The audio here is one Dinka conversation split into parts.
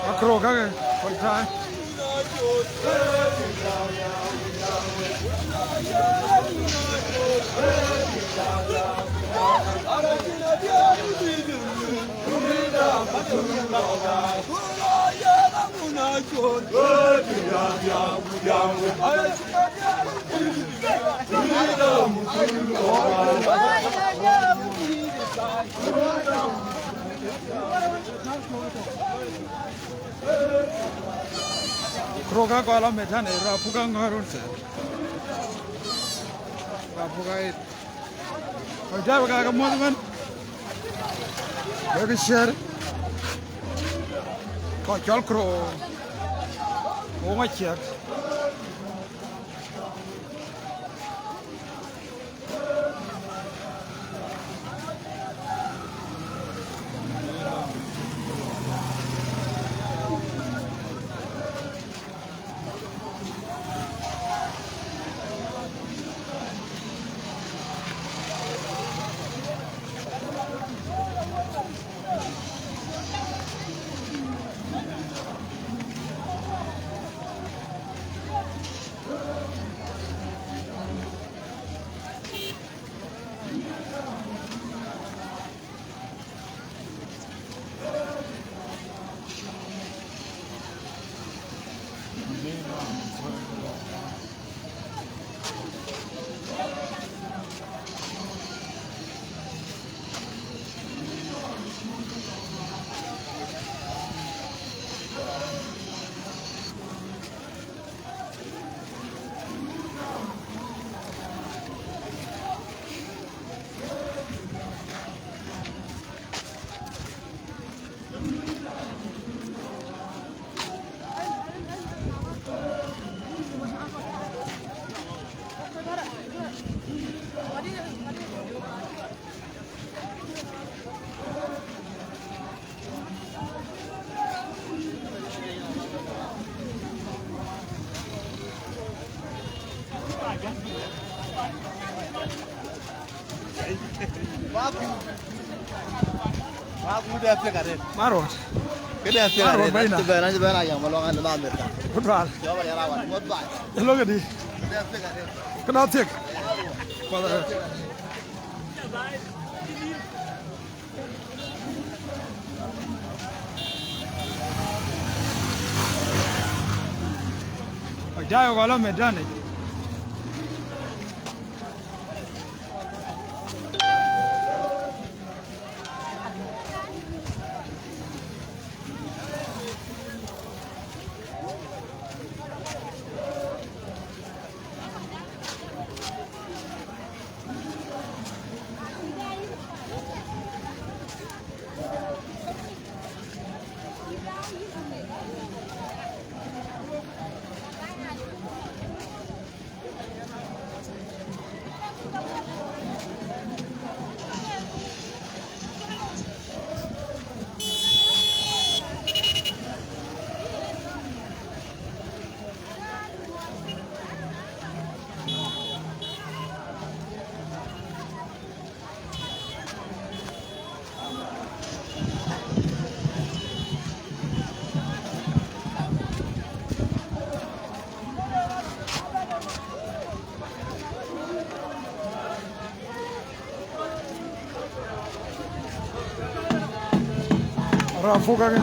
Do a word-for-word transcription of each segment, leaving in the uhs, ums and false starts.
Akro kake, full time. Kuro ka kɔl amɛt tän ë rap puka ŋɔ̈ɔ̈r wun thɛɛr. Rap puka ë. Kɔc dap ka ke muɔ̈th ëbɛ̈n. Wek ciɛ̈r. Kɔc cɔl kuro. Wok aciɛk. Marot. Marot, baina. Good one. Hello, Gadi. Good one, thick. Jayo gɔl amɛt tän. Rafu kake.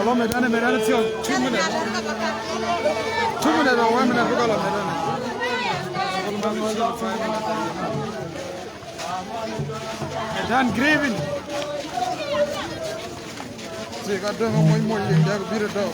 Alo, medani, medani, thiɔ̈k, two minutes. Two minutes or one minute, bï kɔc lɔ medani. Medani grieving. Tik adöŋ amoc moc liŋ dɛk bï röt dɔm.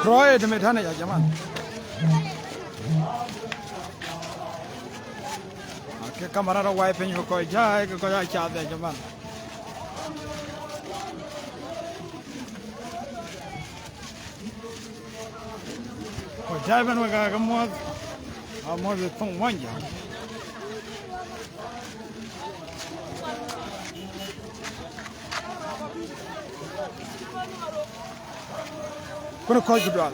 Rɔɔc ë tëmë tɛ̈në ya jaman. Ke kamera rɔ wai piny ke kɔc jai, ke kɔc aa cath ya jaman. Kɔc jai bɛ̈n wek aa ke muɔ̈th, aa muɔ̈th ë thoŋ Muɔnyjäŋ. Kënë kɔc ku dual,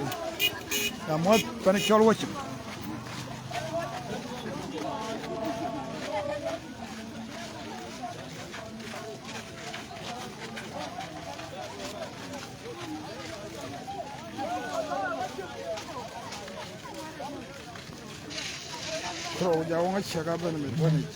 ya muɔ̈th pan cɔl wacim. Kërou ja wëŋ aciëk abɛ̈n mit bɔ̈ yic.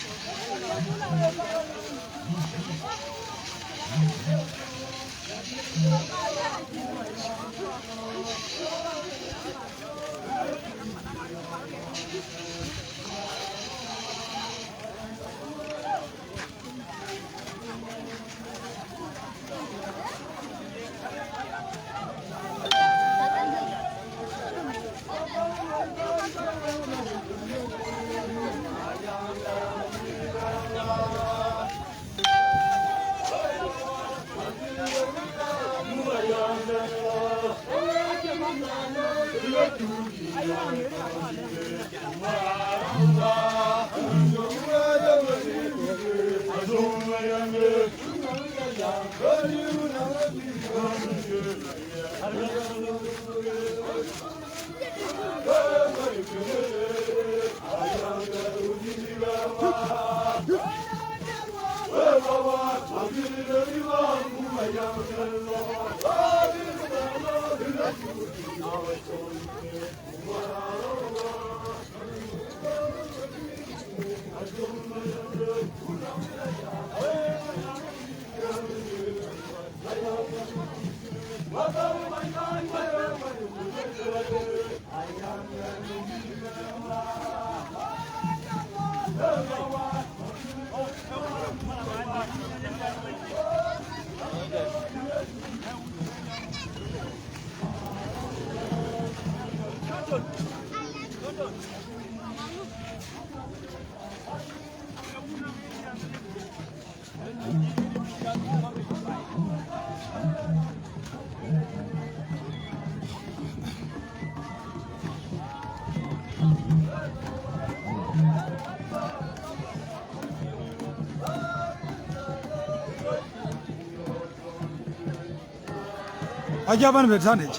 Aja bɛ̈n bɛ tän yic.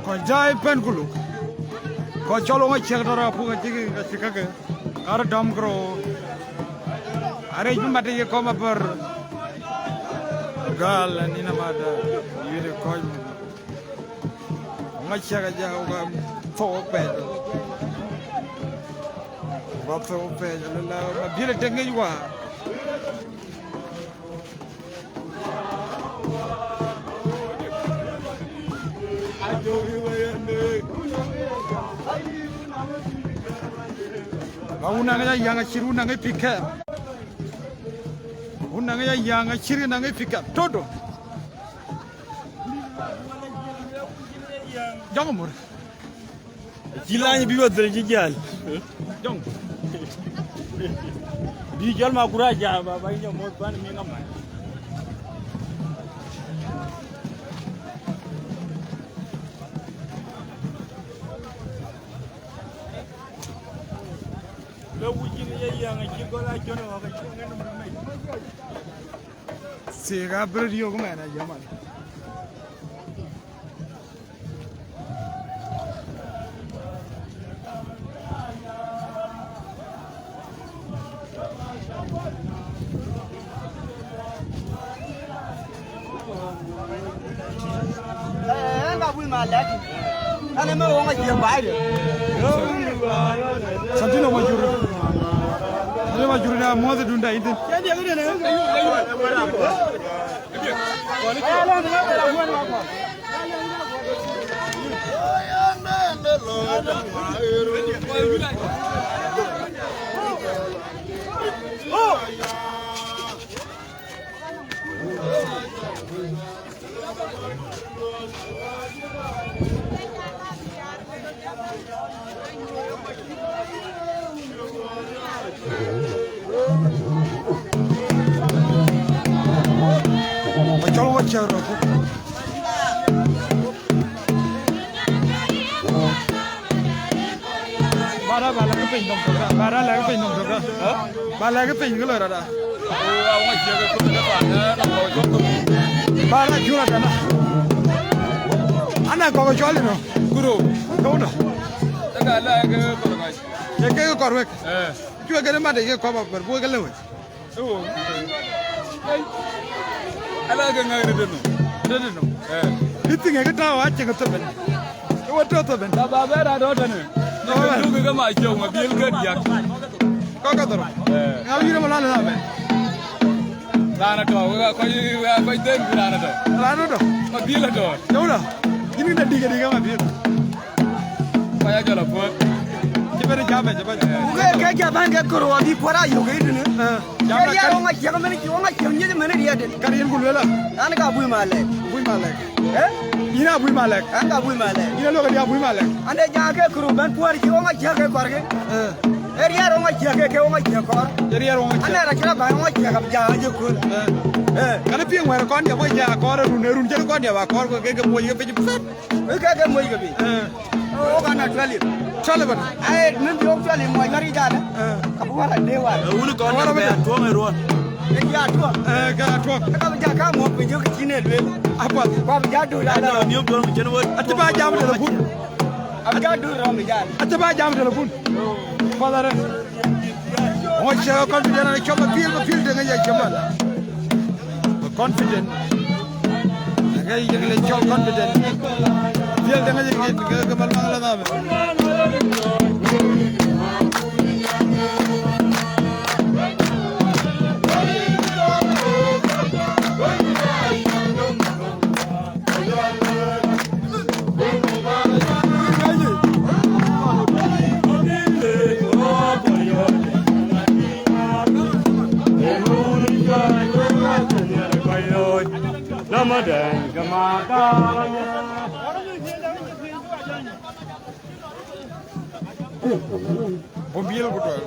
Kɔc daai pɛ̈n ku luk. Kɔc cɔl wä ŋa ciɛk tɔ̈ rɔt puk acïk acïk käkë. Karë dɔm kërou. Arëc bï mat ye kɔm abär. Gal anïn amat yïn ë kɔc. Ŋa ciɛk aja wä thou pɛc. Wä thou pɛc alëla ma biël ë tek ŋic wä. Ma wun naŋ ya yaŋ acït wun naŋ ë pikɛp. Wun naŋ ya yaŋ acït naŋ ë pikɛp. Toto. Jɔŋ mur. Cï lany bï bä dhil cï jäl. Jɔŋ. Bï jɔl ma kura ja ba ba jɔ mot ban mi ŋa man. Le wucin ye yɛŋ acï gɔl a cɔn ɣɔk acï ŋen mur mec. Thik abï röt yök mɛn a jɔman. Santino Majuru. Santino Majuru na muɔth dunda intin. Acɔl wä cär rɔt. Bara, ba lɛ̈k piny nɔm tök, bara lɛ̈k piny nɔm tök. Ba lɛ̈k piny kë lɔ rɔt. Bara cur atɛ̈n. Ana kɔ̈k cɔl inɔ. Kuro. Kɔ̈u nɔ. Eka lɛ̈k kɔ̈k. Ye ke kɔ̈k wek. Eh. Cuɛ kene mat ye ke kɔ̈k ba bɛr bu ke lëu. Ala ke ŋäk rëdënɔ. Rëdënɔ. Eh. Bï thiŋ ke tääu acï ke thëbën. Ke wä tɔ̈ thëbën. Ba ba bɛ̈n raan tɔ̈ tënë. Ke duk ke ma cöŋ abil ke diäk. Kɔc ke dhorou. Eh. Ŋa yïn ëmɔ lɔ lël abɛ̈n. Raan atɔ̈, wek aa kɔc, wek aa kɔc dhël ku raan atɔ̈. Raan atɔ̈. Abil atɔ̈. Dawda. Yïn kë dïk adïk ëmɔ abil. Kɔc ajɔl apuɔ̈l. Cï ben jam ëcï bɛ̈ny. Ku ke, ke jam bɛ̈ny ke kërou abï puɔ̈r ayök ke yïtënë. Eh, jam ke riɛɛr wä ŋa ciɛk mɛn, wä ŋa ciɛk nyiëc mɛn riɛɛrden. Ka riɛɛr ku lueel a? An ka Abui Malɛk. Abui Malɛk. Eh? Yïn Abui Malɛk. An ka Abui Malɛk. Yïn aluɔk adï Abui Malɛk. An de jam ke kërou bɛ̈n puɔ̈r cï wä ŋa ciɛk ke kɔ̈r ke. Eh. Ee riɛɛr wä ŋa ciɛk ke, ke wä ŋa ciɛk kɔ̈r. Ee riɛɛr wä ŋa ciɛk. An na ra cï ra bäny wä ŋa ciɛk ab jam aje kööl. Eh. Eh. Kan piŋ wɛ̈ɛ̈r kɔn diɛ̈ wä jam akɔ̈r, run ee run cï kɔn diɛ̈ wä kɔ̈r ke, ke, ke muɔc ke piny. Wek ke ke muɔc ke bï. Eh. Wok ana twelve. Twelve bana. Ai, min bï wok twelve muɔc mari jada. Eh. Ka bu wara de wara. Eh, wun kɔn wara de bɛ. Atuɔŋ e ruɔn. Ke ya tuɔŋ. Eh, ke atuɔŋ. Ka bï ja ka muɔk piny jok cïn e luel. Apath. Ka bï ja du la. Ada ni duɔn cen wot. Ati ba jam telefon. Ab ja du rom jada. Ati ba jam telefon. Father. Ŋö cï confident anë cɔk apil, apil deŋ ë ye cï man. Confident. Ake yek le cɔk confident. Apil deŋ ë ye ke, ke mal maŋ la dhabe. Bumbiel ku tuɛl.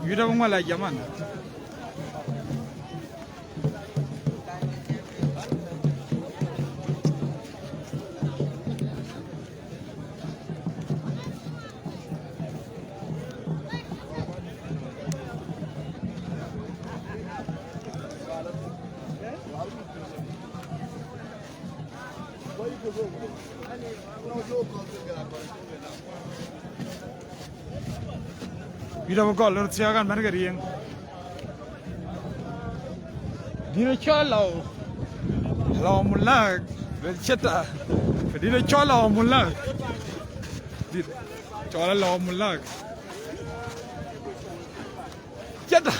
Yuda bï ŋuɔl a jaman. Yuda bï gɔl röt thiɔ̈k an, bɛ̈n ke riëŋ. Dït ë cɔl lɔ, lɔ mulak, luel cïta. Dït ë cɔl lɔ mulak. Dït cɔl lɔ mulak. Cïta.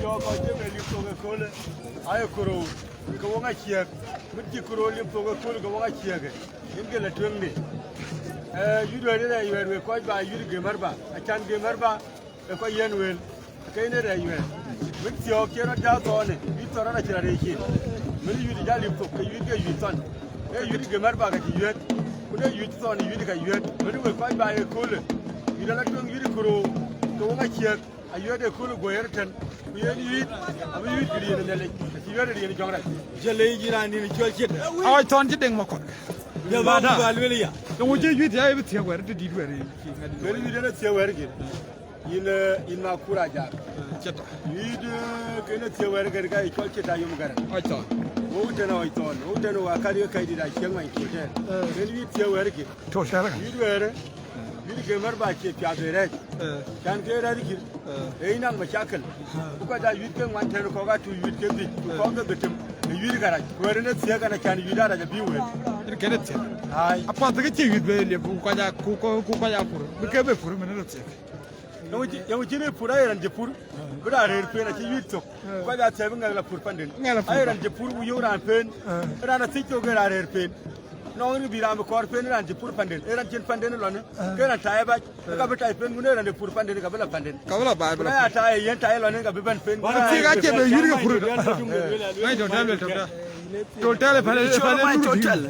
Yɔ̈ɔ̈k kɔc cï bɛ liep thok ëköölë, ayï kërou, ke wok aciëk. Mit cï kërou liep thok ëköölë, ke wok aciëk. Yen ke lɔ tueŋde. Eh, yït wɛ̈ɛ̈t ë rɛɛc wɛ̈ɛ̈t wek kɔc ba yït gëmär ba, acan gëmär ba, ë kɔc yiɛ̈n wël, ke yen ë rɛɛc wɛ̈ɛ̈t. Mit thiɔ̈ɔ̈k cï rɔt jääk thɔɔnë, yït thɔn rɔt acï rɔt rëëc cin. Mit yït jäl liep thok, ke yït ke yït thɔn. Ee yït gëmär ba ke cï yuɛ̈t, ku de yït thɔn yït ka yuɛ̈t. Mit wek kɔc ba ëköölë, yït ala tueŋ yït kërou, ke wok aciëk. Ayuɛ̈t ë kööl guɔ ɣer tën, ku yen yït, abï yït kë riɛn ë Nhialic, acï yuɛ̈t ë riɛn ë jɔŋ rac. Jël ë yic raan nïn cuɔl cït. Awai thɔn cï deŋ makɔt. Jël ba bada. Ba luel ya. Yöŋ cï yït ya, bï thiëëk wɛ̈ɛ̈r të dït wɛ̈ɛ̈r yïn cï ŋadï. Kën yït yen ë thiëëk wɛ̈ɛ̈r gïn. Yïn, eh, yïn ma kur a jak. Eh, cït. Yït, eh, kën ë thiëëk wɛ̈ɛ̈r gïn ka yï cuɔl cït ayom gärä. Awai thɔn. Wok tën awai thɔn, wok tën wa kat ye kac dït a ciëŋ many kur tën. Eh. Kën yït thiëëk wɛ̈ɛ̈r gïn. Tɔ̈ tɛ̈lë ka. Yït wɛ̈ɛ̈rë, yït ke mär ba cie piath ë rɛ̈ɛ̈c. Eh. Can ke rɛ̈ɛ̈c kïr. Eh. Ee yïn naŋ macakël. Eh. Ku kɔc aa yït ke ŋuan tɛ̈n kɔ̈k aa tu yït ke dhïc, ku kɔ̈k ke dhetem. Ë yït ka rac. Ku wɛ̈ɛ̈rë në thiëëk an, acan yït aa rac abï wël. Yen kënë thiëëk. Ai. Apath ke cie yït bɛ liep, ku kɔc aa, ku, ku, ku kɔc aa pur. Bï ke bɛ pur, mën röt thiëëk. Yöŋ cï, yöŋ cï rëër pur, aye raan cï pur, bï raan rëër pen acï yït thök. Ku kɔc aa thɛɛr bï ŋɛk la pur panden. Ŋɛk la pur. Aye raan cï pur, ku yöŋ raan pen. Eh. Raan athic thök ke raan rëër pen. Nɔŋ rin bï raan bï kɔɔr pen raan cï pur panden. Ee raan cïn panden lɔnë. Eh. Ke raan taai bac. Eh. Ka bï taai pen, ku në raan de pur panden, ka bï la panden. Ka bï la baai, bï la pur. Taai yen taai lɔnë, ka bï bɛ̈n pen. Wala thiëëk acï bɛ yït ke pur. Eh. Mai tɔ̈ tɛ̈l, tɔ̈ tɛ̈l. Tɔ̈ tɛ̈l, pɛ̈l, pɛ̈l, mai tɔ̈ tɛ̈l.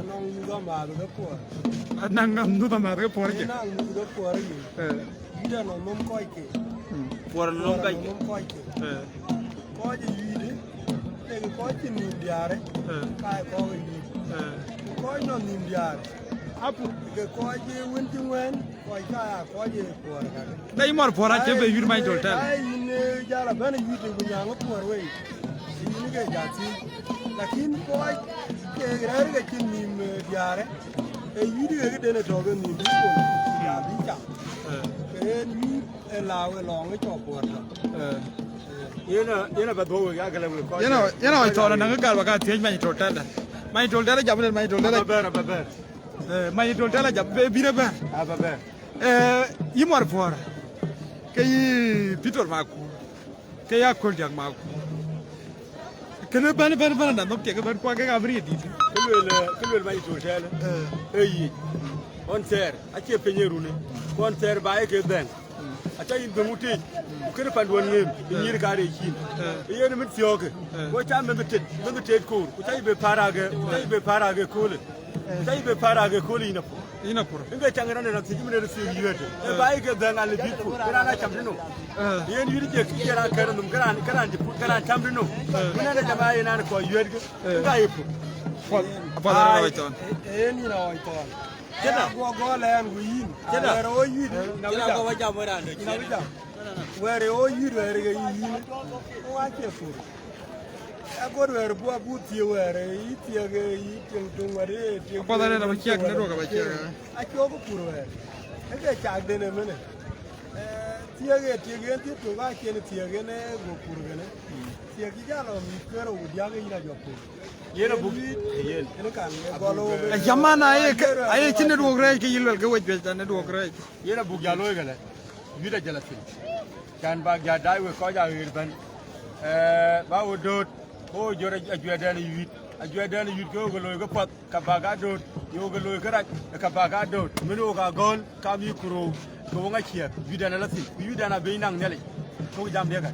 Anɔŋ mïth amääth ke puɔ̈r. Anɔŋ mïth amääth ke puɔ̈r jë. Anɔŋ mïth ke puɔ̈r jë. Eh. Yït anɔŋ nöm kɔc ke. Mm. Puɔ̈r anɔŋ kɔc ke. Nöm kɔc ke. Eh. Kɔc ë yït, ke kɔc cï nïïm diäärë. Eh. Ka ye kɔ̈k ë yït. Eh. Ku kɔc nɔŋ nïïm diäär. Apu. Ke kɔc ë wën cï ŋuɛ̈ɛ̈n. Kɔc ka ya kɔc ë puɔ̈r kakë. Dai mɔr puɔ̈r acï bɛ yït mac tol tɛ̈l. Ai, yïn, eh, jal abɛ̈n ë yït ku nyaŋ ë puɔ̈r wei. Yïn ke jal thiëc. Lakin kɔc ke rɛ̈ɛ̈r ke cïn nïïm, eh, diäärë. Ee yït ke këden ë tɔ̈ ke nïïm bï puɔ̈r, ya bï cam. Eh. Ke en yït ë lääu ë lɔŋ ë cɔk puɔ̈r tɔ̈. Eh. Yen a, yen a bɛ dhuɔ̈k wek, ya gɛlɛ wek kɔc. Yen a, yen a wec thɔɔl anaŋ kë gal ba ka thiëc mac tol tɛ̈l. Mac tol tɛ̈l jam, mac tol tɛ̈l. Aba bɛ̈r, aba bɛ̈r. Eh, mac tol tɛ̈l jam, be bïn aba. Aba bɛ̈r. Eh, yï mɔr puɔ̈r, ke yï Peter Makur, ke yï Akol Diak Makur. Kënë bɛ̈n, bɛ̈n, bɛ̈n, na nhom tiɛk bɛ̈n kuak ke ka bï riɛt dït. Kë luel, eh, kë luel mac tol tɛ̈l. Eh. Ee yic. Ɣɔn thɛɛr, acie piny ë runi. Ku ɣɔn thɛɛr ba ye ke dhɛŋ. Aca yïn dhöŋ wutic, ku kënë panduɔ̈n ŋëm, ë nyïïr ka rëëc yïn. Ë yen ë mïth thiɔ̈ɔ̈kë, ku ca meth tet, meth tet koor, ku ca yï be päär ake, ku ca yï be päär ake köölë. Ku ca yï be päär ake köölë yïn apuɔ̈r. Yïn apuɔ̈r. Ëŋ ke caŋ rɔn ë rɔn thiëc mën ë röt thiëëk yï wɛ̈ɛ̈të. Ë ba yï ke dhɛ̈ŋ ɣal ë bï pur, ke raan a cam tënou. Yen yït jek, ke raan kɛ̈r nhom, ke raan, ke raan cï pur, ke raan cam tënou. Mën ë jam a yen an kɔc yuɛ̈ɛ̈tkë, ëŋ ka yï pur. Apuɔth, apuɔth arëk awäc thɔn. Ë, ë, ë, ë, ë, ë, ë, ë, Cïda. Guɔ gɔl ɛn ku yïn. Cïda. Wɛ̈ɛ̈r ë ɣöö yït, yïn abï jam. Cïda, guɔ ba jam wëran de. Yïn abï jam. Wɛ̈ɛ̈r ë ɣöö yït, wɛ̈ɛ̈r ë ke yïn, yïn. Ku acie pur. Agot wɛ̈ɛ̈r buk, abuk thiëëk wɛ̈ɛ̈r, yï thiëëk, yï tiɛŋ töŋ wɛ̈ɛ̈r, yï tiɛŋ. Apuɔth arëk abï ciɛk, network abï ciɛk, eh. Acuk pur wɛ̈ɛ̈r. Ee ke cakden ëmënë. Eh, thiëëk ë tiɛŋ yen thiëëk tök acïn thiëëk yen ë guɔ pur kënë. Thiëëk cï jal ɣɔn mïth ke rou ku diäk yïn ajɔ pur. Yen abuk, yen. Yen kan, ë gɔl ɣöö. Ajaman, aye ke, aye cï network rɛɛc ke yï luel ke wec juëc, network rɛɛc. Yen abuk ja looi këlë, yït ajël athïn. Can bak ja daai wek kɔc aɣeer bɛ̈n. Eh, ba ɣo dööt, ke ɣo jɔt ajuɛɛrdɛn ë yït. Ajuɛɛrdɛn ë yït ke ɣo ke looi ke path, ka bak aa dööt, ye ɣo ke looi kërac, ka bak aa dööt. Mën ɣok aa gɔ̈ɔ̈l, kam yï ku rou. Ke wok aciɛɛk, yudɛn ala thïn, ku yudɛn abëny naŋ Nhialic. Thok jam diɛ̈ ka.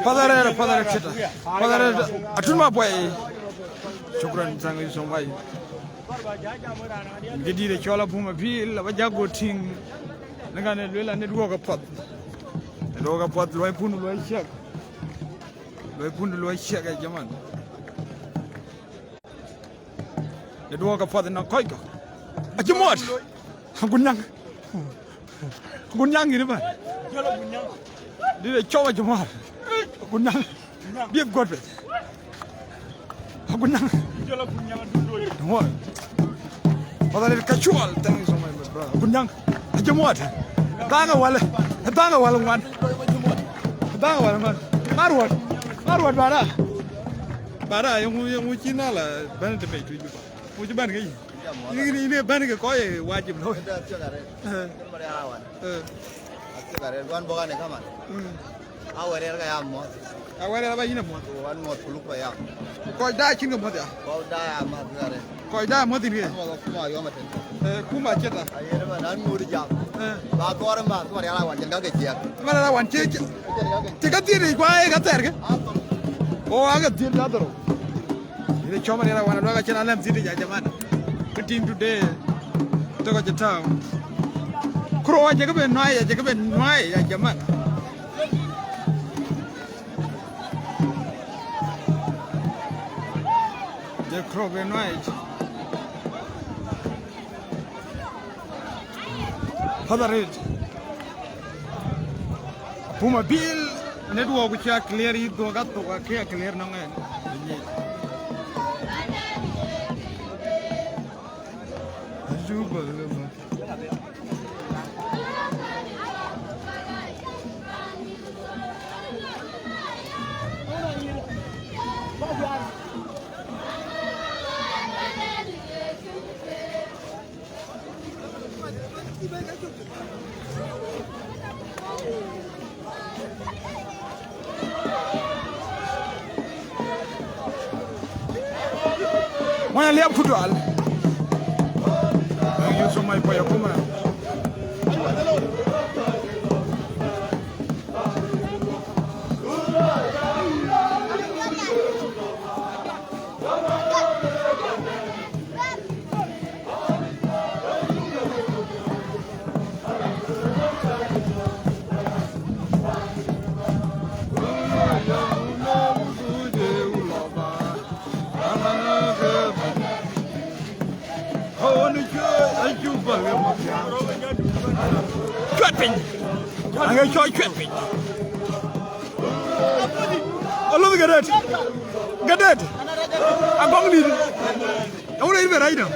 Path arɛɛr, path arɛɛr cït. Path arɛɛr, atun ma puɔi. Shukran, thank you so much. Jadid cɔl Apum Apil, aba jak go tïŋ. Në kan ë lueel anït wok apuɔth. Anït wok apuɔth, luɔi pun, luɔi ciɛk. Luɔi pun, luɔi ciɛk, ya jaman. Ë duɔɔk apath nɔŋ kɔc kɔ̈k. Acï muɔɔt. Agun nyaŋ. Agun nyaŋ yïn ëbɛ̈n. Dït ë cɔu acï muɔɔt. Agun nyaŋ. Bieth guɔt piny. Agun nyaŋ. Muɔɔt. Path arɛɛr ka cuɔl. Thank you so much, my brother. Agun nyaŋ. Acï muɔɔt. Dhaaŋ ë wäl. Dhaaŋ ë wäl ŋuan. Dhaaŋ ë wäl ŋuan. Ŋa ruɔt. Ŋa ruɔt bada. Bada, yeŋu, yeŋu cï na la bɛ̈n të pɛc tuc bï ba. Ŋu cï bɛ̈n ke yï. Yïn, yïn, yïn ë bɛ̈n ke kɔc ë wajib looi. Këda thiëk arëët. Eh. Këda wan. Eh. Athiëk arëët. Wan bɔ̈ kan ë kaman. Mm. Awɛr ɣɛn ka ya muɔ̈th. Awɛr ɣɛn aba yïn ë muɔ̈th. Wan muɔ̈th ku luk pa ya. Kɔc daai cïn ke muɔ̈th ya. Kɔc daai amäth arëët. Kɔc daai amäth yïn ke. Amuɔ̈th akuma yɔm atën. Eh, kuma cït la. Ayen ëmɛn an ŋot jam. Eh. Ba kɔɔr ëmɛn akuma rial awan jɛn ka ke ciɛk. Ëmɛn rial awan cï, cï, cï ka thiëëc kua ye ka thɛɛr ke. Athor. O, ake thiëëc ka thor. Ënë cɔm rial awan aduak acïn alɛm thiëëc ya jaman. Meeting today. Tök acï tääu. Kuro acï ke ben nuai, acï ke ben nuai ya jaman. Jɛ kuro ben nuai. Path arɛɛr. Apum Apil, network cï a clear, yï dhuɔ̈k athok akë a clear nɔŋ ɛn. Ajuba. Mwana liap kudual. Thank you so much for your comment. Cuat piny. Aŋe cɔl cuat piny. Aloth gadet. Gadet. Agɔŋ dït. Ewun ayin bɛ rac dɔ.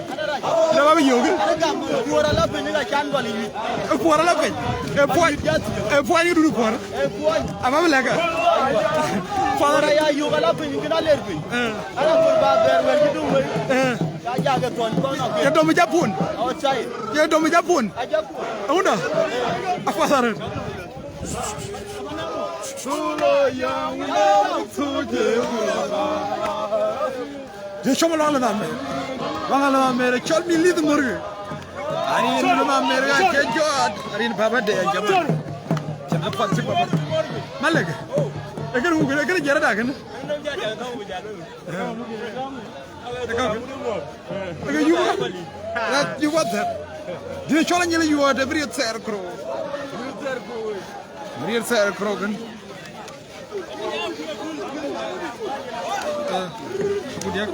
Dɔ ba bi yök. Puɔr ala piny ka can gɔl yic. E puɔr ala piny. E puɔny. E puɔny dun puɔr. E puɔny. Aba bi lɛka. Puɔr ya yök ala piny kina ler piny. Eh. Ala puɔr ba ber wer ki dum wer. Eh. Ya ja ke tuɔny kɔn na. Ye dom japun. Outside. Ye dom japun. A japun. Ewun dɔ. Apuɔr arɛɛr. Ye cɔm lɔŋ la dhamer. Lɔŋ la dhamer, cɔl mi lith murgi. Arin lith dhamer, ya ke jɔt. Arin baba de, jama. Cɛn ka pat cï baba. Malek. Ekën wuk, ekën jɛrɛ da kën. Ekën yuwa. Yuwa thɛp. Dï cɔl anyil yuwa de bri thɛɛr kro. Bri thɛɛr kro kën. Eh, ku diäk.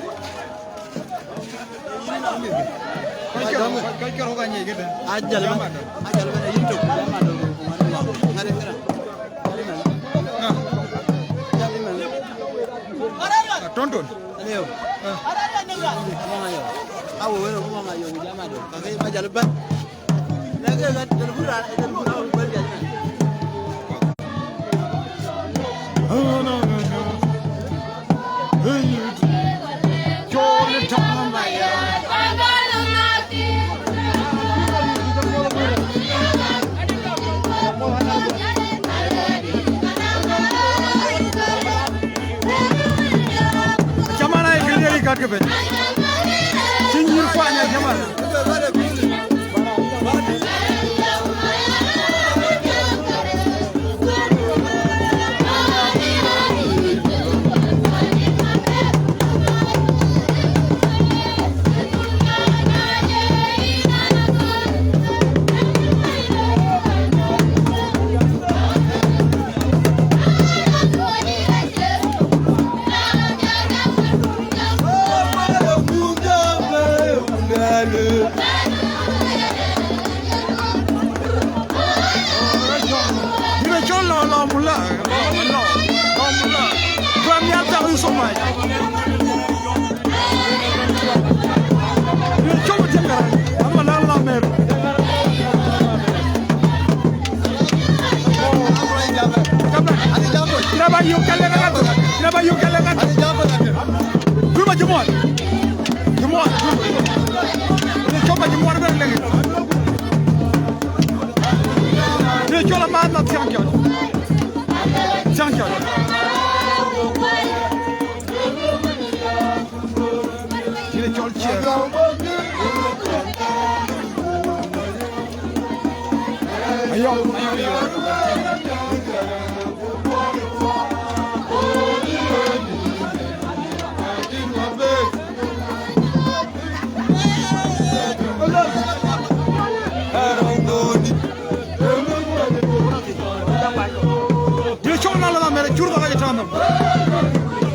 Kɔc cɔl, kɔc cɔl ka nyai këde. Ajal ba, ajal ba yïn tök. Ŋade ŋade. Ah. Ah, ton ton. Leo. Ah. Mama yo. Awo wero mama yo jama do. Ka ke ba jal ba. Jaman, ai kë liɛɛr yï kat ke ben. Cï nyïïr kuany, jaman. Mula, no, no, no, Mula. Tuan ya, thank you so much. You're so much younger. I'm a lot of men. Come on. Kina ba yök ka lɛ̈k ɣɛn. Kina ba yök ka lɛ̈k ɣɛn. Wïc ba jï muɔɔr. Jï muɔɔr. Wïc cɔk ba jï muɔɔr bɛ̈n lɛ̈k. Wïc cɔl amat na thiaŋ cɔl. Thiaŋ cɔl. Wïc cɔl ciɛɛr. Ayɔm, ayɔm, ayɔm. Dï cɔl na la mɛrɛ cur ka ka jɛ tɔnɔ.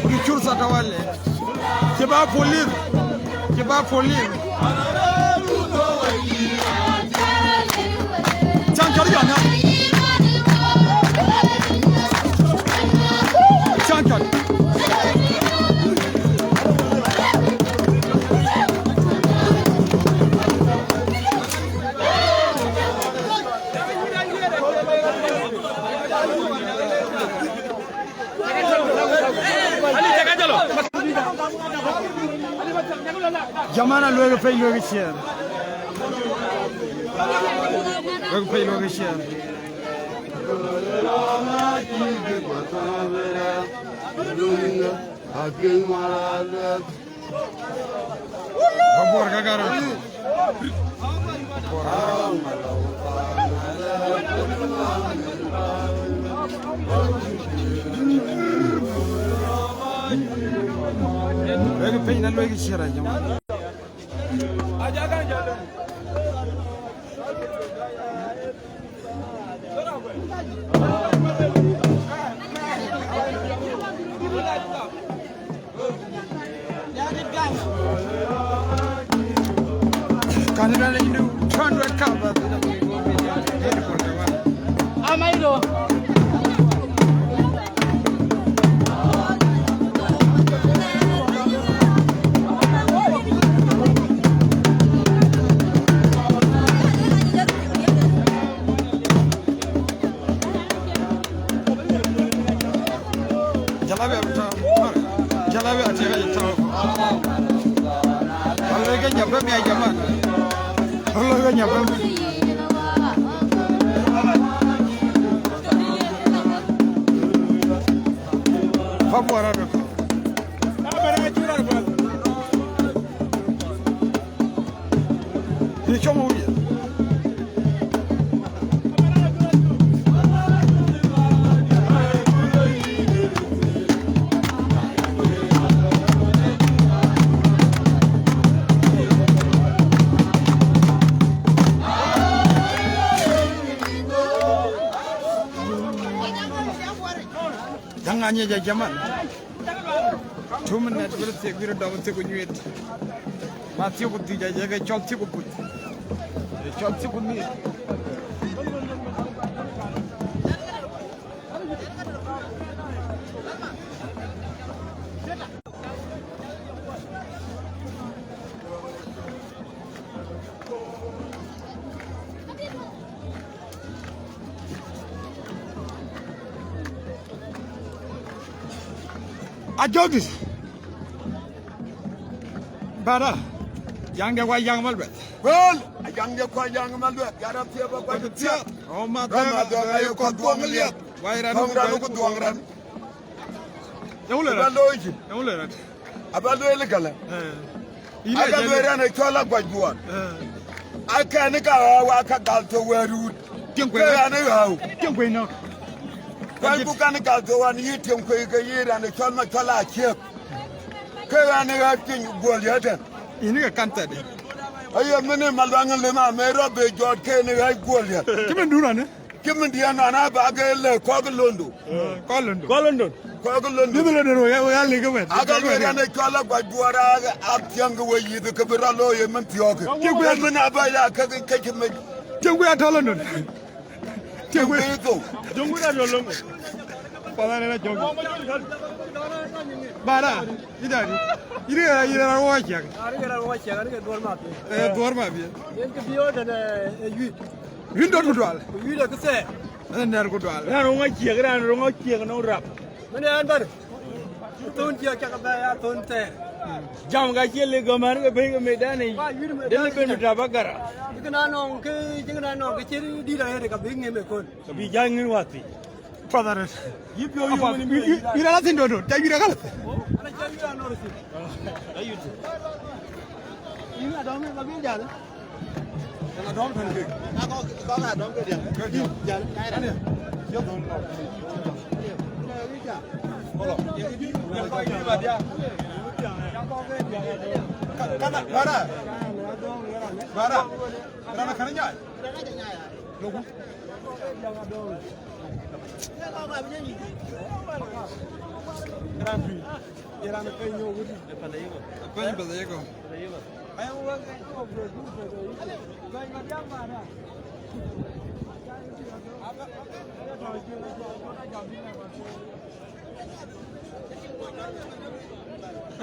Dï cur sa tawale. Cï ba polis. Cï ba polis. Cän cɔt yɔn na. Cän cɔt. Jamana, lueelë pɛ̈i, lueelë ciɛɛr. Lueelë pɛ̈i, lueelë ciɛɛr. Ba buɔɔr ka garɔ. Wek piny na luek ciɛɛr a jama. Kan ënë raan ë yïndë two hundred ka bäth. Amairo. Jalabi abï tääu. Jalabi atiek aye tääu. Aloi ke nyapem ya jaman. Aloi ke nyapem. Pabuara do. Ni cɔm wiye. Jaŋ anyec a jaman. Two minute bï thiek, bï dɔm thiek ku nyuet. Ma thiek ku dhïc aye ke cɔl thiek ku buth. Ye cɔl thiek ku nhiëër. Ajɔkï. Bada. Yaŋ de kua yaŋ maluɛth. Well, ayaŋ de kua yaŋ maluɛth. Ya rap thiep ba kua thiep. Oh, ma dɔŋ aye kua dhuɔŋ liɛth. Wai ran ku dhuɔŋ ran. Yau le ran. Ba looi. Yau le ran. Aba lueel këlë. Eh. Aka lueel raan ë cɔl Aguac Buɔɔr. Eh. Akɛn ka ɣɔ̈u aka gal tɔ wɛ̈ɛ̈r ruut. Tiɛŋ kuɛi. Ke raan ë ɣɔ̈u. Tiɛŋ kuɛi nɔ̈k. Kuany ku kan gal tɔ wan yï tiɛŋ kuɛi ke yï raan ë cɔl Macɔl Aciëk. Ke raan ë ɣäc piny guöl yetën. Yïn ke kan thɛɛrdï. Aye mini Maluaŋ lim amɛ rɔt be jɔt ke në ɣäc guöl yet. Cï min dun anë. Cï min diɛ̈n nɔn aba ke lë kɔ̈k London. Kɔc London. Kɔc London. Kɔc London. Yïn London, we ya, we ya lëk ke wɛ̈t. Aka lueel raan ë cɔl Aguac Buɔɔr a, a thiäŋ ke we yith ke bï rɔt looi ë min thiɔ̈ɔ̈kë. Cï guiir. Ë min aba ya ke, ke, ke cï mec. Cï guiir atɔ̈ London. Cï guiir. Cï guiir atɔ̈ London. Pala na jong. Bara, ida ni. Ida ida ran wa chak. Ari ke ran wa chak, ari ke duɔr ma piny. Eh, duɔr ma piny. Yen ke biyo de ne, eh, yui. Win dot ku dual. Yui de ke se. Eh, ner ku dual. Ran wa chak, ran wa chak no rap. Mene an bar. Thon chak chak ba ya thon ter. Jam ga chele ga mar ga be ga me dane. Dele be me da bagara. Jigna nong ke, jigna nong ke chiri di da he ka bing ne me kon. Ka bi jangin wati. Father. Yï piɔ̈u yï Apa, wën yï, yï, yï, yï raan athïn dodo, ca yï raan athïn. Ca yï raan athïn. Ca yï raan athïn. Yïn adɔm yïn ba bin jal. Yïn adɔm tën kek. Ka kɔk, kɔk adɔm ke diäŋ. Ke diäŋ. Jal, ka yï raan. Ane, yï dhon kɔk. Kolo. Yïn kɔc yï ba diäŋ. Ka, kana, bara. Bara. Raan kana nyaai. Loku. Raan tui. Ye raan pɛ̈ny nyɔk wut. Pɛ̈ny pɛ̈th ayeko.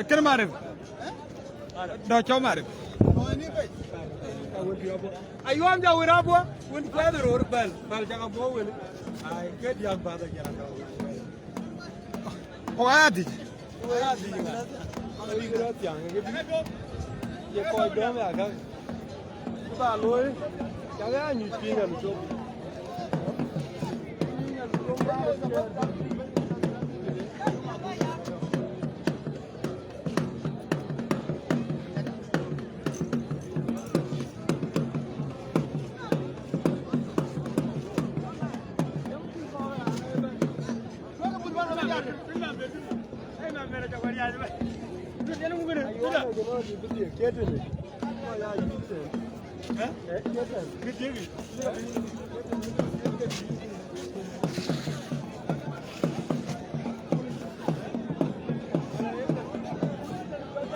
Kën marif. Dɔ cɔ marif. Ayuam ja wira bua, win kuɛth ror bɛl, bɛl jaka bua win. Ai, ke diak ba da jara. Ko aya di. Ko aya di. Ko aya di. Ye ko dom ya ka. Ba looi, ca ke anyuc piŋ ɛn cök.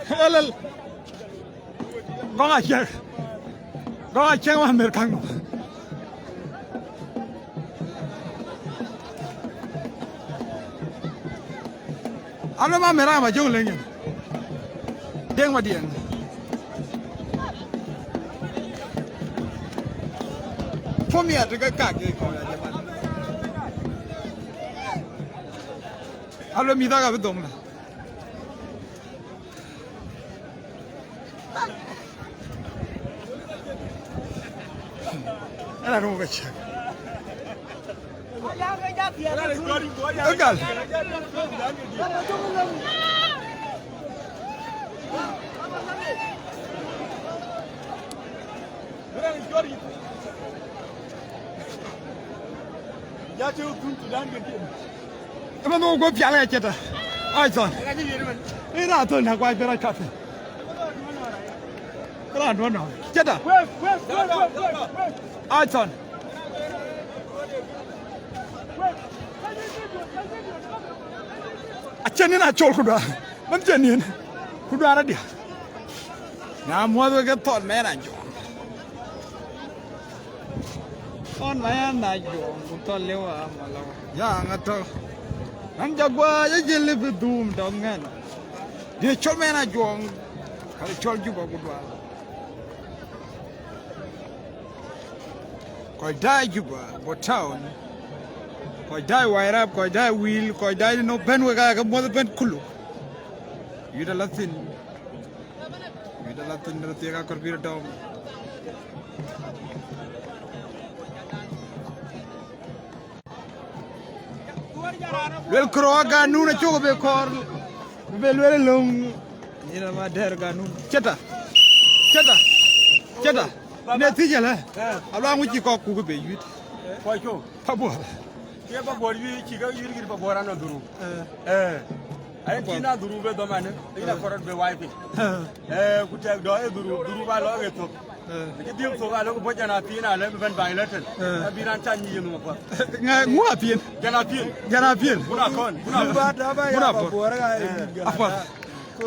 Helal. Gɔŋ acieŋ. Gɔŋ acieŋ wa mer kaŋ. Alo ma mer ama jong lenyen. Deng ma dien. Pom ya de ka ke ko ya jaman. Alo mi da ga bi dong na. Ana ruŋ ke cï. Egal. Ëmën wo guɔ pial ë cïtɔ. Ai thɔn. Ë na thɔn na kuac bï rɔt kathë. Raan duɔ̈n nɔm. Cïtɔ. Ai thɔn. Acïn nin acol kuduar. Mën cïn nin. Kuduar adiäk. Na muɔ̈th wek ke thɔn mɛn ajuɔŋ. Thɔn mɛn ajuɔŋ ku thɔn lëu amalou. Ya ŋa tɔ. An jaguar ya jël bï dhum dɔŋ ŋɛn. Diɛ col mɛn ajuɔŋ. Ka col Juba kuduar. Kɔc daai Juba, Bor Town. Kɔc daai Wairap, kɔc daai Wil, kɔc daai nɔ bɛ̈n wek aa ke muɔ̈th bɛ̈n kulu. Yït ala thïn. Yït ala thïn röt thiek akɔr bï röt dɔm. Luel kërɔ ganun acuk be kɔɔr. Be luel löŋ. Ina ma dɛr ganun. Ceta. Ceta. Ceta. Ne thic ala. Aluaŋ wïc kɔk kuk be yuit. Kɔc cok. Pabuɔr. Ye pabuɔr yuit cï ke yuit kït pabuɔr anɔ dhuru. Eh. Ayen cï na dhuru be dhomane. Ina kɔrɔt be wai piny. Eh, ku tɛk dɔ e dhuru, dhuru ba lɔ e thok. Eh. Ke dhil thok alɔ ku bɔc jana pin alɔ ben bai leten. Eh. Abi ran tan yi no pa. Nga ngua pin. Jana pin. Jana pin. Buna kon, buna. Buna kon. Apat.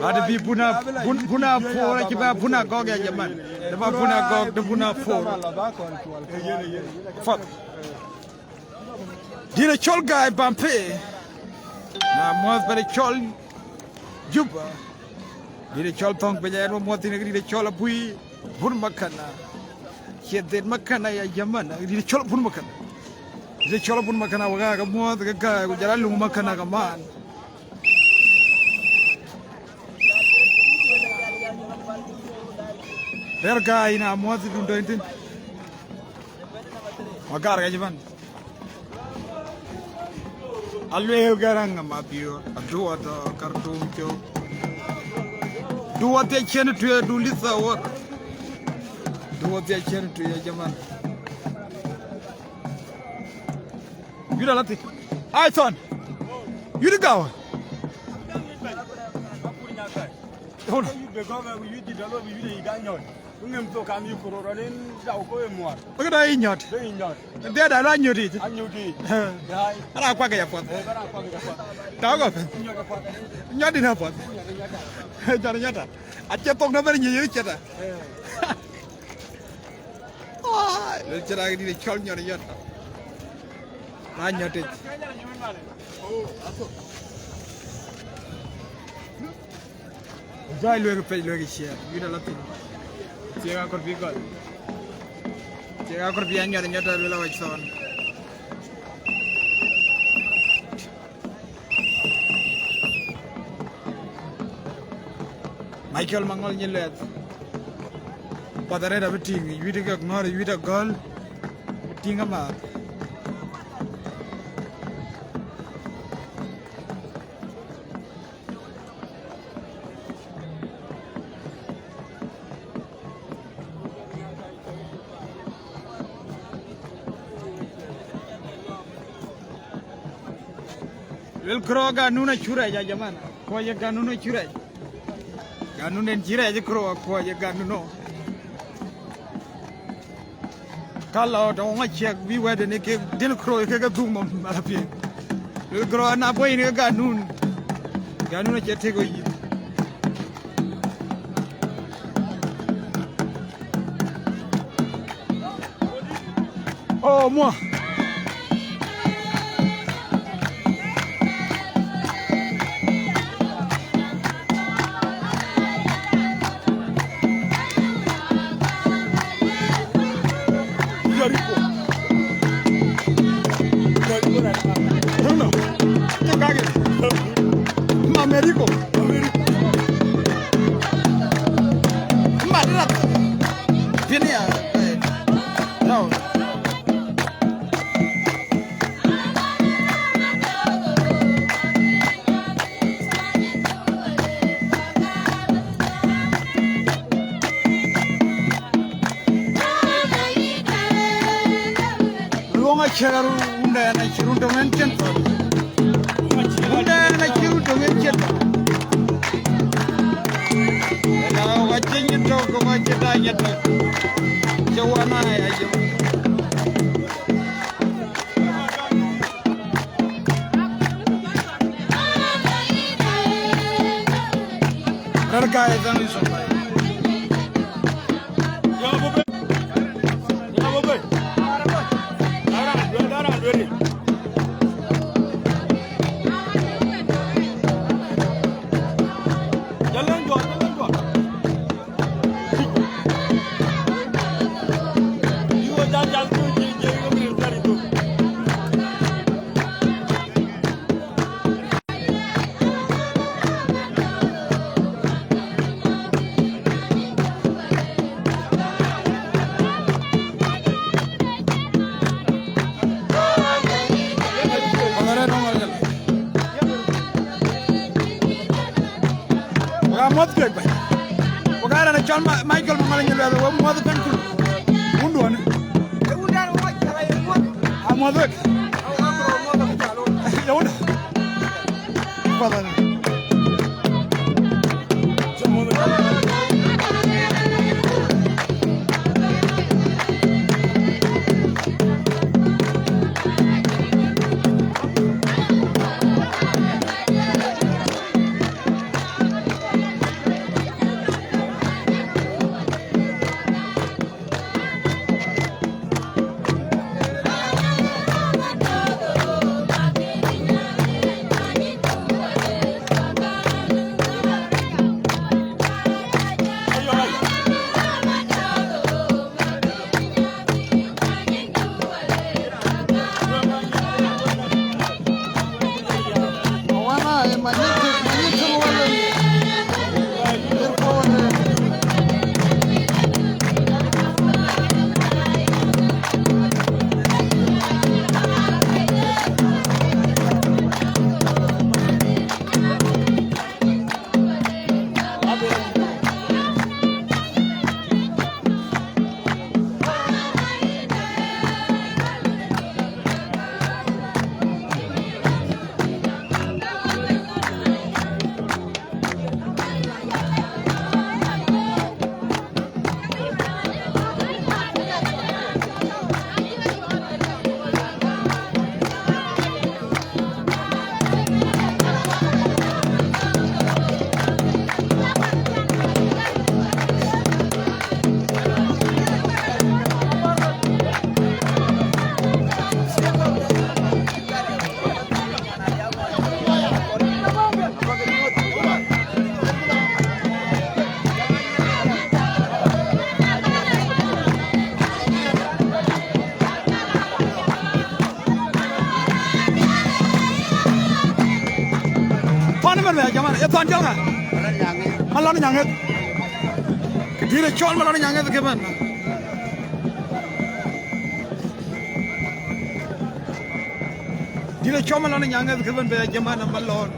Ade bi buna, bun-, buna por ci ba buna gog ya jaman. De ba buna gog, de buna por. Fat. Dina col guy bampe. Na muɔ̈th bɛ̈n cɔl Juba. Rït cɔl thɔ̈ŋ piny, ɛn wä muɔ̈th thïn, rït cɔl abui, bun makana. Cie dhet makana ya jaman, rït cɔl bun makana. Rït cɔl bun makana, wä ka muɔ̈th ke ka, ku jɔl a luŋ makana kaman. Rɛ̈ɛ̈r ka yïn a muɔ̈th dun tɔ̈ yïn thïn. Wä gar ka cï bɛ̈n. Aluel Garaŋ Mabior, aduɔt Kartum cök. Duɔt ya cien tuye du litha wor. Duɔt ya cien tuye jaman. Yïn ala thïn. Ai thɔn. Yïn gawa. Hold on. Ku ŋëm thok kam yï kuror, ɔn en dau ko ye muɔɔr. Wek da yï nyɔt. Ke yï nyɔt. Dhiɛɛt da la nyɔt yic. A nyɔt yic. Yai. Ara kuak ya puɔth. Eh, bara kuak ya puɔth. Tau kɔp. Nyɔt ya puɔth. Nyɔt dï na puɔth. Nyɔt, nyɔt. Nyɔt, nyɔt. Acie thok na bɛ̈n nyic yï ciɛta. Eh. Ai, lel ciɛta dït cɔl nyɔt nyɔt. Na nyɔt yic. Jai luek pec luek share, yïn ala thïn. Thiek akɔr bï gɔl. Thiek akɔr bï anyɔt anyɔt aluel awec thɔn. Michael Maŋɔl Nyilɛth. Path arëët abï tïŋ, wït ke ŋɔ̈r, wït agɔl. Tïŋ amääth. Luel kërɔ ganun acurɛc, ya jaman. Kuɔc ye ganun acurɛc. Ganun den cirɛc kërɔ kuɔc ye ganuno. Ka lɔ tɔŋ aciɛk bï wɛ̈tde ni kek dhil këroi kek ke dhuk nɔm ala piɛŋ. Luel këroi ana bɔ̈ yïn ke ganun. Ganun acie tek ɣo yïth. Oh, muɔ. Mama Rico. Madira. Pinia. No. Luɔŋ acï run dɛn acï run töŋ en cïn thɔn. Run dɛn acï run töŋ en cïn thɔn. Ëna wacï nyï tök, wacï da nyï tök. Cï wan aya yï. Rɛ̈ɛ̈r ka ye dhäŋ yï thok. Wek amuɔ̈th juëc bɛ̈ny. Wek aa raan cɔl Ma-, Michael Maŋɔl Nyilɛth, wek muɔ̈th ëbɛ̈n kul. Wunduɔ̈n. Amuɔ̈th wek. Yewunda. Kuɔth ënë. Ëmën bɛ jaman, ë thɔn jɔŋa. Malɔn Nyaŋeth. Kë dït ë cɔl Malɔn Nyaŋeth kë bɛ̈n. Dït ë cɔl Malɔn Nyaŋeth kë bɛ̈n bɛ jaman Malɔn.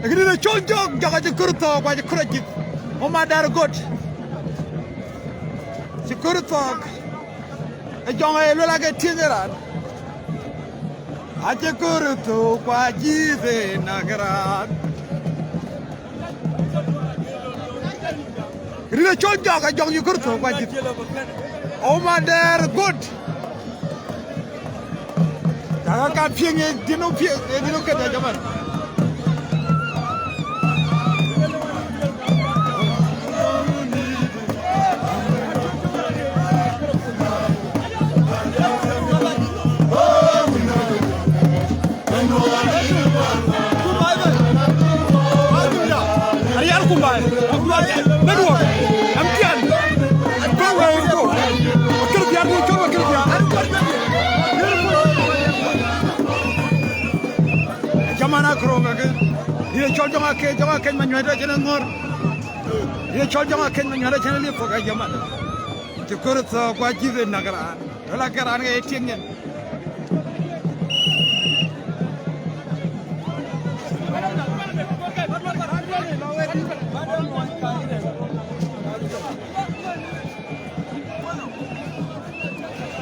Kë dït ë cɔl Jɔk, Jɔk acï kör thɔɔk, ku acï kör ajïth. Ɣo ma dɛ̈r göt. Cï kör thɔɔk. Ë jɔŋ ë luel ake tiëŋ ë raan. Acï kör thok ku ajïth ë nak raan. Rït ë cɔl Jɔk, ë jɔŋ cï kör thok ku ajïth. Ɣo ma dɛ̈r göt. Ka ka piëŋ ë dïn ë piëŋ, ë dïn ë këdë jaman. Arial kumbai. Network. Am tian. Ba we ko. Kër biar ni ko kër biar. Jaman akro ka ke. Ye chol jong ake, jong ake ma nyuɛt chen ngor. Ye chol jong ake ma nyuɛt chen li ko ka jaman. Ti kor tho kwa jibe nagran. Wala karan ke tieng nyen.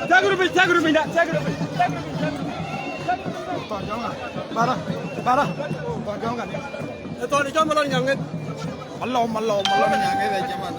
Cak rupiny, cak rupiny da, cak rupiny, cak rupiny, cak rupiny. Bara, bara. Ë thɔn ë cɔl Malɔn Nyaŋeth. Malɔn, Malɔn, Malɔn Nyaŋeth ë jaman.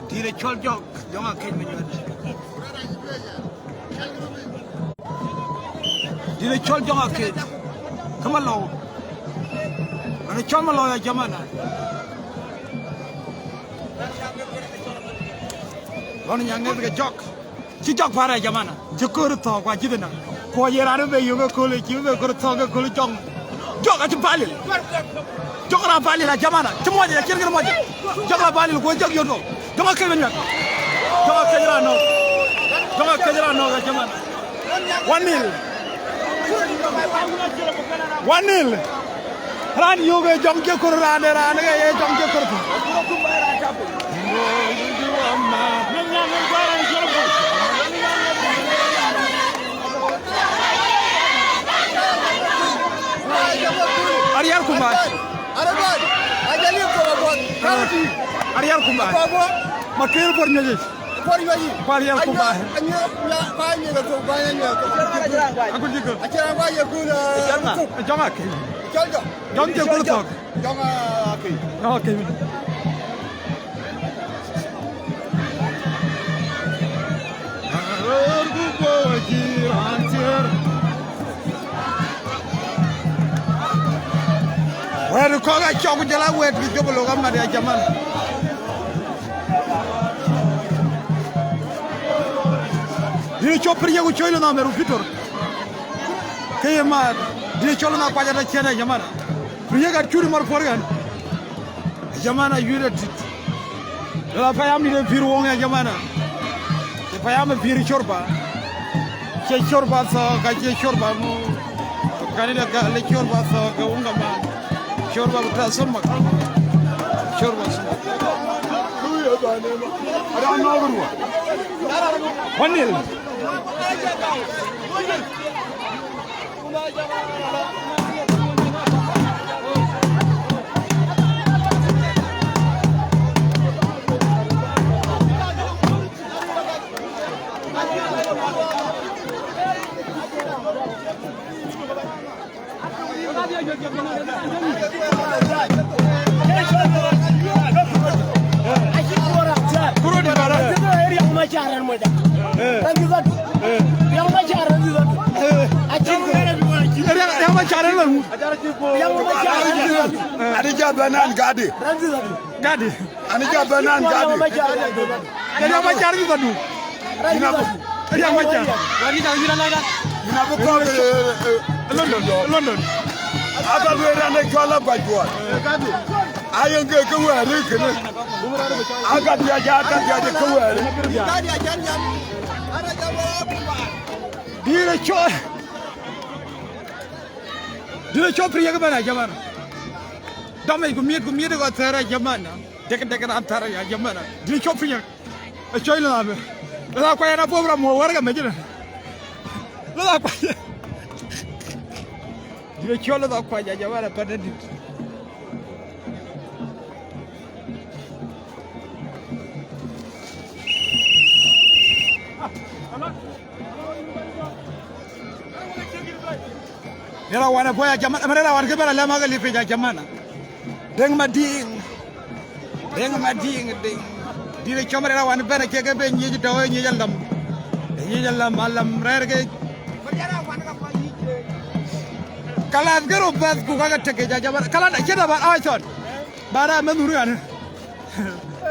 Dït ë cɔl Jɔk, Jɔŋ Akec Manyuɛt. Dït ë cɔl Jɔŋ Akec. Kä Malɔu. Ɣɛn ë cɔl Malɔu ya jamana. Lɔn Nyaŋeth ke Jɔk. Cï Jɔk päär ya jamana. Cï kör thɔɔk ku acï dhïn na. Ku ye raan be yök ëkööl, cï be kör thɔɔk ëkööl Jɔk. Jɔk acï palil. Jɔk raan palil a jamana. Cï muɔc, acïn kën muɔc. Jɔk raan palil ku Jɔk yöt kɔ̈u. Jɔŋ Akec Manyuɛt. Jɔŋ Akec raan nɔ̈k. Jɔŋ Akec raan nɔ̈k a jamana. One nil. One nil. Raan yök ë Jɔŋ cï kör raan de raan ke ye Jɔŋ cï kör thïn. Arial kumbai. Arial kumbai. Ma kër bor nyuc. Kuar yɛn kumbai. Akut jikö. Jɔŋ Akec. Jɔŋ cï kör thɔɔk. Jɔŋ Akec. Jɔŋ Akec. Wɛ̈t kɔ̈k acɔk ku jɔl a wɛ̈t kï jɔp lok amat ya jaman. Dït cɔp pïr ye ku cuɔ̈c lɔ nham ë run Pitor. Ke ye mat, dït cɔl na kuac ata ciɛ̈n ë jamana. Pïr ye gat curi mɔr puɔ̈r ɣɛn. Jamana yuël ë tït. Lɔ la payam dït ë pïr woŋ ë jamana. Ë payam ë pïr corba. Cie corba thɔɔk, ka cie corba mu. Kani da ka le corba thɔɔk ke wunga ma. Corba bita sumak. Corba sumak. Ada nɔɔk ruwa. One nil. Kurudi bara. Riek Machar en moja. Eh. Rangi zatu. Eh. Riek Machar rangi zatu. Eh. Achi. Riek, Riek Machar en laŋu. Riek Machar rangi zatu. Ani ja bɛ̈n an gadi. Gadi. Ani ja bɛ̈n an gadi. Riek Machar mïth adu. Riek Machar. Ina bi kɔk, eh, eh, London, London. Aka lueel raan ë cɔl Abac Duɔɔr. Ayen ke ke wɛɛr ë kënë. Aka dhiac, aka dhiac ke wɛɛr. Dït ë cɔl, dït ë cɔl Riek ëbɛ̈n a jaman. Dɔm yic ku miɛt, ku miɛt ë kɔc thɛɛr a jaman. Dek, dek raan thɛɛr a jaman. Dït ë cɔl Riek. Ë cɔl lɔ abë. Lɔ kuany na puɔ̈u ram wɔ wär ke mecï. Lɔ kuany. Dït ë cɔl lɔ kuany a jaman a pɛ̈n dït. Rɛ̈ɛ̈r awan ë puɔ̈u ya jaman, rɛ̈ɛ̈r awan kë bɛ̈n alɛ̈m ake lip piny ya jaman. Deŋ Madiŋ. Deŋ Madiŋ, Deŋ. Dït ë cɔm rɛ̈ɛ̈r awan bɛ̈n acie ke ben nyic tɔ̈u ë nyic alam. Ë nyic alam, alam rɛ̈ɛ̈r ke. Kalath ke röt bɛ̈th ku ka ke tek ya jaman. Kalath acïn aban, ai thɔn. Bara meth nu rian.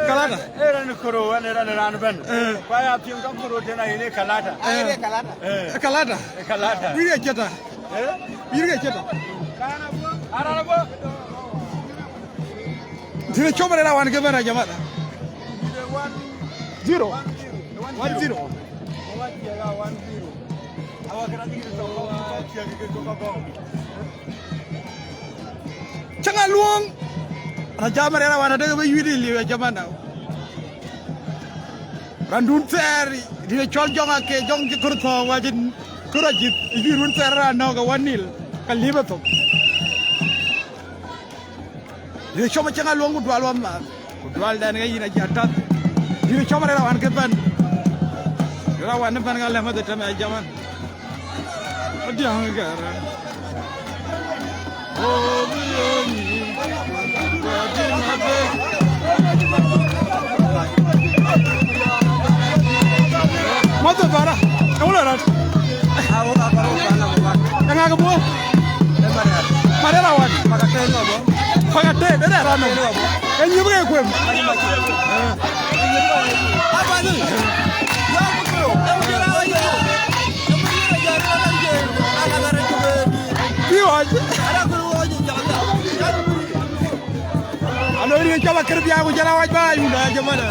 Kalata. Ee raan koro, wan ee raan, raan bɛ̈n. Eh. Ku aya piŋ ka koro tën ayen ee Kalata. Ayen ee Kalata. Eh. Kalata. Ee Kalata. Wïr ye ceta. Eh? Wïr ye ceta. Arana bo. Dït ë cɔm rɛ̈ɛ̈r awan kë bɛ̈n a jaman. Zero. One zero. One zero. Cäŋ aluɔŋ. Na jam rɛ̈ɛ̈r awan adek bï yuit ë liu ya jaman dau. Randun thɛɛr, dït ë cɔl Jɔŋ Ake, Jɔŋ cï kör thɔ̈ɔ̈ŋ wacin, kör ajïth, ë yuit run thɛɛr raan nɔ̈k ë wan nil, ka lip ë thok. Dït ë cɔm cäŋ aluɔŋ ku dual wamääth. Ku dualdɛn ke yïn acï atäth. Dït cɔm rɛ̈ɛ̈r awan kë bɛ̈n. Rɛ̈ɛ̈r awan ë bɛ̈n ka lɛ̈m adhil tɛ̈m ya jaman. Adiäŋ gɛ̈r. Mɔ̈th bara. Eŋö lɔ rɔt? Eŋa ke bɔ̈? Marial awan. Pakaten, ë rɛ̈ɛ̈r anɔm. Ë nyuth ke kuem. Piɔ̈ɔ̈c. Alo rin cɔl akër biak ku jɔl awac ba ayunda jamana.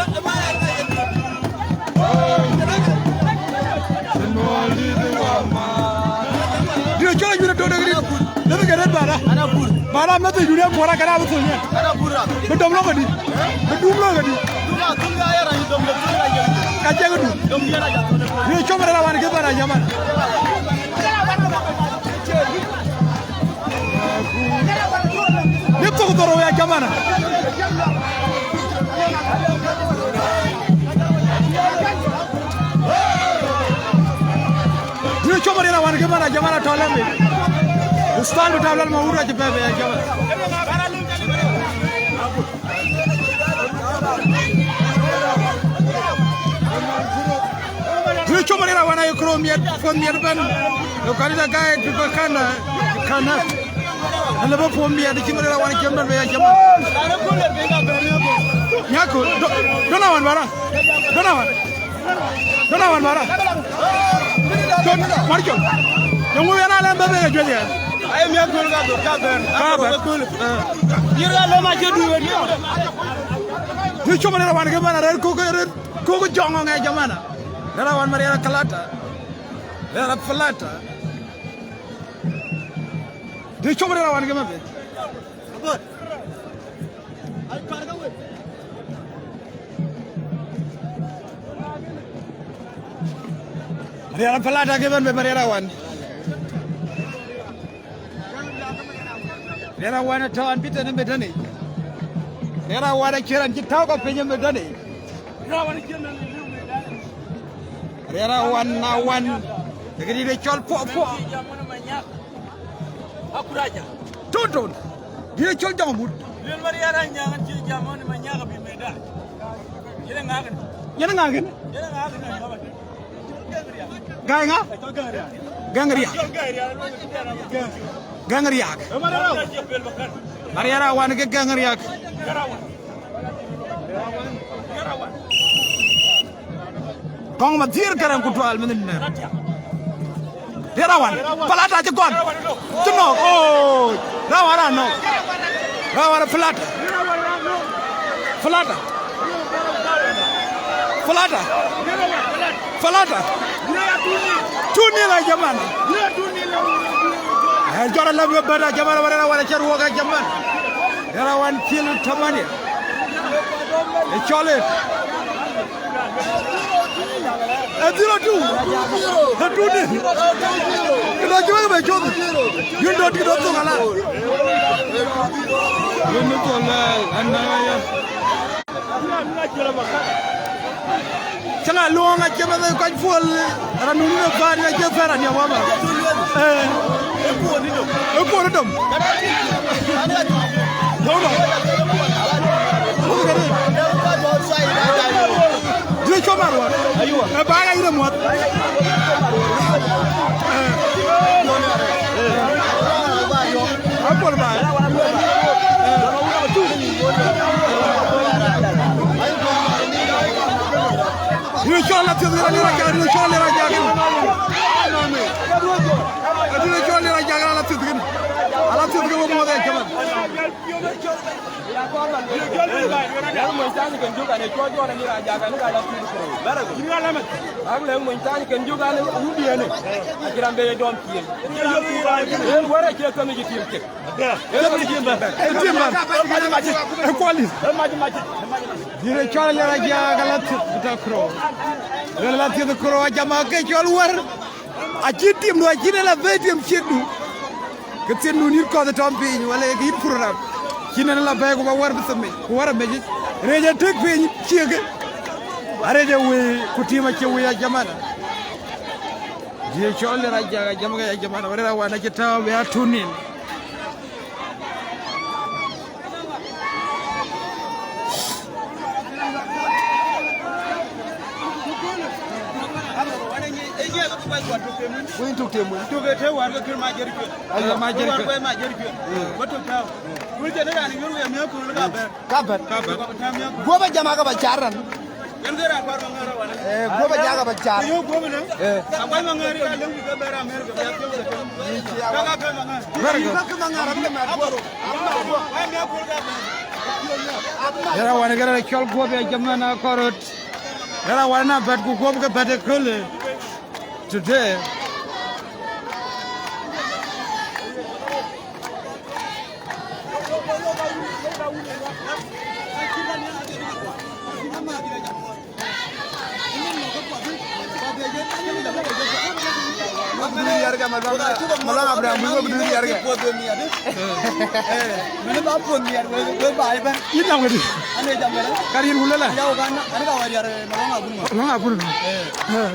Dït cɔl ayunda tɔ̈ dek dït. Lëbï ke rɛ̈ɛ̈r bara. Bara meth ayunda kuɔra kɛn abï thöny. Bï dɔm lɔ kedï. Bï dum lɔ kedï. Ka cï kedï. Dït cɔl rɛ̈ɛ̈r awan kë bara jamana. Ni thok dhorou ya jamana. Ni cɔm rɛ̈ɛ̈r awan kë bɛ̈n a jamana tɔ̈ lɛ̈m. Ustal bï tɔ̈ lɛ̈m ma wut acï bɛ̈n ya jamana. Dït cɔm rɛ̈ɛ̈r awan aye kuro miɛt, puɔ̈th miɛt ëbɛ̈n. Ë kɔc ë dakai bï bä kan, kan na. Ëlë bä puɔ̈u miɛt cï rɛ̈ɛ̈r awan cï bɛ̈n bei acï man. Nyakö, dɔn awan bara. Dɔn awan. Dɔn awan bara. Dɔn, mar col. Yɔŋ wëu yɛn alɛm bä bei ajuëc yɛn. Ai miɛt köl ka dhok ka bɛ̈n. Ka bɛ̈n. Yïr ka lom acï duëër. Dït cɔm rɛ̈ɛ̈r awan kë bɛ̈n arɛ̈ɛ̈r kök, rɛ̈ɛ̈r kök jɔŋ ŋɛ jamana. Rɛ̈ɛ̈r awan Marial Kalata. Rɛ̈ɛ̈r Kalata. Dït cɔm rɛ̈ɛ̈r awan kë bɛ̈n bei. Marial Kalata kë bɛ̈n bei Marial awan. Rɛ̈ɛ̈r awan ë tɔ̈ an bï tën ë medani. Rɛ̈ɛ̈r awan acï raan cï tääu kɔ̈u piny ë medani. Rɛ̈ɛ̈r awan awan. Ë këdït ë cɔl puɔpuɔ. Akuraja. Tonton. Dït ë cɔl Jɔŋ Mut. Luel Marial Anyaŋ cï jam ɣɔn ë Manyak abï meda. Yɛn ë ŋaak ënë. Yɛn ë ŋaak ënë. Yɛn ë ŋaak ënë. Gai ŋa? Gai Riak. Gai Riak. Gai Riak. Gai Riak. Gai Riak. Gai Riak. Ariɛr awan ke gäŋ riäk. Kɔŋ ma thiër kärɛŋ ku tual mïth nɛr. Riɛr awan. Palata cï gɔn. Cï nɔ̈k. Oh. Rawan anɔ̈k. Rawan Palata. Palata. Falata. Falata. Two nil ya jaman. Eh, jɔrɔ lɛ̈p wek bɛ̈t ya jaman, wala, wala cɛ ruɔk ya jaman. Era wan kilo tamania. E cɔl e. E zero two. E two nil. Kilo jiwe be chon. Yun dot kilo tu kala. Yun dot kilo anaya. Cäŋ a luɔŋ acï meth kɔc puɔl, raan nu në bäär, acï thɛɛr ania wama. Eh. E kuɔn dom. Dom. Dï cɔm arwa. E bäär ayï muɔth. Eh. Apol ba. Dï cɔl la thieth kën, dï cɔl la thieth kën. Dï cɔl la thieth kën, ala thieth kën. Ala thieth kën wo muɔth e jaman. Yak mony tany kën jök an, e cuɔt jɔt ani rac jak an, ka la thieth kën. Ak lɛ̈k mony tany kën jök an, wun diɛ̈n e. Acï raan be ye dɔm ciëën. Yen wär acie kämic ë tim cek. Ë tim bɛ̈n. Ë tim bɛ̈n. Ë kuɔl dït. Dït ë cɔl Alier Ajak ala thieth bï tɔ kërou. Lël ala thieth kërou ajam ake cɔl wär. Acï timdu, acïn ë la bɛ̈i tim ciëkdu. Ke thiëndu nït kɔ̈th ë tɔm piny, wala ke yïn program. Cïn ë la bɛ̈i ku ba wär bï themic, ku wär amec. Rec ë tëk piny ciëkë. Arec ë wëi, ku tim acie wëi ajamana. Dït ë cɔl Alier Ajak ajam ke ajamana, wär ë awan acï tääu bï a two nil. Winy tuk tim winy. Tuk e te war ke kir ma jer cuet. Ayo. Ma jer cuet. Ma jer cuet. Ba tuk tau. Winy je ne ran yur we me ko ka ber. Ka ber. Ka ber. Guɔ̈p ajam aka ba car ran. Yen ke raan kuar maŋar awan. Eh, guɔ̈p ajak aba car. Yo guɔ̈p ne. Eh. Akuany maŋar ya lem ke ber America ya tiyo ke. Ka ka ke maŋar. Very good. Ka ke maŋar am ke ma guɔ̈p. Am ma guɔ̈p. Wa me ko ka ber. Era wan gara cɔl guɔ̈p ya jaman akorot. Era wan na bɛ̈t ku guɔ̈p ke bɛ̈t e köle. Today. Malong Abraham, we will do the other. Mene ba puɔth miɛt, we, we ba ëbɛ̈n. Yïn jam këdï? Ane jam këdï? Ka rin wulë la? Yaw kan, ane ka wär yar, eh, Malong Abun. Malong Abun. Eh. Eh.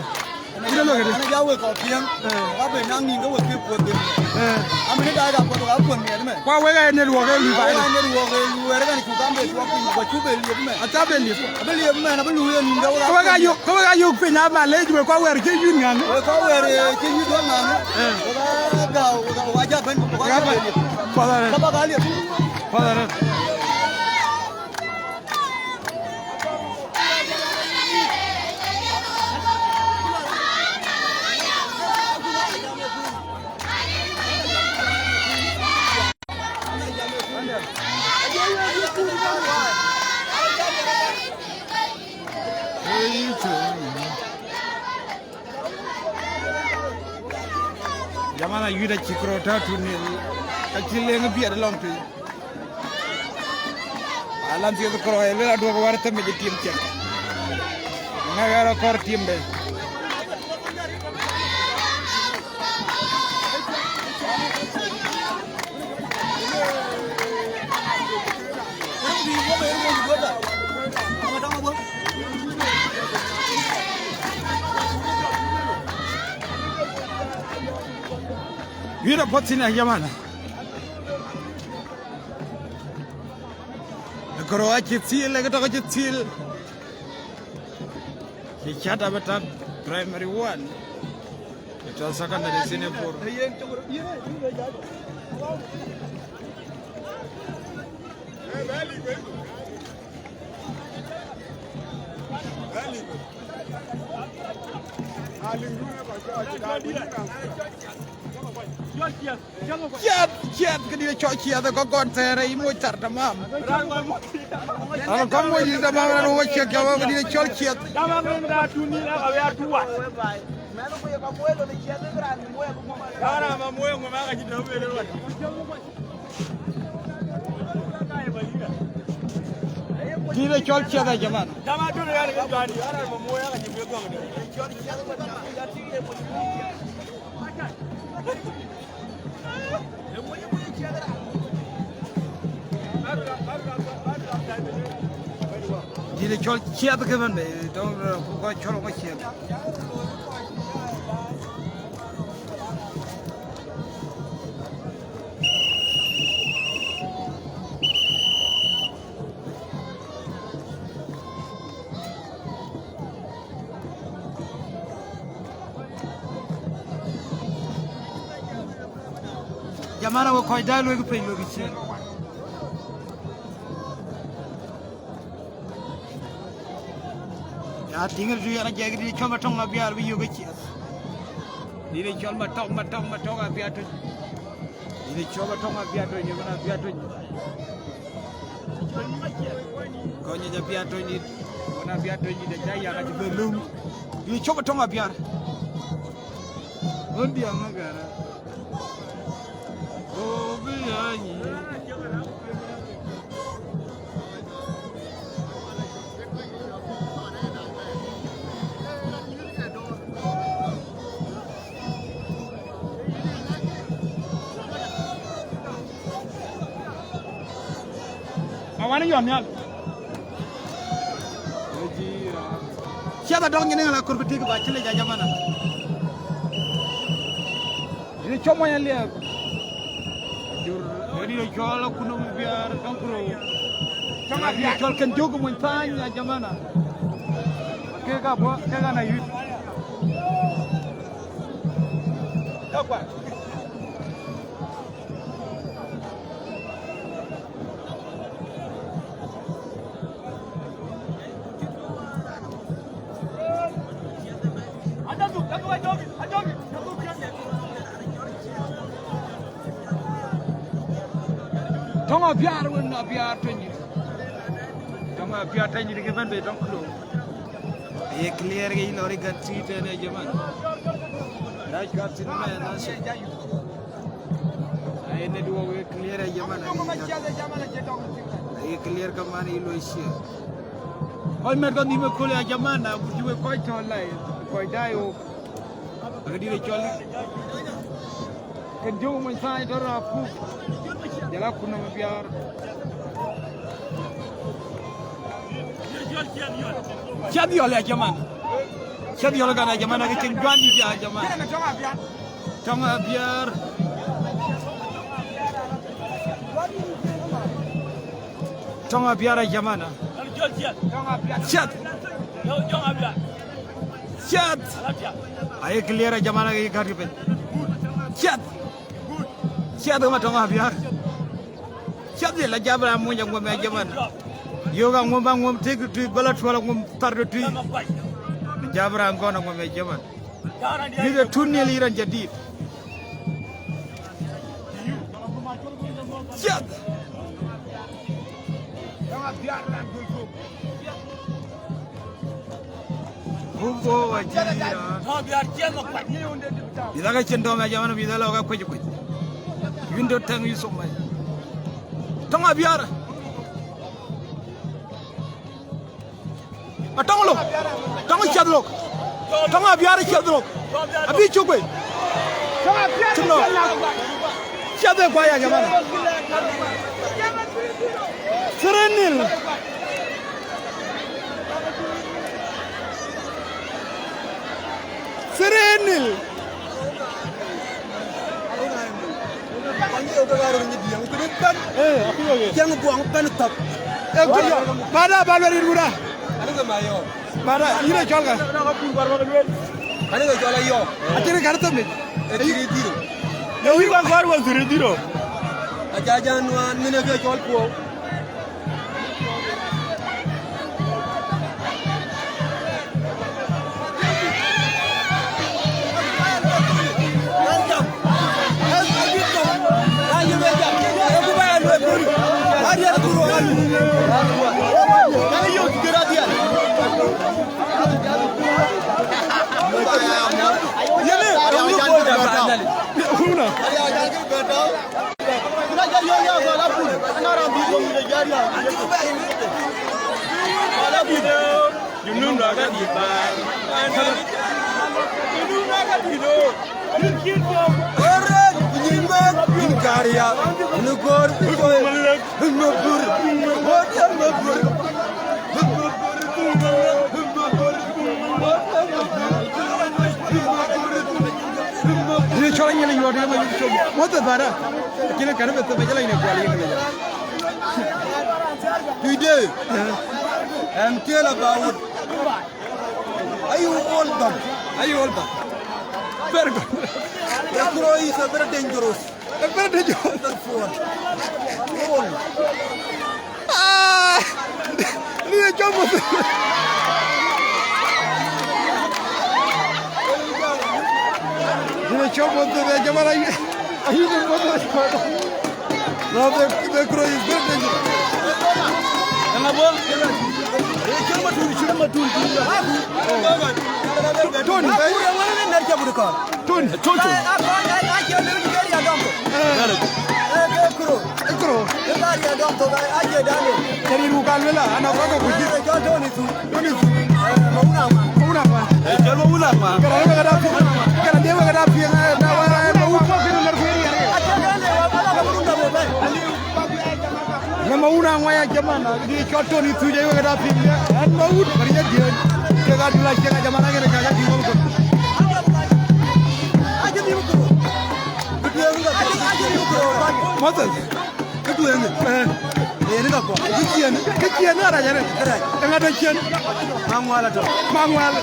Ane jam këdï? Ane jam we kɔ̈k piɛŋ. Eh. Ka ben naŋ nïn ke we ke puɔth ben. Eh. Amene daai ka puɔth, ka puɔth miɛt mɛ. Kua wek aa network ë lui baai. Wek aa network ë lui, wɛ̈ɛ̈r kan cu kan be tuɔk piny, ku cu be liep mɛ. Aca be liep. Abe liep mɛ, abe lui ë nïn ke wek. Ke wek aa yök, ke wek aa yök piny ama lec we kua wɛ̈ɛ̈r cï yïn ŋaŋ. We kua wɛ̈ɛ̈r, eh, cï yïn duɔ̈k ŋaŋ. Eh. Wek aa gäu, wek aa, wek aa ja bɛ̈n, wek aa ja bɛ̈n. Puɔth arëët. Ka bä ka liep. Puɔth arëët. Jaman ayuc acï kërou tääu two nil, ka cï leŋ biɛt lɔŋ tui. Alan thieth kërou, ë lël aduɔ̈k wär themic ë tim cek. Ŋɛk ɣɛr akɔ̈r timde. Yïn apuɔth thïn, ya jaman. Kërou acï thil, ë ke tɔ̈ ke cï thil. Cï cat abï tak primary one. Ë tɔ̈ secondary senior four. Ë yen cök, ë yen, ë yen, ë yen. Ciɛth, ciɛth, këdï cɔl ciɛth, kɔ̈k gɔn thɛɛr, yï moc thar tamam. An kɔ̈k moc dït tamam, an wä ciɛk jam, këdï cɔl ciɛth. Dït ë cɔl ciɛth, a jaman. Dït ë cɔl ciɛth ke bɛ̈n bei, tɔŋ rɔt ku kɔc cɔl ku ciɛth. Jamana, we kɔc dai luek piny, luek ciɛth. Ya tïŋ, rëër yɛn ajɛk dït cɔl Matɔŋ Abiar bï yök ë ciɛth. Dït cɔl Matɔŋ, Matɔŋ, Matɔŋ Abiar Tony. Dït cɔl Matɔŋ Abiar Tony, Matɔŋ Abiar Tony. Kɔc nyic Abiar Tony dït, Matɔŋ Abiar Tony dït, aca yak acï bï lum. Dït cɔl Matɔŋ Abiar. Ɣön diäŋ agɛ̈rä. Go bï ya nyic. Awan yɔn nhial. Ciɛth adɔŋ nyin ŋa la kor bï tik ba cï lec a jamana. Dït cɔl mony aliɛɛp. Jur, dït cɔl Akun Mabiar Tɔŋ Kuro. Dït cɔl Kën Jök mony thany a jamana. Kek abɔ̈, kek ana yut. Tɔŋ Abiar wën, Abiar Tony. Tɔŋ Abiar Tony ke bɛ̈n bei Tɔŋ Kuro. Aye clear ke yï lɔ̈ɔ̈r ë gät tït tɛ̈n ë jaman. Rac gät tït mɛn ashe. Aye network ë clear ë jaman. Aye clear kaman yï lɔ share. Kɔc mɛt kɔn nhïïm ëkööl ya jaman, agut cï wek kɔc tɔ̈ live, kɔc daai ɣok. Akëdït ë cɔl Kën Jök mony thany tɔ̈ rap ku. Jɔl Akun Mabiar. Ciɛth yɔl ya jaman. Ciɛth yɔl kan ya jaman, akë cïn juan dït ya jaman. Tɔŋ Abiar. Tɔŋ Abiar a jamana. Ciɛth. Ciɛth. Aye clear a jamana ke gät ke piny. Ciɛth. Ciɛth ke Matɔŋ Abiar. Ciɛth ye la jabra muny aŋuɔm a jamana. Yök aŋuɔm, aŋuɔm tik tui, bala tuɔl aŋuɔm thar tui. Jabra aŋuɔm a jamana. Mïth ë tun nhial yï raan jadid. Ciɛth. Buk bo wa jira. Mïth aka cïn dɔm ya jamana, mïth ala ka kuec kuec. Yïn do tɛŋ yï thok mai. Tɔŋ Abiar. Atɔŋ lok, tɔŋ ciɛth lok, tɔŋ Abiar ciɛth lok, abï cuk bei. Cï nɔ̈k. Ciɛth ë guai ya jamana. Three nil. Three nil. Ee, akuc wek. Ciɛŋ buɔŋ pɛn thɔp. Ee, kuc yɔ. Bada, ba luɛl yïn wura. Bada, yïn ë cɔl ka. Anë ke cɔl Ayɔɔk. Acïn kän thömic. Ee three zero. Ye wïc ba gɔ̈ɔ̈r wek three zero. Aca jän nuan, ŋinë ke cɔl puɔ̈u. Ye cɔl anyɛl yuɔt ye ma yïn com. Mothe bara. Kine kan be thebe jala ine kual ye kine. Today, I'm tell about Are you all done? Are you all done? Very good. The crow is a very dangerous. A very dangerous. Very fool. Fool. Ah! Ni de chomo. Ni de chomo de jamara. Are you the mother? No, the, the crow is very dangerous. Ëŋa bol? Eh, cïn matun, cïn matun, cïn matun. Tony. Tony, Tony. Tony. Eh. Kuro. Kuro. Jadi bukan wala, anak kau kau kucing. Tony. Maun Aŋuan. Maun Aŋuan. Eh, cɔl Maun Aŋuan. Kara dia wek ada piŋ, kara dia wek ada piŋ, eh, na wa, eh, Maun. Na Maun Aŋuan ya jaman, di cɔl Tony Thuc, eh, wek ada piŋ, eh, an Maun, bari ya dia. Ke ga dula ke ga jaman, ke ga jaman. Moses. Kë tueŋ. Eh. Yen ka kɔk. Kë ciën. Kë ciën arac arë. Arac. Eŋa tɔ ciën? Maŋual atɔ. Maŋual.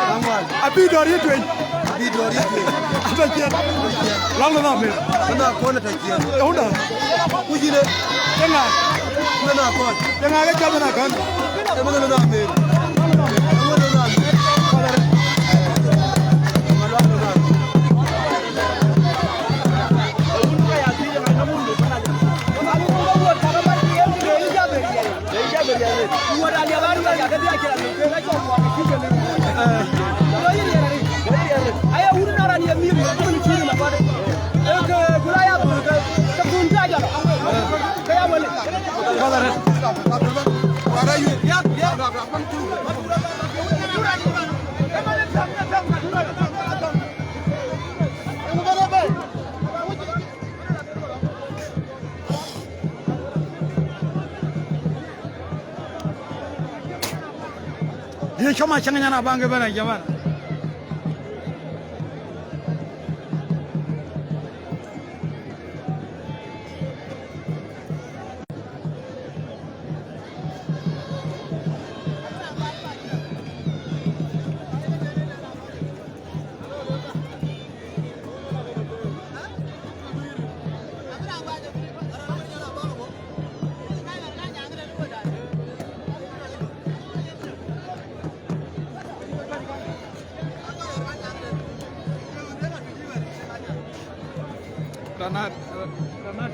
Maŋual. Abï dɔ̈ɔ̈r yï tueny. Abï dɔ̈ɔ̈r yï tueny. Atɔ ciën. Atɔ ciën. Lɔl në nɔm mën. Në nɔm kɔn atɔ ciën. Eunda. Ku jine. Eŋa. Në nɔm kɔn. Eŋa ke cɔl në nɔm kɔn. Eŋa në nɔm mën. Eŋa në nɔm mën. Ye cɔm acäŋ nyan abaŋ ke bɛ̈n a jaman. Ranat, ranat.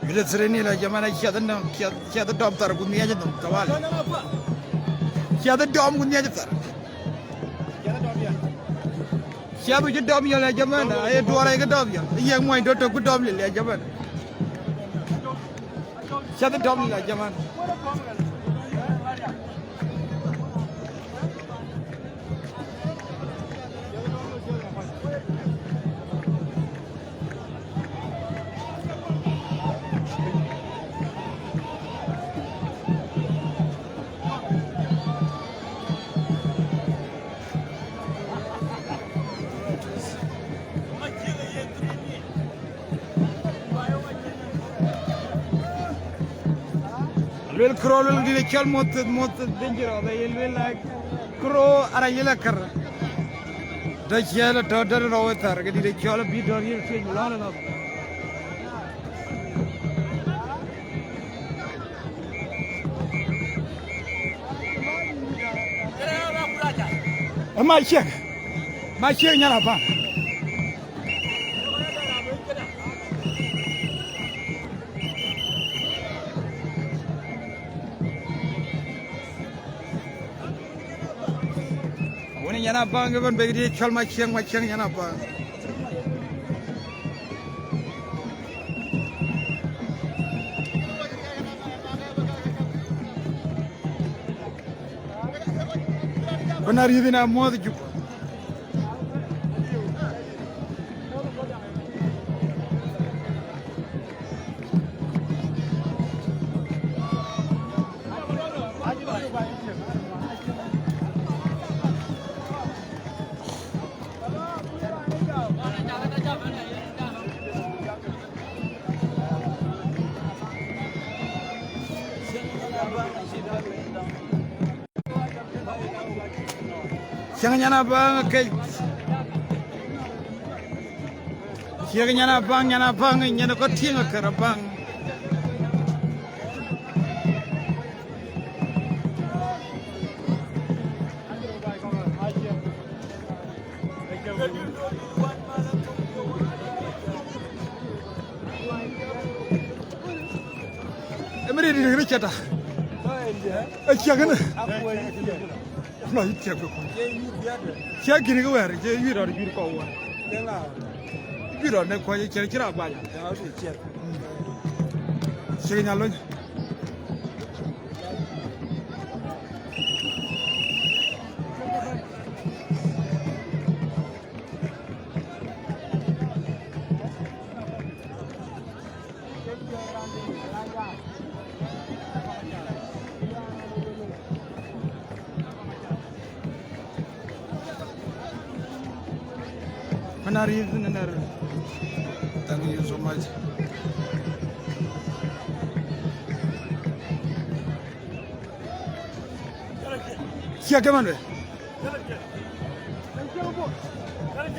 Gide thireni la jaman, ciɛth dɔm, ciɛth, ciɛth dɔm thar ku nhiac dɔm tawali. Ciɛth dɔm ku nhiac thar. Ciɛth cï dɔm yɔl ya jaman, aye duɔɔr aye ke dɔm yɔl. Ye muɔny dɔ̈ tök ku dɔm lil ya jaman. Ciɛth dɔm lil ya jaman. Luel kuro, luel dït cɔl moth, moth dangerous, ye luel like kuro ara yela kar. Da ciɛl tɔ dɛn rɔu ë thar, ke dït cɔl bï dɔ̈ɔ̈r yïn tueny lɔ̈ɔ̈r ënɔɔth. Ma ciɛk, ma ciɛk nyan abaŋ. Wën nyan abaŋ ëbɛ̈n bek dï cɔl ma ciɛk, ma ciɛk nyan abaŋ. Ku na rïth na muɔ̈th jup. Ciɛŋ nyan abaŋ kec. Ciɛŋ nyan abaŋ, nyan abaŋ, nyan kɔc tïŋ akër abaŋ. Ëmëri dït kërë cï ta. Ë ciɛk kënë. Lɔ yï ciɛk bï kuny. Ciɛk gïn kë wɛ̈ɛ̈r, cï yï rɔt juiir kɔ̈u wär. Juiir rɔt në kuɔc, ciɛk cï raan guany. Ciɛk nya lony. Mana rïth në nɛr. Thank you so much. Ciɛk ëmën bɛ.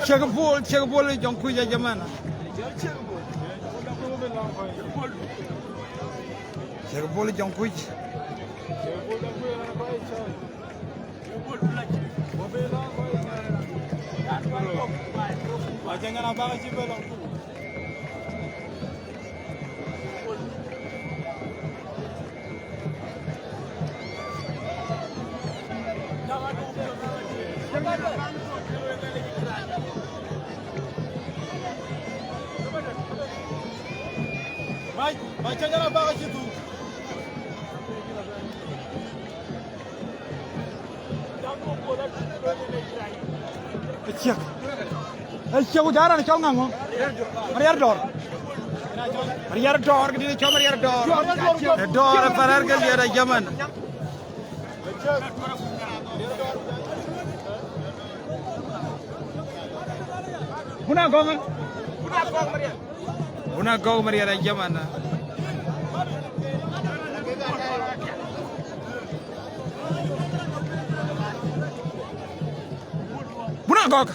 Ciɛk Bol, ciɛk Bol ë Jɔŋkuc ya jamana. Ciɛk Bol ë Jɔŋkuc. Aciek. Aciek, ku jɔl raan cɔl ŋa ŋö? Mariar Dɔɔr. Mariar Dɔɔr, këdï cɔl Mariar Dɔɔr. Ë Dɔɔr ë Parar ke liɛɛt a jaman. Buna gɔŋ. Buna gɔŋ Mariar a jaman. Buna gɔŋ.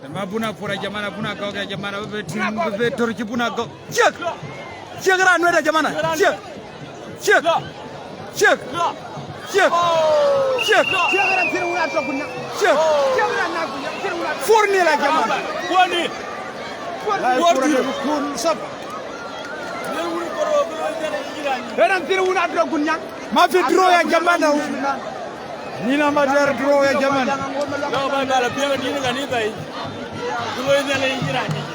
Ëma Buna Puɔr a jamana, Buna Gɔ̈k a jamana, bï bɛ tïŋ, bï bɛ tör cï Buna Gɔ̈k. Ciek! Ciek raan nuet a jamana. Ciek! Ciek! Ciek! Ciek! Ciek! Ciek raan thïn wun atɔ̈ ku nyaŋ. Ciek! Ciek raan na ku nyaŋ, thïn wun atɔ̈. Four nil a jamana. Four nil. Four nil. Kun saba. Raan thïn wun atɔ̈ ku nyaŋ. Ma fi draw ya jamana. Nina ma der draw ya jamana. Lɔ ba gala piɛŋ dït kanitha yic. Ku loi Nhialic yic raan yic.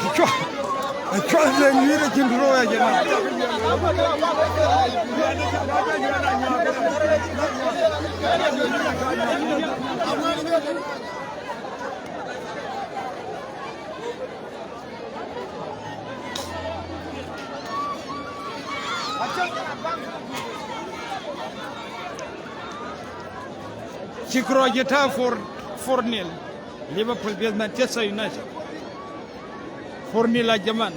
Acua, acua de nyuir acïn röör ya jama. Cï kërɔɔc cï tääu four, four nil. Liverpool biɛth Manchester United. Four nil a jaman.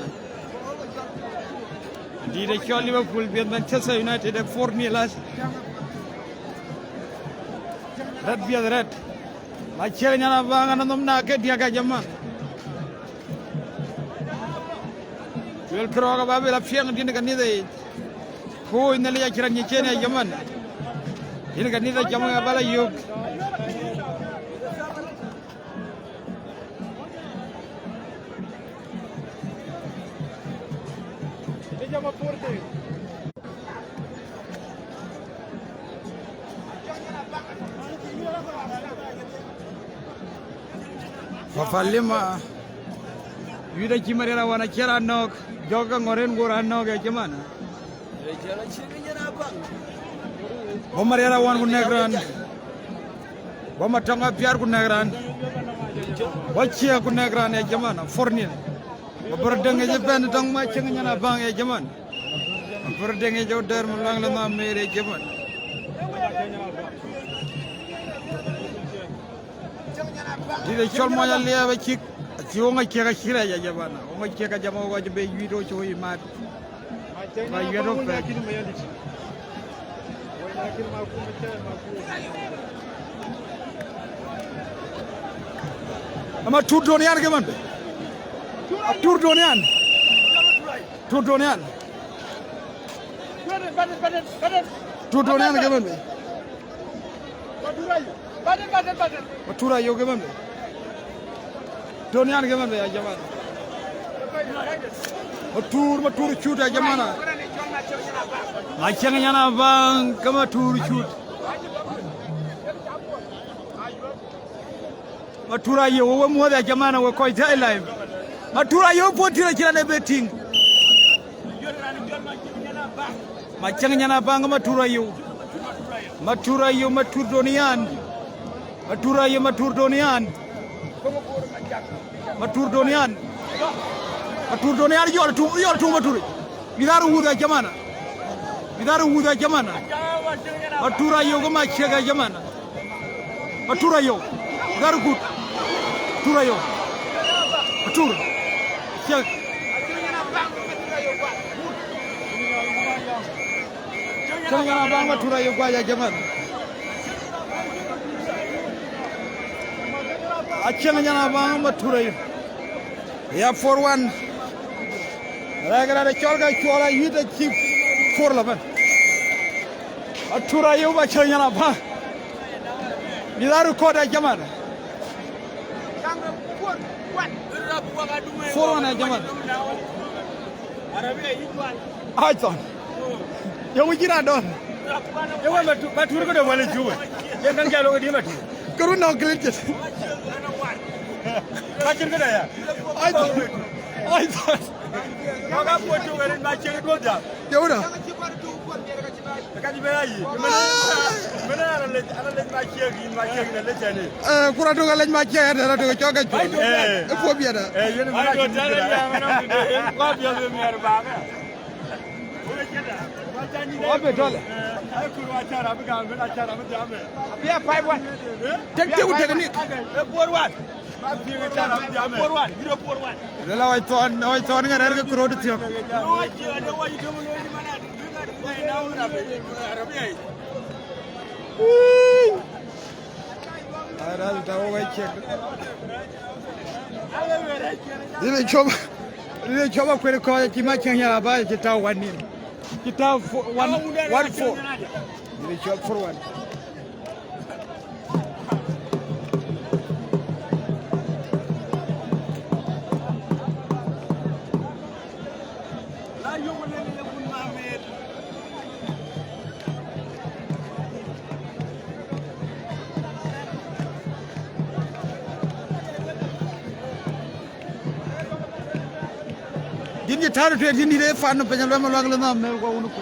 Dït ë cɔl Liverpool biɛth Manchester United ë four nil a. Rɛt biɛth rɛt. Ma ciɛk nyan abäŋ anɔnhom na ke diäk a jaman. Luel kërɔɔk aba bï la piɛŋ dïn kanitha yic. Ku woi Nhialic acï rɛt nyic cen ya jaman. Dïn kanitha jam aba la yök. Papa Lima, yuda cï Mariara wan acï raan nɔ̈k, jɔk ka ŋɔ̈r en guɔ raan nɔ̈k ya jaman. Bɔ̈ Mariara wan ku nɛ̈k raan. Bɔ̈ Matɔŋ apiaar ku nɛ̈k raan. Bɔ̈ Ciɛk ku nɛ̈k raan ya jaman, four nil. Bɔ̈ Bɔ̈r Deŋ ëcï bɛ̈n tɔŋ ma cieŋ nyan abäŋ ya jaman. Bɔ̈ Bɔ̈r Deŋ ëcï dɛ̈r ma luaŋ la nham Meer ya jaman. Dït ë cɔl mɔny aliɛɛp acïk, acï wok aciëk acï rɛɛc a jaman. Wok aciëk a jam wok acï be yuiit wok cï wok yï mat. Ba yuiɛt wok pɛ̈k. Ama tur donian ke man be. Tur donian. Tur donian. Tur donian ke man be. Matur ayok ke man be. Donian ke man be ya jaman. Matur, Matur cut ya jaman. Ma cieŋ nyan abäŋ ke Matur cut. Matur ayok we muɔ̈th ya jaman we kɔc thɛi live. Matur ayok puɔ̈t tïr acïn raan ë be tïŋ. Ma cieŋ nyan abäŋ Matur ayok. Matur ayok, Matur donian. Matur ayok, Matur donian. Matur donian. Matur donian yɔl tuŋ, yɔl tuŋ Matur. Bï dhar wuth a jaman. Bï dhar wuth a jaman. Matur ayok ma ciëk a jaman. Matur ayok. Dhar kut. Matur ayok. Matur. Ciëk. Cieŋ nyan abäŋ Matur ayok guac a jaman. A cieŋ nyan abäŋ Matur ayok. Ya four one. Rɛk rɛt ë cɔl ke cuɔl ayït acï four eleven. Matur ayok ba cieŋ nyan abäŋ. Bï dhar kut a jaman. Four one a jaman. Ai thɔn. Yöŋ cï raan dɔ̈n. Ye wën ba tu-, ba tur këde wël ë cuwë. Yen käŋ cä lok ë dïïm atur. Kërun nɔŋ kilit cït. Ba cïn këde ya. Ai thɔn. Ai thɔn. Wak a puɔc cök ë rin ba ciëŋ ë duɔ̈k jam. Yöŋ da. Ka cï bɛ̈n ayï. Mën, mën ana lec, ana lec ma ciëk, yïn ma ciëk në lec tënë. Eh, ku rɔt tök alec ma ciëk, rɔt tök cɔk ke cuɔl. Eh. Ë puɔ̈u biɛt, eh. Eh, yen mën a cïn bï da. Kua biɔth ë miɛr bak, eh. Wa be tɔl. Eh, ai kur wa cara bï gam, bï na cara bï gam, eh. Bia five one. Eh? Tek, tek, tek ni. Eh, four one. Lëla wai thɔn, wai thɔn ŋa rɛ̈ɛ̈r ke këröt thiɔ̈k. Ai, rɛ̈ɛ̈r ta wok ai ciek. Dïn ë cop, dïn ë cop akuër kɔc, cï ma cieŋ ya ba, cï tau wan nin. Cï tau fo-, one, one four. Dïn ë cop four one. Dïn cï tääu tueet, dïn dït ë fan piny aluɛm aluak lë nham mɛl guɔ wun ku.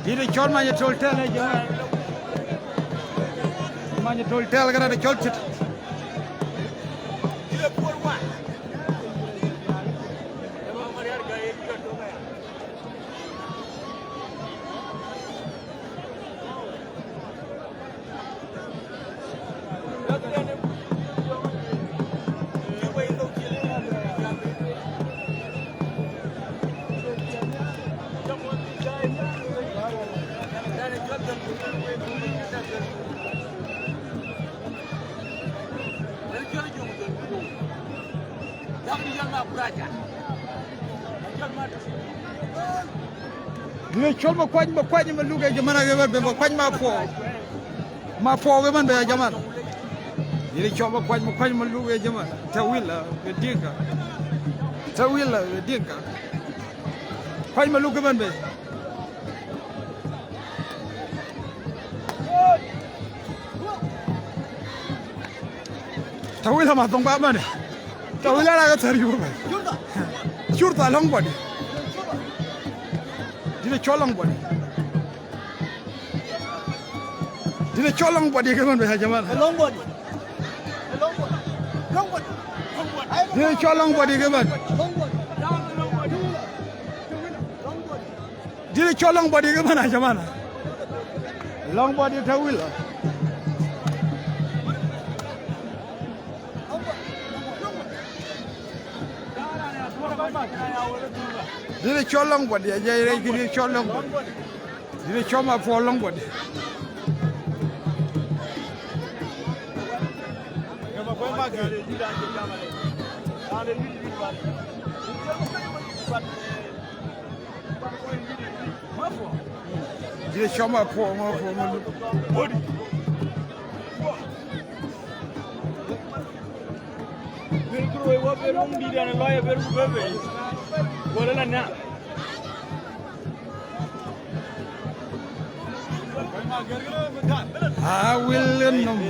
Dït ë cɔl many ë tol tɛl ë jɔ̈ɔ̈r. Many ë tol tɛl kërɛt ë cɔl cït. Dït ë cɔl Makuany, Makuany Maluk ë jëmën, ake bɛ̈n, Makuany Mapuɔɔu. Mapuɔɔu ë bɛ̈n bei, ya jaman. Dït ë cɔl Makuany, Makuany Maluk ë jëmën. Tawila, ë Dinka. Tawila, ë Dinka. Kuany Maluk ë bɛ̈n bei. Tawila ma thoŋ ba bɛ̈n. Tawila la ke thär yur bɛ̈n. Shurta lɔŋ bɔ̈ dï. Dït ë cɔl lɔŋ bɔ̈ dï. Dït ë cɔl lɔŋ bɔ̈ dï ke bɛ̈n bei, ya jaman. Lɔŋ bɔ̈ dï. Lɔŋ bɔ̈ dï. Lɔŋ bɔ̈ dï. Dït ë cɔl lɔŋ bɔ̈ dï ke bɛ̈n. Lɔŋ bɔ̈ dï. Dït ë cɔl lɔŋ bɔ̈ dï ke bɛ̈n, ya jaman. Lɔŋ bɔ̈ dï Tawila. Dït ë cɔl lɔŋ bɔ̈ dï, ajai rɛc kë dït ë cɔl lɔŋ bɔ̈ dï. Dït ë cɔl Mapuɔɔu lɔŋ bɔ̈ dï. Dït ë cɔl Mapuɔɔu, Mapuɔɔu Maluk. Bɛ̈n kërou, wɔ bɛ̈n wun dït ɛn lɔɔi, bɛ̈n ku bɛ̈n bei. Wala la na. A wil ë nɔm.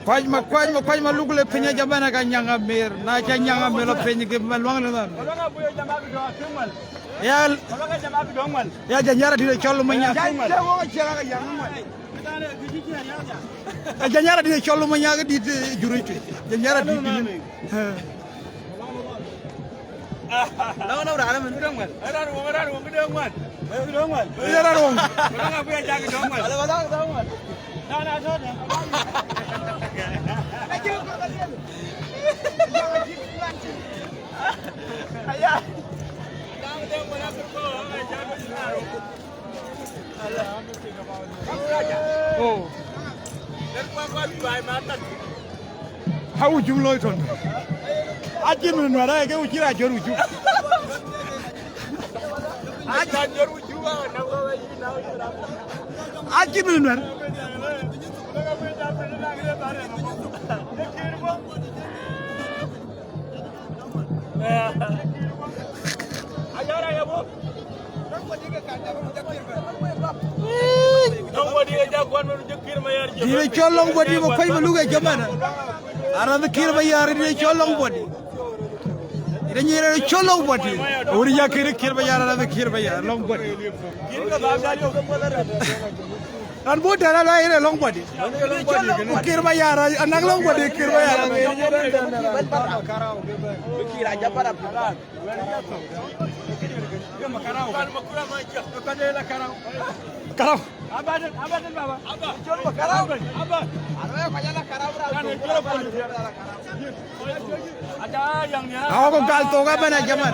Kuany ma, kuany ma, kuany ma luk le piny, aja bɛ̈n aka nyaŋ amer. Na ca nyaŋ amer la piny ke ma luaŋ le nɔn. Ya, ya janyara dït cɔl ma nyaŋ. Ajanyara dït cɔl ma nyaŋ dït, eh, jurui tu. Janyara dït dït. Lɔŋ nɔm raan mën döŋ wɛl. Raan wöŋ, raan wöŋ döŋ wɛl. Döŋ wɛl. Raan wöŋ. Raan wöŋ. Ala ba döŋ wɛl. Na, na, tɔ̈ dɛ. Aya. Oh. Hau jum looi tɔn. Acïn mën nuɛ̈r ke ucï ra jör ucum. Acïn mën nuɛ̈r. Dït cɔl lɔŋ bɔ̈ dï, ma kuany ma luk ë jɔmɛn. Aran Kiir Mayar dït cɔl lɔŋ bɔ̈ dï. Ënë nyïïr ë cɔl lɔŋ bɔ̈ dï. Wun ya Kiir, Kiir Mayar, aran Kiir Mayar lɔŋ bɔ̈ dï. An bɔ̈ dɛ̈n alɔ yen ë lɔŋ bɔ̈ dï. Ku Kiir Mayar, anak lɔŋ bɔ̈ dï Kiir Mayar. Karau. Awa ko gal thok abɛ̈n a jaman.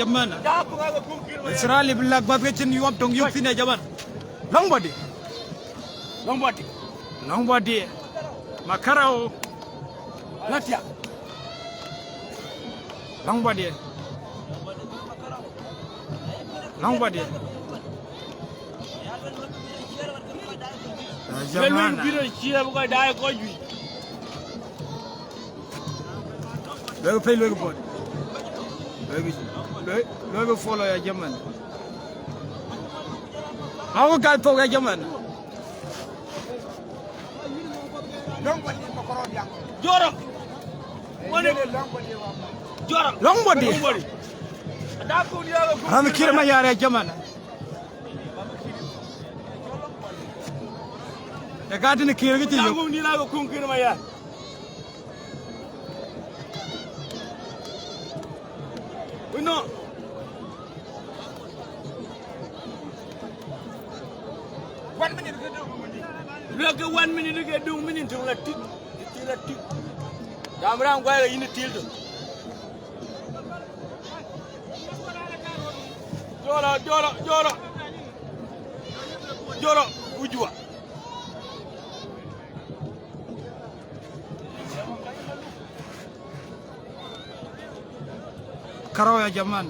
jaman. Israel bï lak bath ke cïn yuɔp töŋ yök thïn ya jaman. Long body. Long body. Long body. Makarau. Latia. Long body. Long body. Ya jaman. Luel pei, luel bot. Luel, luel, luel follow ya jaman. Aku gal thok ya jaman. Joro. Wani. Joro. Long body. Long body. Ram Kiir Mayar ya jaman. E ka tïn Kiir kë cï yök. Ni la ko kum Kiir Mayar. Uno. One minute ke dong. Luel ke one minute ke dong, minute töŋ la tik. Tik la tik. Gam ram guai la yïn til töŋ. Jolo, jolo, jolo. Jolo, ujua. Karau ya jaman.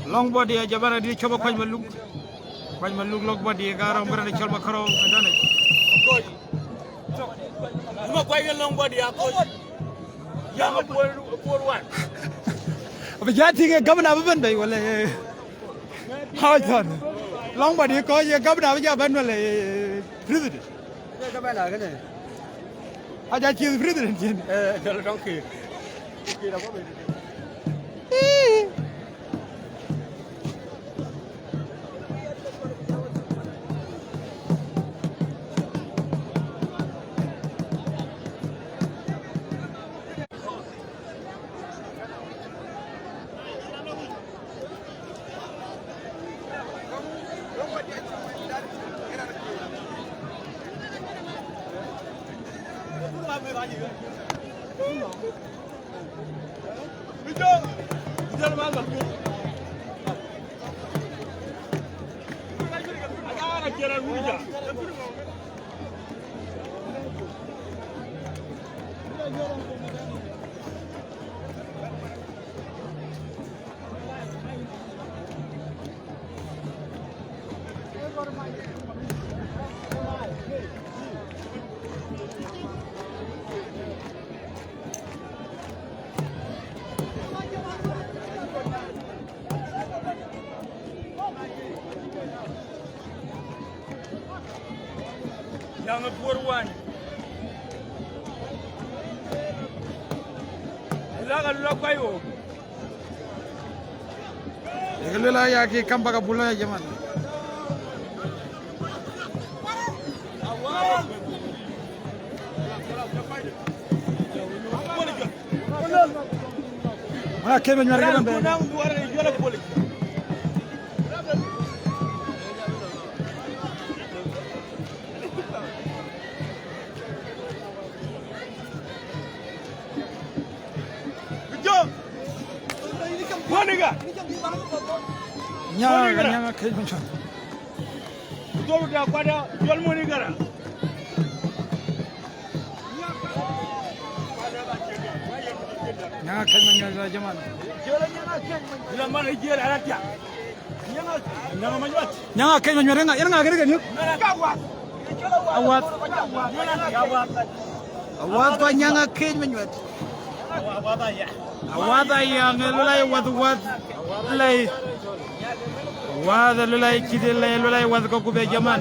Long body ya jaman, adï cɔp Kuac Maluk. Kuac Maluk long body, ka rɔm bërë cɔl Makarau, adane. Kuma Kuac ke long body ya kɔc. Yang a puɔr, puɔr wan. Abï ja tïŋ ë gabna bï bɛ̈n bei, wala, eh. How John? Long body kɔc ye gabna bï ja bɛ̈n, wala, eh, president. Ke gabna kënë. Aja cï president cin. Eh, jɔl tɔŋ Kiir. Kiir abɔ bei. Ih. Yang a puɔr wan. Yeke luel aya ki kam bak abul ya jaman. Mana keme nyuar ke ban be. Nyaŋ, nyaŋ kec monyuat. Nyaŋ kec monyuat ya jaman. Nyaŋ kec monyuat, yen ŋa, yen ŋa kën kën yök? Awath. Awath kɔc nyaŋ kec monyuat. Awath aya ŋe lulai wath wath lei. Wath lulai cït lei lulai wath kɔ̈k ku be jaman.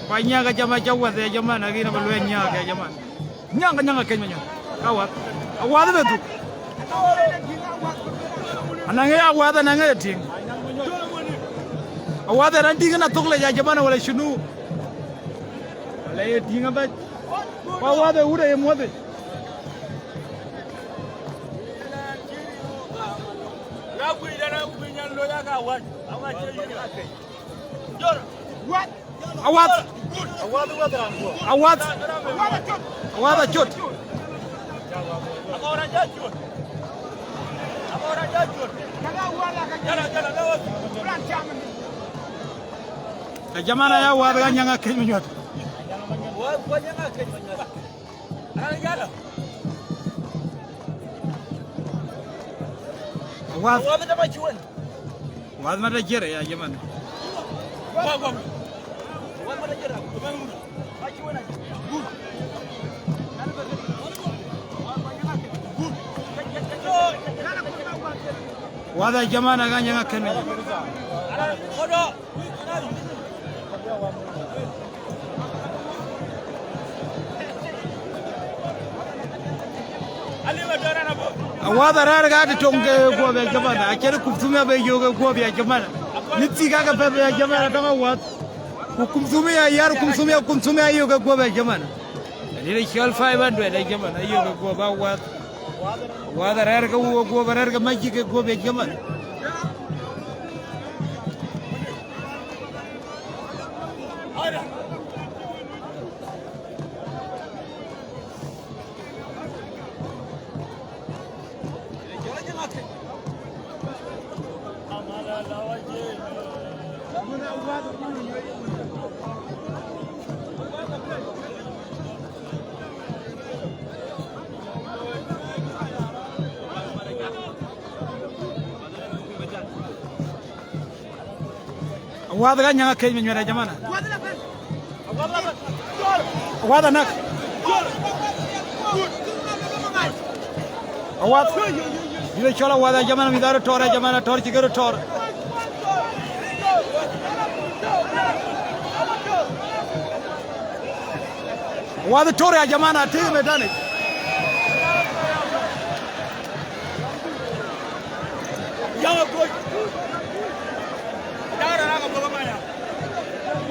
Kua nyaŋ ke jama ca wath ya jaman, akin aba luɛny nyaŋ ke jaman. Nyaŋ ke nyaŋ ke kec monyuat. Ka wath. Awath be dhuk. Anaŋ ya wath, anaŋ ya tiŋ. Awath ë raan tiŋ na thok le ya jaman wala shunu. Wala ye tiŋ abɛc. Kua wath ë wut ë ye muɔth. Awath. Awath. Awath acot. Ka jaman aya wath ka nyaŋ akec monyuat. Wath. Wath mata jere ya jaman. Wath ya jaman ka nyaŋ akec monyuat. Awath arɛ̈ɛ̈r ka të töŋ ke guɔ̈p ya jaman, acïn Kumthum ya be yök ke guɔ̈p ya jaman. Ni thii ka ke pɛ̈th ya jaman, atɔ̈ŋ Awath. Ku Kumthum ya yär, Kumthum ya, Kumthum ya yök ke guɔ̈p ya jaman. Ni de cɔl five hundred ya jaman, ayök ke guɔ̈p Awath. Awath arɛ̈ɛ̈r ke wok guɔ̈p, arɛ̈ɛ̈r ke mac ke guɔ̈p ya jaman. Awath ka nyaŋ akec monyuat ya jaman. Awath anak. Awath. Yïn cɔl Awath ya jaman, mïth arɔt tɔɔr ya jaman, atɔɔr cï ke röt tɔɔr. Awath tɔɔr ya jaman, atik medanic.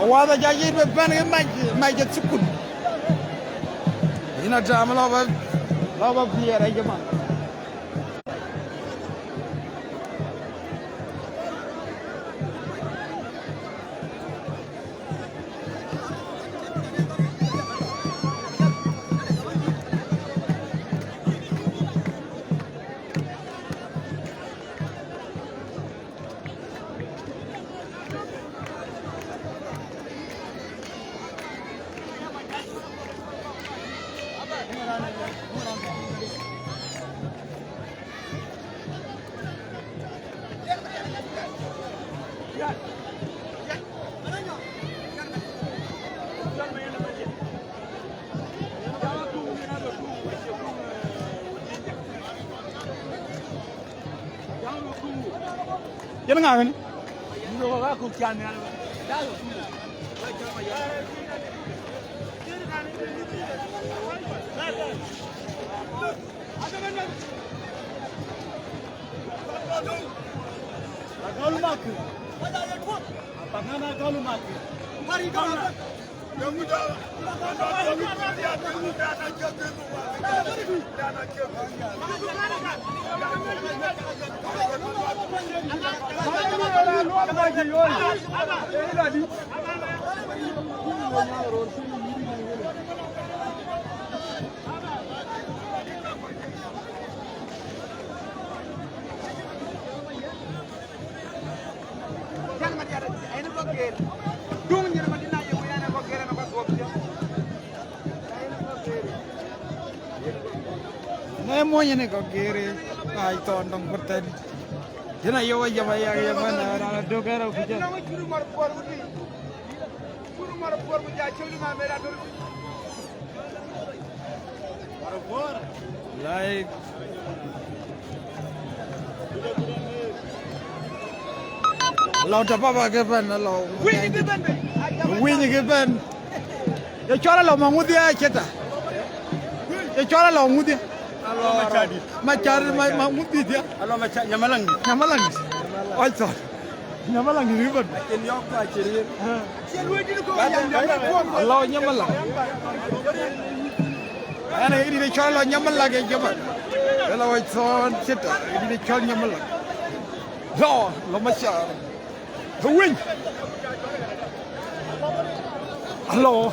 Awath aja yïn bï bɛ̈n ke mac, mac ë thukul. Yïn atam lɔ bä, lɔ bä biɛɛr ya jaman. Yen ŋa kënë? Ne mony ne kɔ̈k geer, ai thɔn dɔŋ ku tɛ̈n. Jɛn ayok ajam ayak ye man, raan adök ɛn rɔt ku jɛn. Like. Lɔ tɔ papa ke bɛ̈n, lɔ. Winy ke bɛ̈n. Ye cɔl alɔ maŋudhi a ceta. Ye cɔl alɔ ŋudhi. Alɔ Macadi. Macadi, ma, maŋudhi dia. Alɔ Macadi, Nyamalang. Nyamalang. Oi, thɔn. Nyamalang di river. Acin yɔk ku acin yen. Alɔ Nyamalang. Ana idi de cɔl alɔ Nyamalang ke jama. Ela wa thɔn ceta. Idi de cɔl Nyamalang. Lɔ, lɔ Macadi. Winy. Alɔ.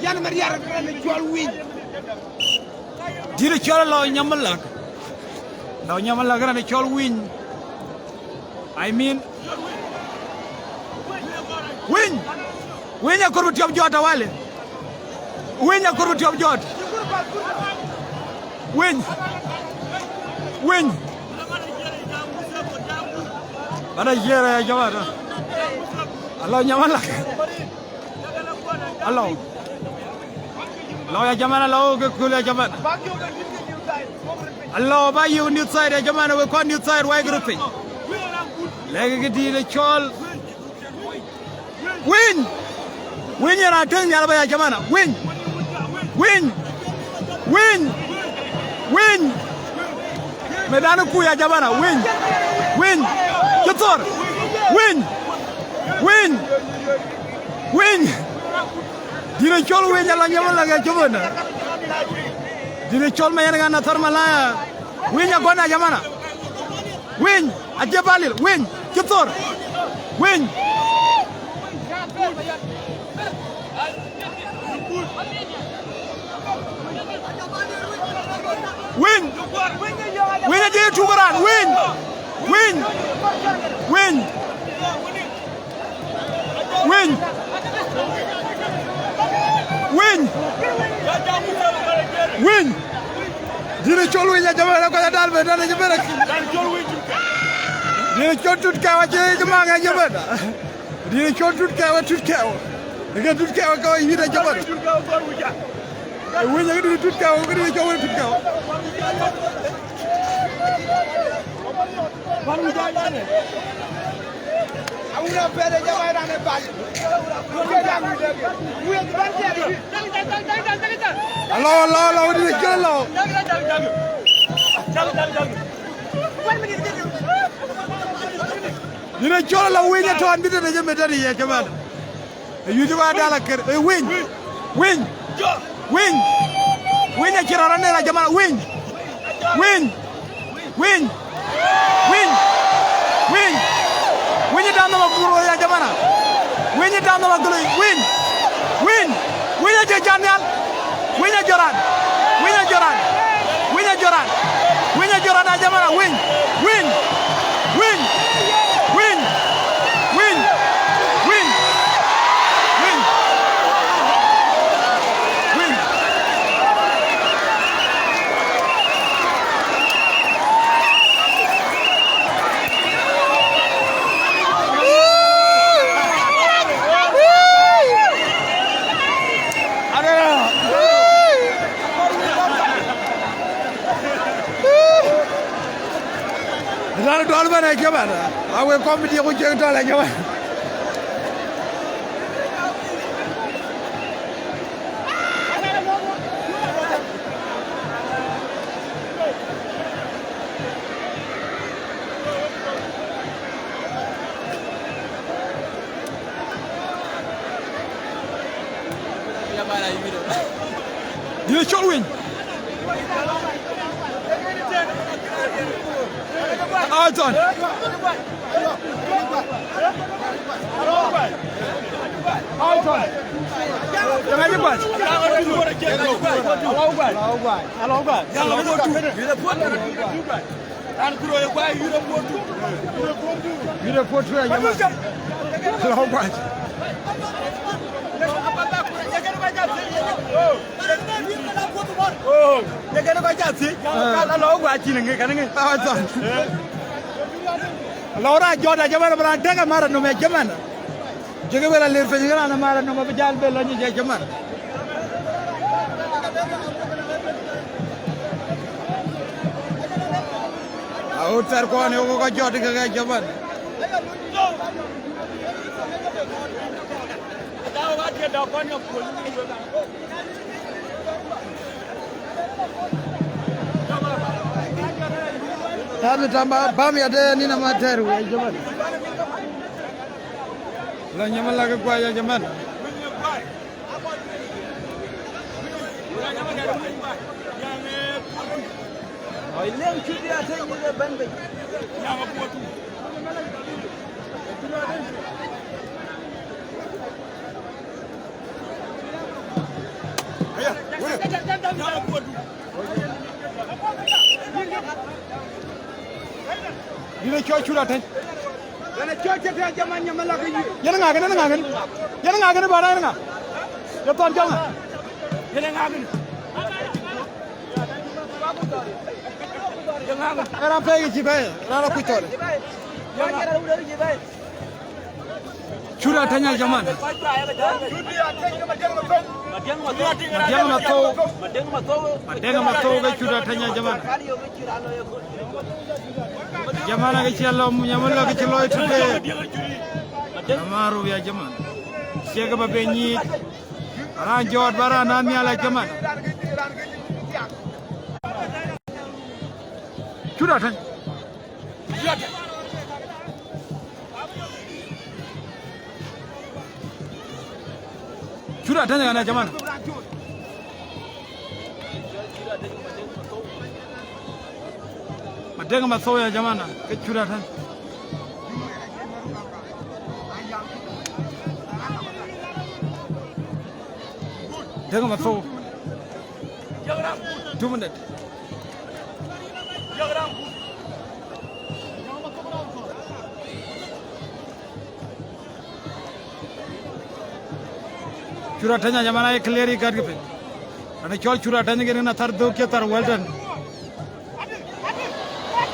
Yan Mariar raan cɔl Winy. Dït cɔl alɔ Nyamalak. Lɔ Nyamalak raan cɔl Winy. I mean, Winy. Winy akɔɔr bï tiɔp jɔt awali. Winy akɔɔr bï tiɔp jɔt. Winy. Winy. Bada jiɛɛr ya jama da. Alɔ Nyamalak. Alɔ. Lɔ ya jama na, lɔ ke kul ya jama na. Alɔ ba yï new side ya jama na, we kɔn new side wai grouping. Lɛ̈k ke dït cɔl. Winy! Winy yen atëŋ nhial ba ya jamana. Winy! Winy! Winy! Winy! Medan ku ya jamana. Winy! Winy! Cï thor! Winy! Winy! Winy! Dït cɔl Winy ala nyam la ya jamana. Dït cɔl ma yen ŋa na thar malaya. Winy agɔn ya jamana. Winy, acie balil, Winy, cï thor. Winy. Winy. Winy acie tuk raan, Winy. Winy. Winy. Winy. Winy. Winy. Dït cɔl Winy ajamana, kɔc adal ben, dan ajamana. Dït cɔl Tut Kɛw acie jamana ajamana. Dït cɔl Tut Kɛw, Tut Kɛw. Eke Tut Kɛw ka yït ajamana. Winy eke dït Tut Kɛw, eke dït cɔl Winy Tut Kɛw. Alɔ, alɔ, alɔ, wëdït acï alɔ. Dït acï alɔ, Winy atɔ̈ an bï tëde jë mëtëde ye cï bɛ̈n. Ayuc ba dal akër. Eh, Winy. Winy. Winy. Winy acï rɔt anël ajamana. Winy. Winy. Winy. Winy. Winy. Winy dam nama guro ya jamana. Winy dam nama guro. Winy. Winy. Winy acie can nhial. Winy ajoran. Winy ajoran. Winy ajoran. Winy ajoran ajamana. Winy. Winy. Winy. Winy. Winy. Winy. Winy. Raan duɔl bɛ̈n ë cï bɛ̈n, a wek comedy ku cieŋ tɔ̈l ë cï bɛ̈n. Dït cɔl winy. Aton. Aton. Jangan cepat. Allahu Akbar. Allahu Akbar. Raan kuro ye guai yïn apuɔ̈u. Yïn apuɔ̈u ya jama. Allahu Akbar. Oh, ye kën kɔc ca thiëc. Ka la lɔ guai cïn ŋic kën ŋic. Aton. Lɔ ra jɔt a jama, bran dek amara nom ya jama. Jëkë bë la lir piny, raan amara nɔm abï jäl bë lɔ nyic ë cïmën. Aɣöt thɛɛr kuɔn ë wok ë jɔt kek ë cïmën. Tääu tääu bä, bäm ya de nïn ama tɛ̈r wei cïmën. La nyam la ke guai ya jaman. Oi, lem cï bï atëny de bɛ̈n bei. Dït ë cɔl Cut Atëny. Yen ë cɔl cï tɛ̈ jaman nyam la ke yï. Yen ŋa kën, yen ŋa kën? Yen ŋa kën bä raan ŋa? Ye thɔn cɔl ŋa? Yen ŋa kën? Yen ŋa kën? Ë raan pɛ̈i cï bɛ̈ɛ̈i, raan akuc thɔn. Yen ŋa? Cut Atëny ya jaman. Madiŋ Mathou. Madiŋ Mathou ke Cut Atëny ya jaman. Jaman, ke cï lɔ, nyam la ke cï lɔ tëde. Amaru ya jaman. Ciek ba be nyic. Raan jɔt ba raan an nhial ya jaman. Cut Atëny. Cut Atëny ɣɛn ya jaman. Madiŋ Mathou ya jaman, ke Cut Atëny. Madiŋ Mathou. Two minutes. Cut Atëny ya jaman, aye clear yï gät kë piny. Raan cɔl Cut Atëny ke rin athär dhök cï thär wɛl tɛ̈n.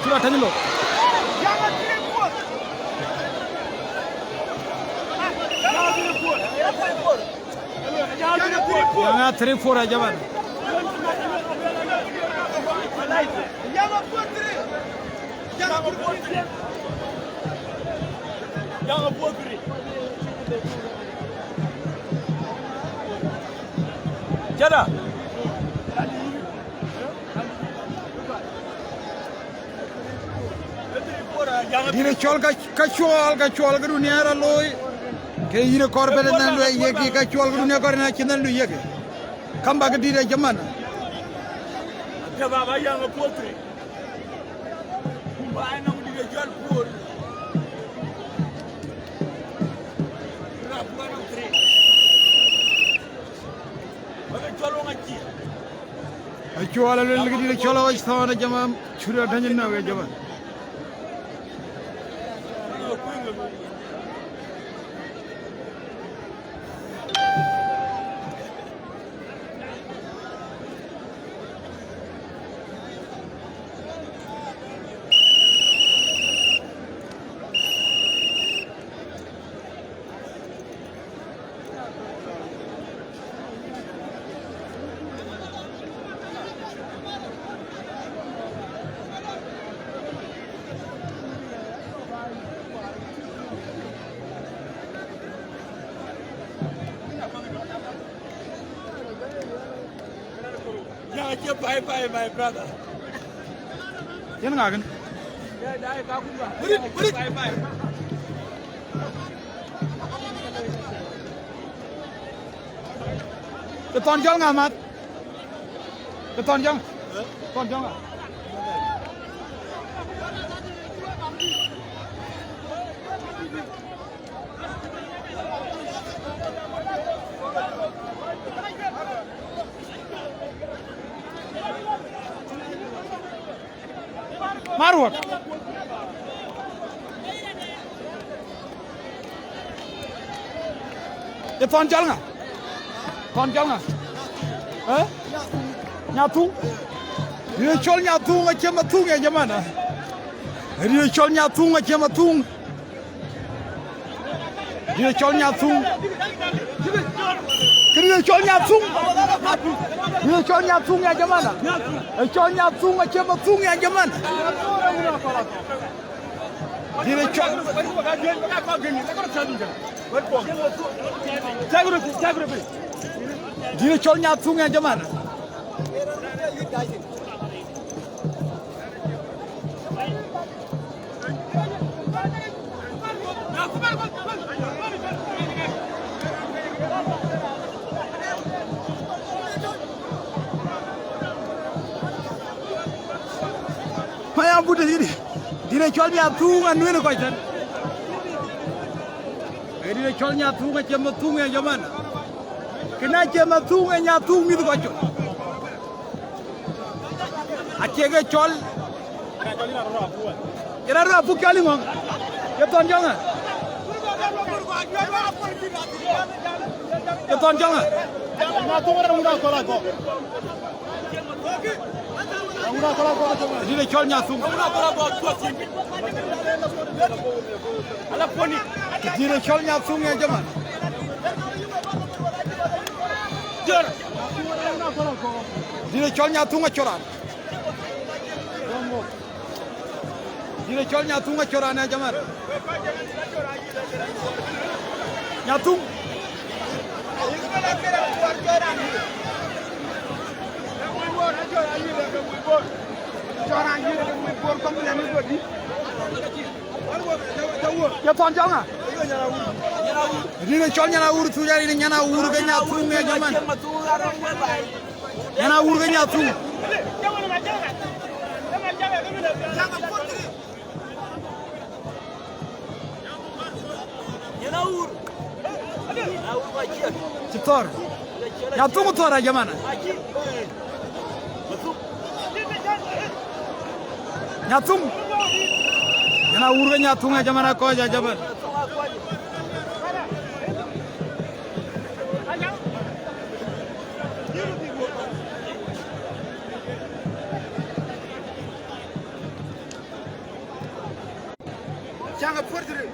Cut Atëny lɔ. Yaŋ a three four ya jaman. Jada. Dït ë cɔl ka, ka cuɔl, ka cuɔl ke dunia ra looi. Ke yïn kɔr bɛ̈n nɛn luɛi yek, ka cuɔl ke dunia kɔr na cïn nɛn luɛi yek. Kam bä ke dït ë jaman. Ade baba yaŋ a puɔ̈th. Kumba ë nɔm dït ë jɔl puɔ̈r. Rap one oh three. Bä ke cɔl wä ŋa cï. Acuɔl aluel ke dït ë cɔl awäc thɔɔn ë jama, Cut Atëny nɔ̈k ë jama. Ya, acie bye bye, my brother. Yen ŋa kën? Bye bye. Bye bye. Ë thɔn jɔl ŋa, math? Ë thɔn jɔl ŋa? Thɔn jɔl ŋa? Marwɔt. Ë thɔn cɔl ŋa? Thɔn cɔl ŋa? Ë? Nyathuŋ. Riëëc cɔl Nyathuŋ acie Mathuŋ ya jamana. Riëëc cɔl Nyathuŋ acie Mathuŋ. Dït ë cɔl Nyathuŋ. Këdït ë cɔl Nyathuŋ. Dït ë cɔl Nyathuŋ ya jamana. Ë cɔl Nyathuŋ acie Mathuŋ ya jamana. Dït ë cɔl. Dït ë cɔl Nyathuŋ ya jamana. Maya buta yïdï. Dït ë cɔl Nyathuŋ anuën kɔc tën. Ë dït ë cɔl Nyathuŋ acie Mathuŋ ya jamana. Kënë acie Mathuŋ, ë Nyathuŋ mïth kɔc col. Acie ke cɔl. Yen arɔ̈ apuk cɔl ŋɔ̈ŋ. Ye thɔn jɔŋ ŋa? Ye thɔn jɔŋ ŋa? Dït ë cɔl Nyathuŋ. Dït ë cɔl Nyathuŋ ya jaman. Dït ë cɔl Nyathuŋ acɔl raan. Dït ë cɔl Nyathuŋ acɔl raan ya jaman. Nyathuŋ. Ye thɔn cɔl ŋa? Rin ë cɔl Nyan Awur, thuc arin ë Nyan Awur ke Nyathuŋ ya jaman. Nyan Awur ke Nyathuŋ. Cï thɔ̈r. Nyathuŋ thɔ̈r ya jamana. Nyathuŋ. Nyan Awur ke Nyathuŋ ya jamana, kɔc ya jaman. Cäŋ ë puɔ̈r thïn.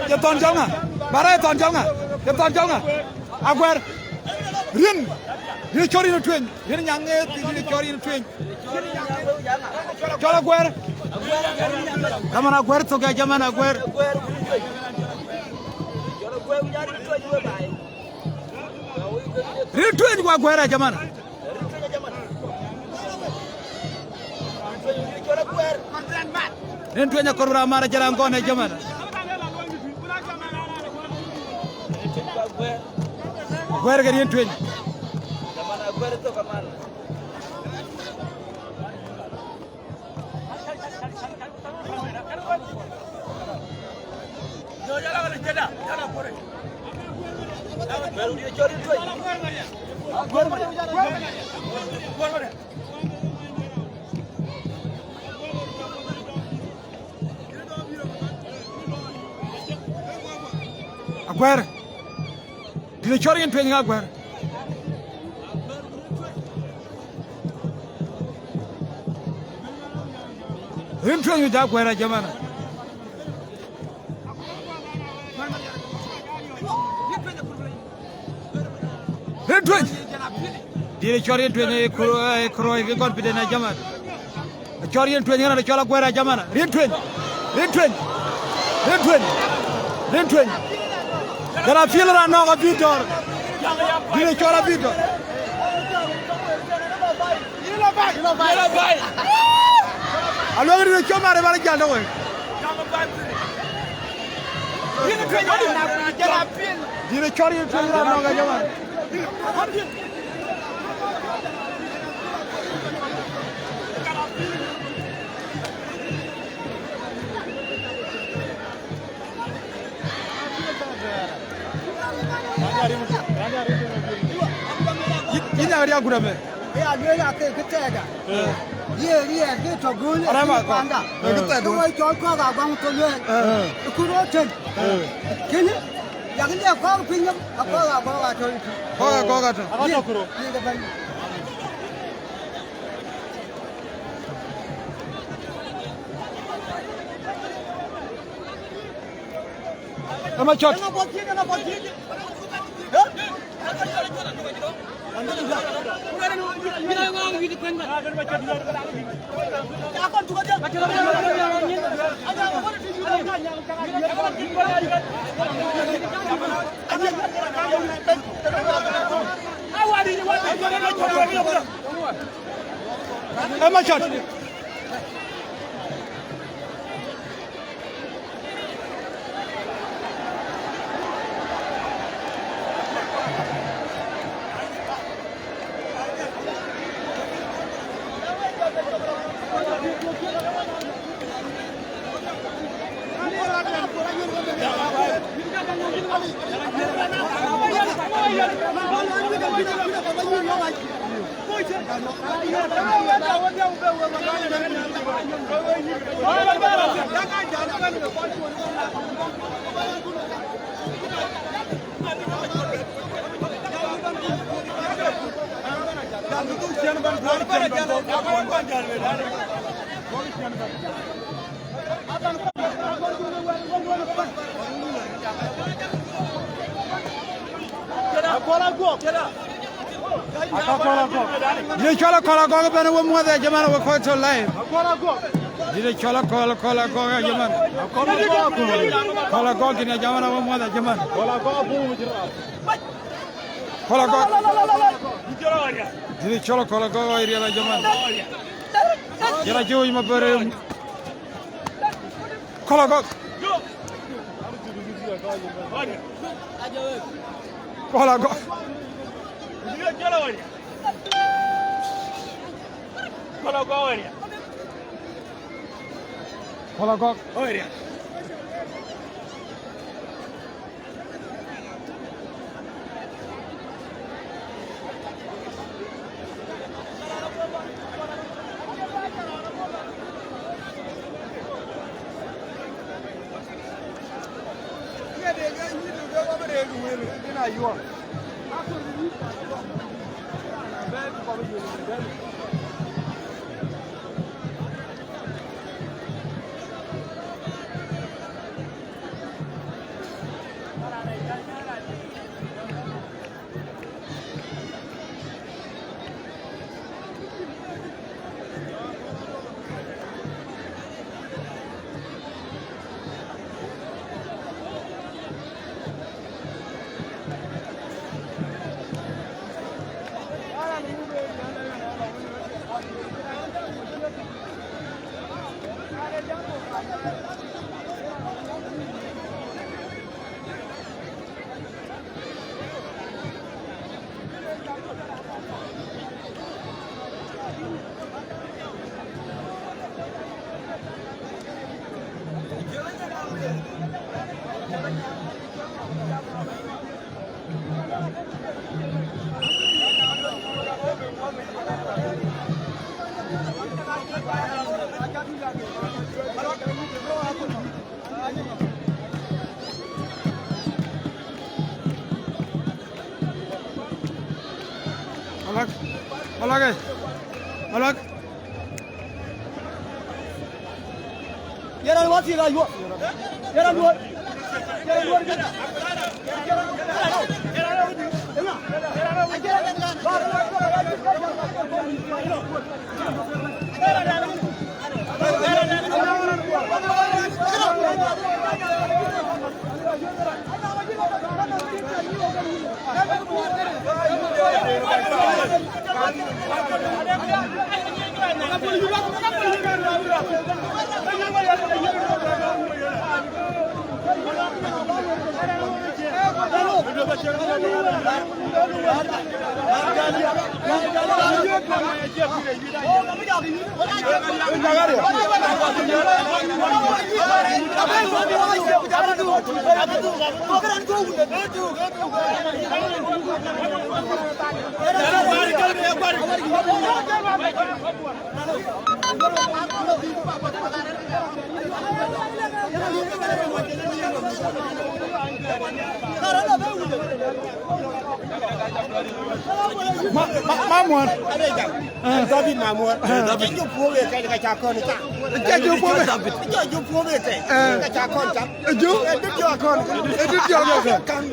Ye thɔn jɔŋa, bara ye thɔn jɔŋa, ye thɔn jɔŋa. Aguɛr. Rin. Rin cɔr rin tueny. Rin nyaŋ ŋeeth, rin cɔr rin tueny. Cɔl Aguɛr. Jaman Aguɛr thok ya, jaman Aguɛr. Rin tueny ku Aguɛr ya jaman. Rin tueny akɔr bï raan mar, ajël aŋgɔn ya jaman. Aguɛɛr ke riɛn tueny. Aguɛɛr. Dït ë cɔl riɛn tueny ŋa Aguɛɛr? Riɛn tueny wic Aguɛɛr ajamana. Riɛn tueny. Dït ë cɔl riɛn tueny ë kuro-, ë kurooi ke confident ajaman. Acɔl riɛn tueny ɣɛn acɔl Aguɛɛr ajamana. Riɛn tueny. Riɛn tueny. Riɛn tueny. Riɛn tueny. Jɔl apiɛl raan nɔɔk abï dɔ̈ɔ̈r. Dït ë cɔl abï dɔ̈ɔ̈r. Aluɔŋ dït ë cɔl mare bal jal dɔ̈ɔ̈r. Dït ë cɔl riɛn tueny raan nɔɔk ajamana. Yïn, yïn a riak gurame. Ya luel ake kë tɛɛda. Ye riɛɛr ke tɔ gööl. Arama kɔ. Panda. Ke tɛɛda. Ke woi cɔl kɔk agɔŋ tɔ luel. Ku rɔt tën. Kënë, yak liɛp kɔk piny nɔm, akɔk agɔk atɔ. Kɔk agɔk atɔ. Ye, ye ke bɛ̈n. Ë Macɔt. Ë Macɔt. Ye cɔl Akɔl Agɔk ëbɛ̈n, we muɔ̈th ya jaman, we kɔc tɔ live. Dït ë cɔl Akɔl, Akɔl Agɔk ya jaman. Akɔl Agɔk kïn ya jaman, we muɔ̈th ya jaman. Akɔl Agɔk. Dït ë cɔl Akɔl Agɔk area ya jaman. Yɛn acï wec Mabior. Akɔl Agɔk. Akɔl Agɔk. Akɔl Agɔk. Malak, Malak, eh, Malak. Yaran wasi la yuwa. Yaran duwa. Yaran duwa. Ma, ma, Mamuɔr. Eh. David Mamuɔr. Eh, David. Jɔ puɔ̈u ye kɛc ka ca kɔn ca. Jɔ jɔ puɔ̈u ye. Jɔ jɔ puɔ̈u ye kɛc. Eh. Ka ca kɔn ca. Eh, jɔ. Eh, dit jɔ kɔn. Eh, dit jɔ kɔn.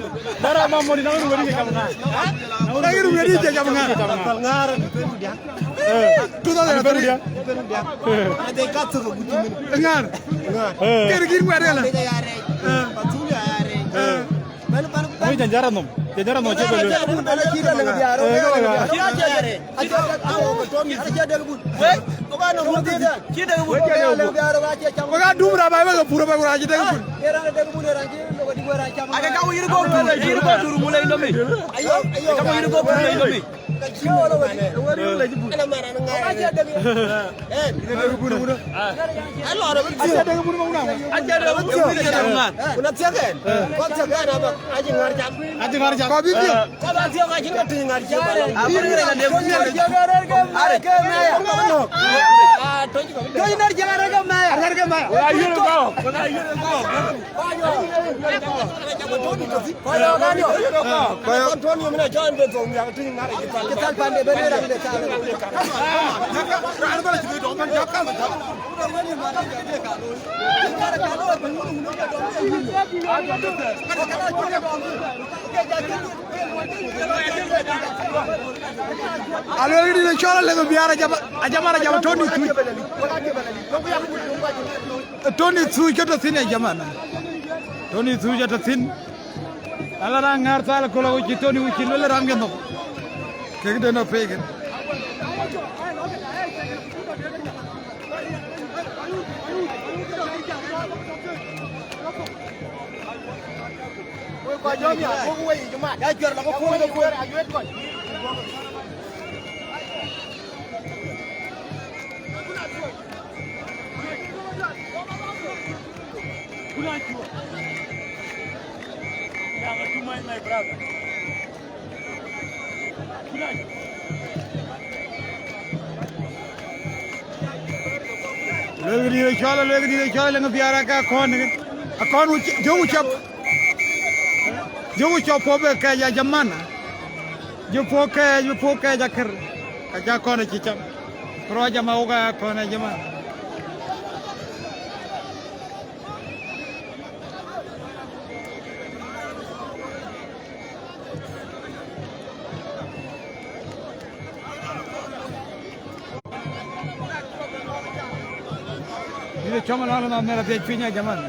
Dara Mamuɔr, na ru weri jam ŋa? Ha? Na ru weri jam ŋa? Ŋaar. Eh. Two thousand three. Ade ka thok gut min. Ŋaar. Ŋaar. Eh. Kɛr gir ŋuɛt yala. Ade ya rɛc. Eh. Atul ya rɛc. Eh. Ban, ban, ban. Ni janjara nom. Janjara nom, cɛ bɛ lɛ. Eh, kɛr gir ŋuɛt yala. Wek a dum raba, wek a pur ba, wek a ci dek bun. Ake ka yir go dur, yir go dur mula indomi. Ayo, ayo. Ka yir go dur mula indomi. Ka ci wala wadi. Wari wala jibu. Ana mara na ngai. Ka ci dek. Eh, ina dek bun bun. Alo, alo. Ka ci dek bun bun. Ka ci dek bun bun. Kuna tiagen. Ko tiagen aba. Aji ŋaar jam. Aji ŋaar jam. Ko bi bi. Ka ba tiagen aji ŋaar jam. Abi ŋaar jam. Are. Tony nar jam are ke maya. Are ke maya. Wala yiro go. Wala yiro go. Aluel këdï në cɔl Alek Biar, ajam, ajam, ajam Tony Thuc. Tony Thuc ke tɔ̈ thïn, ajam. Tony Thuc atɔ̈ thïn. Ala na ŋaar thal köl, awuc cï Tony, wuc cï luel ram ke nhom. Kek den ɔ pek. Luel këdï cɔl, luel këdï cɔl, Alek Biar aka kɔn, akɔn jɔ ku cɔp. Jɔ ku cɔp puɔ̈u bï kɛɛc, ajam. Jɔ puɔ̈u kɛɛc, bï puɔ̈u kɛɛc akër. Ka ca kɔn acï cam. Kërɔ jam awok akɔn, ajam. Dït cɔm alɔŋ lɔ Mamer athiɛc piny, ajam. Mamer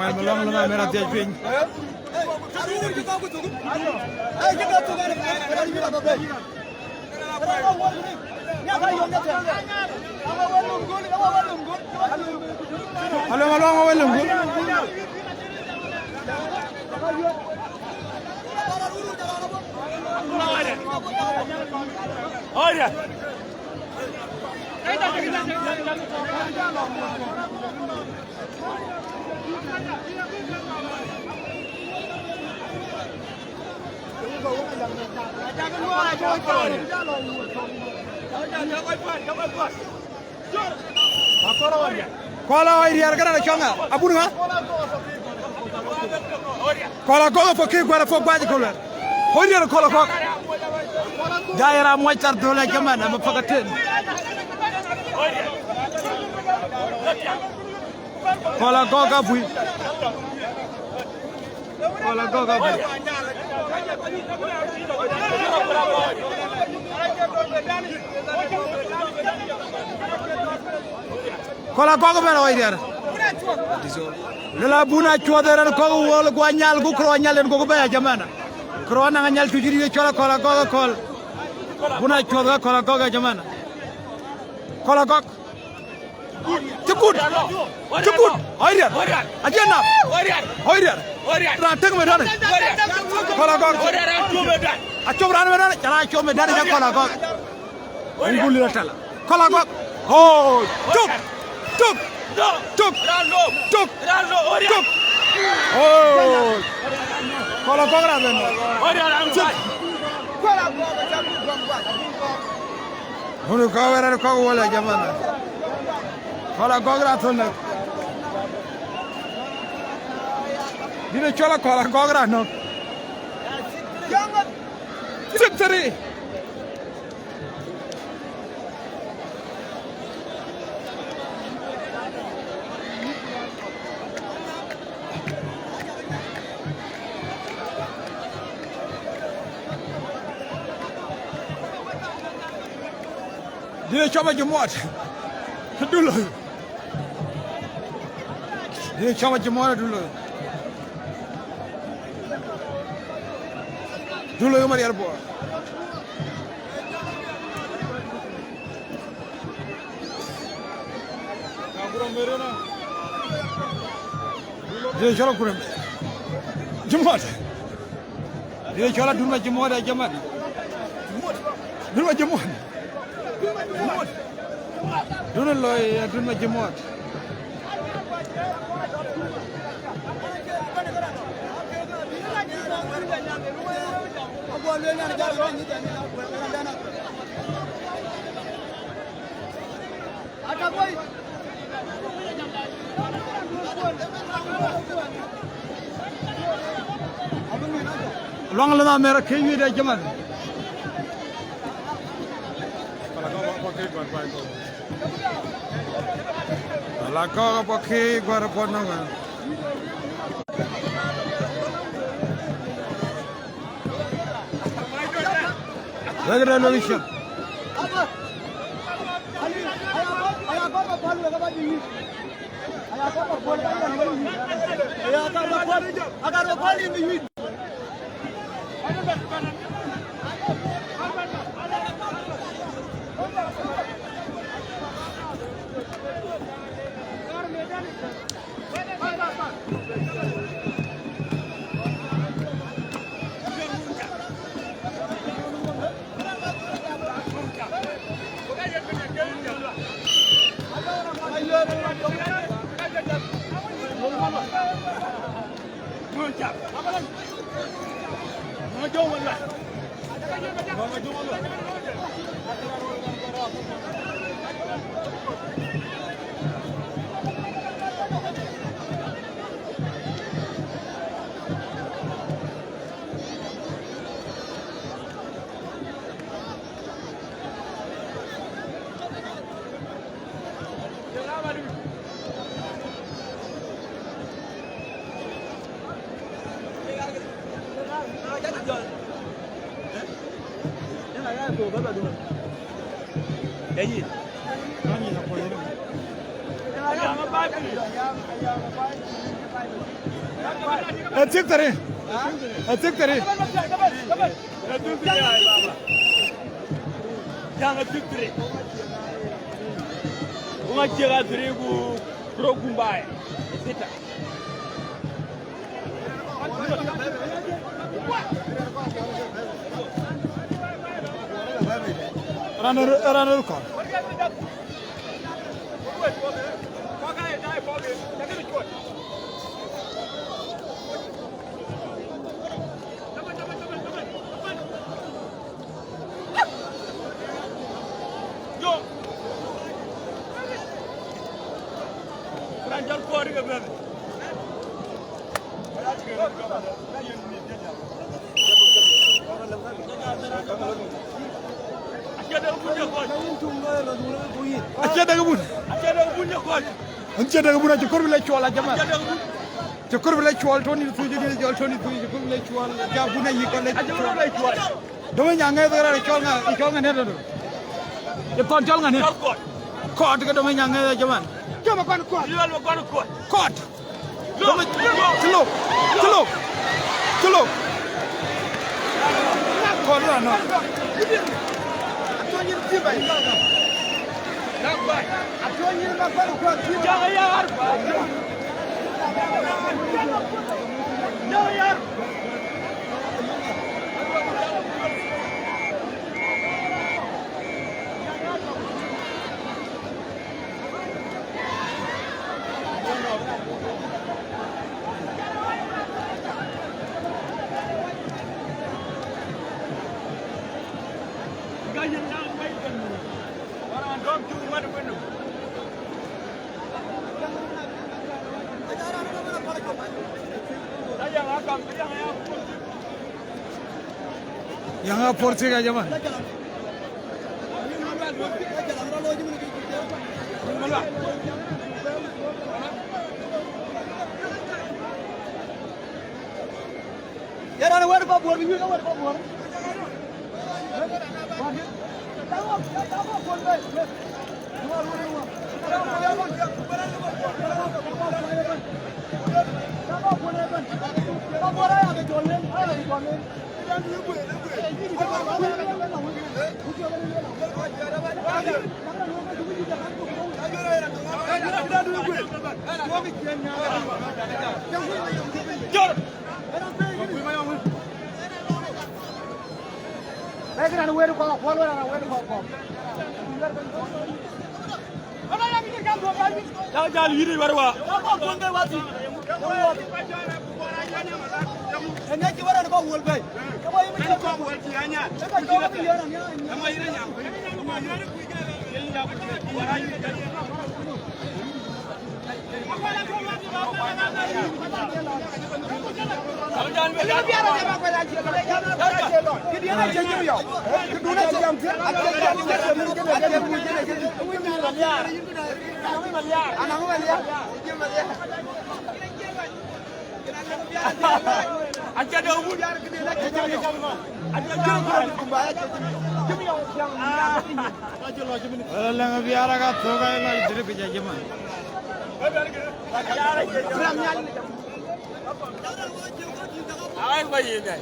alɔŋ lɔ Mamer athiɛc piny. Alɔŋ, alɔŋ, alɔŋ. Oya. Kɔl a ɣɔc riɛɛr kënë cɔŋ ŋa? Abun ŋa? Kɔl a gɔ̈k a pɔk kë guɛl a pɔk guac köl wɛ̈t. Ɣɔc riɛɛr kɔl a gɔ̈k. Jai ram muɔc thar dhöl a jaman, ama paka ten. Kɔl a gɔ̈k a bui. Kɔl a gɔ̈k a bui. Kɔl a gɔ̈k ëbɛ̈n ɣɔc riɛɛr. Lël abun a cuɔth ë rɛn kɔ̈k wol guɔ nyal, ku kërɔ nyal en gok bɛ̈ɛ̈i a jamana. Kërɔ naŋ a nyal tuc rït ë cɔl a kɔl a gɔ̈k ë kɔl. Bun a cuɔth ka kɔl a gɔ̈k a jamana. Kɔl a gɔ̈k. Cï kut. Cï kut. Ɣɔc riɛɛr. Acie nap. Ɣɔc riɛɛr. Raan tëk me dɔ̈në. Kɔl a gɔ̈k. Acop raan me dɔ̈në. Cala acop me dɔ̈në ca kɔl a gɔ̈k. Ŋgul la tala. Kɔl a gɔ̈k. Oh, tuk. Tuk. Tuk. Tuk. Tuk. Oh. Kɔl a gɔ̈k raan bɛ̈n. Tuk. Hunu ka wɛ̈ɛ̈r kɔ̈k wala jamana. Kɔl a gɔ̈k raan thöl nɔ̈k. Dït ë cɔl a kɔl a gɔ̈k raan nɔ̈k. Six three. Dït ë cɔl a Jimuɔt. Dulö. Dït ë cɔl a Jimuɔt Dulö. Dulö ë Mariɛl Bor. Dït ë cɔl a Kurem. Jimuɔt. Dït ë cɔl a Dun ma Jimuɔt a jaman. Dun ma Jimuɔt. Dun ë loi, Dun ma Jimuɔt. Luaŋ lënh Amerika ke wiëëde jaman. Ala kɔ̈k apuɔ̈k kë guär apuɔ̈k nɔm ɣɛn. Wek rɛ̈n wek cök. Ë thiëk thëri. Ë thiëk thëri. Jaŋ ë thiëk thëri. Ku ŋa ciëk a thëri ku rok gum baai. Ë thita. Raan ë, raan ë kɔn. Acie dek bun. Acie dek bun, acie kor bï lɔ cuɔl, a jaman. Acie kor bï lɔ cuɔl, Tony Thuc, jɔl Tony Thuc, acie kor bï lɔ cuɔl, acie bun ayï kɔn lɔ cuɔl. Dome nya ŋɛth rɛɛr cɔl ŋa, cɔl ŋa nɛ̈t do? Ye kɔn cɔl ŋa nɛ̈t? Kɔt ke dome nya ŋɛth, a jaman. Jɔl kɔn kɔt. Kɔt. Cï lok, cï lok, cï lok. Kɔn raan nɔ̈k. Yaŋ a por thiek, a jaman. Ye raan wɛ̈ɛ̈t kɔc Bor, bï nyuc wɛ̈ɛ̈t kɔc Bor. Bɛ̈ɛ̈ikï raan wëët kɔ̈k, kuɔl wëët raan wëët kɔ̈k, kuɔl. Jal, jal, yïn wär wa. Ënë cï wär raan kɔ̈k wuɔl bɛ̈ɛ̈i. Ënë cï wär raan kɔ̈k wuɔl bɛ̈ɛ̈i. Wala lëŋ biar aka thok, ai lɔ Idhir pic, a jaman. Ai, ba yïn ai.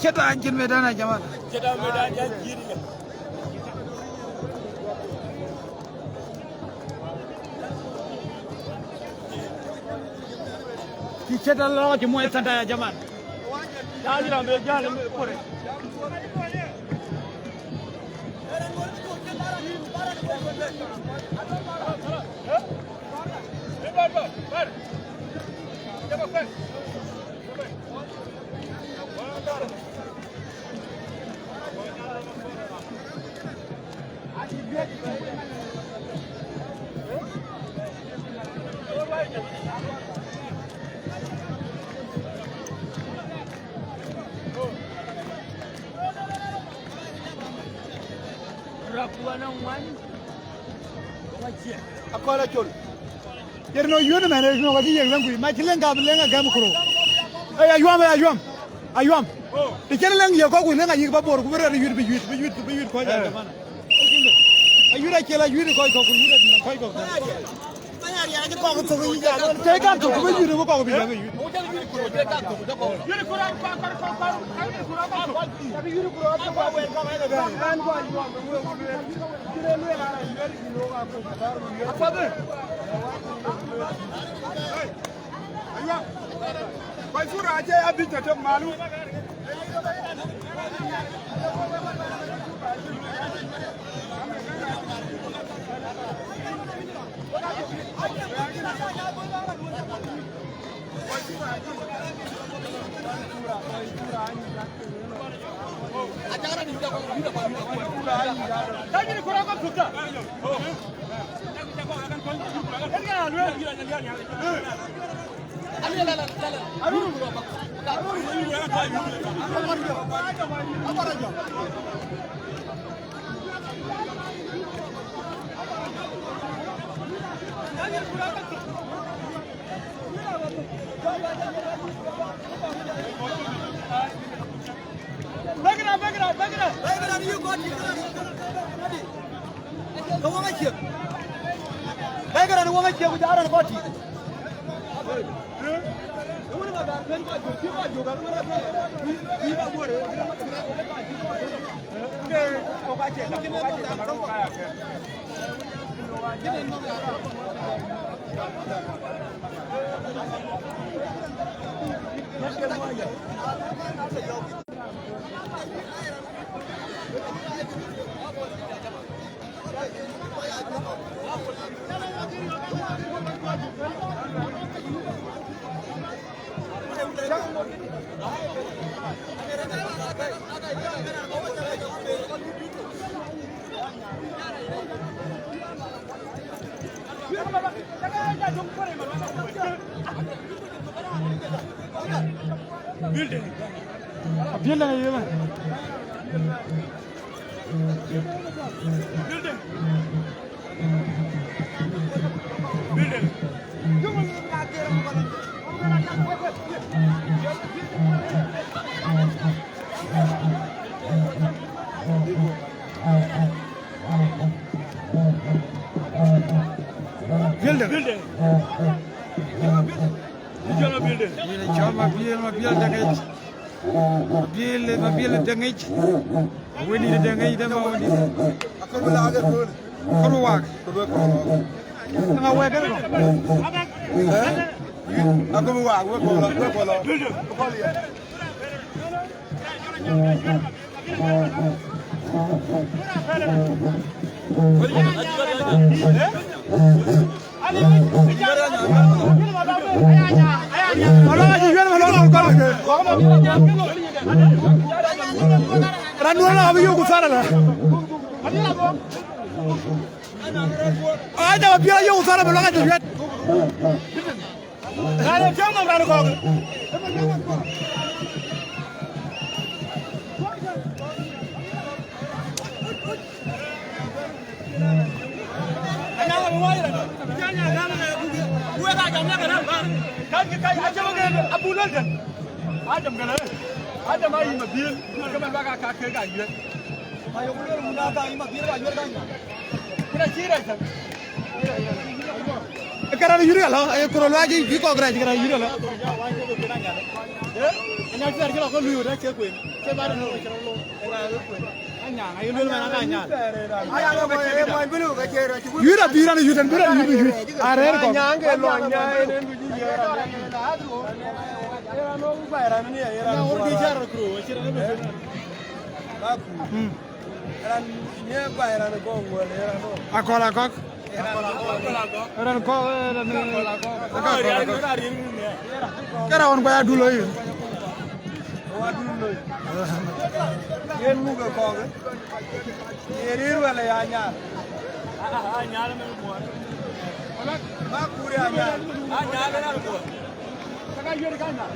Cït an cïn medan, a jaman. Cït an medan, an cïn. Cï cït an lɔ cï muɔc thanta, a jaman. Akɔl acol. Yer no yun mɛn, no ka ci yek lɛŋ kui, ma ci lɛŋ ka bi lɛŋ a gɛm kuro. Ey, ayuam, ey, ayuam. Ayuam. Ti cen lɛŋ ye kɔk ku lɛŋ ayik ba bor ku bi rɛt yuit, bi yuit, bi yuit, bi yuit kɔc a jaman. Ayuit acel, ayuit kɔc kɔk ku yuit kɔc kɔk. Tei kan thok ku bi yuit ku kɔk bi yuit. Aywa. Kɔc kura acie abï tɔ̈ tök malu. Back it up, back it up, back it up. Back it up, you got it. Ka wä ŋa ciëk. Back it up, wä ŋa ciëk, ku jɔl raan kɔc tïŋ. Building. Building. Building. Building. Yïn cɔl Mabiël, Mabiël Deŋic. Mabiël, Mabiël Deŋic. Wënït Deŋic dɛ̈ ma wënït. Akɔ̈r wak. Ŋa wek kërë kɔ̈k? Akɔ̈r wak, wek kɔ̈k lɔ, wek kɔ̈k lɔ. Raan duɔ̈n abï yök ku thar ala. Ai, da piɛl ayök ku thar ala, bï lɔ̈k acï wiɛt. Raan ë piɔ̈u nɔm raan kɔ̈k. Adam gɛlɛ, Adam ayï Mabiël, ke man bak aa ka kek aa yuɛ̈t. Ayok lueel mun aa ka yï Mabiël ka yuɛ̈t ka nyuɔɔth. Kun acï rɛc thäm. Ee kërac yïr alɔ, ee kuro luaac bï kɔk rɛc kërac yïr alɔ. Ënɔɔnë cï rɛc cï lɔ ke luui ɣöt acie kueen, cie bä rɔt nɔ̈k acï rɔt looi. Anyaŋ, ayï lueel man aka nyaal. Yuɛ̈t abï raan yuɛ̈t, an bï raan yuɛ̈t bï yuɛ̈t. Arɛ̈ɛ̈r kɔk. Anyaŋ ke luɔny nyaai ënën ku cï yiëër raan. Raan wok bï car rɔt kuro, acï rɔt nɔ̈k. Hmm. Raan nie baai raan kɔ̈k wël, raan kɔ̈k. Akɔ̈l akɔ̈k. Raan kɔ̈k, eh, raan, eh, akɔ̈l akɔ̈k. Ke raan wën kuany adul loi. Wa adul loi. Yen muk ë kɔ̈k, eh? Ye rir wala ya nyal? Ah, ah, nyal me muɔr. Ma kur ya nyal. Ah, nyal na muɔr. Taka yeri kana.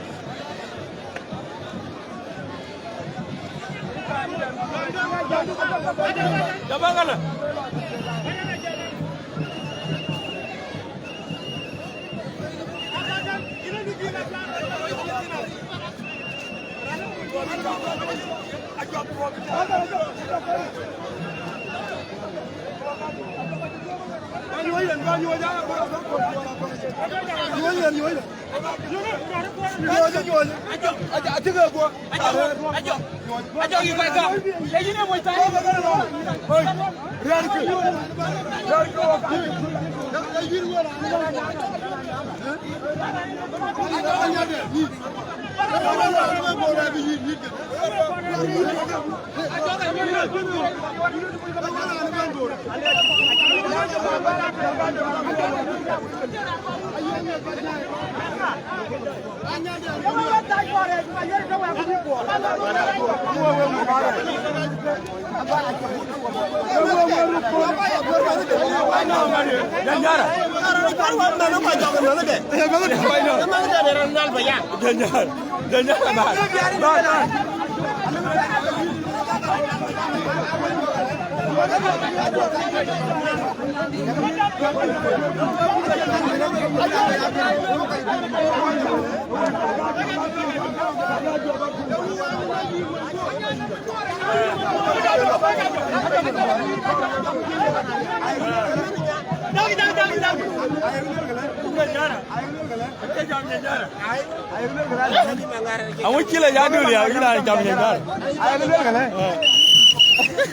Aŋu cï lɔ ya dul ya, yïn a jam Nyanjara.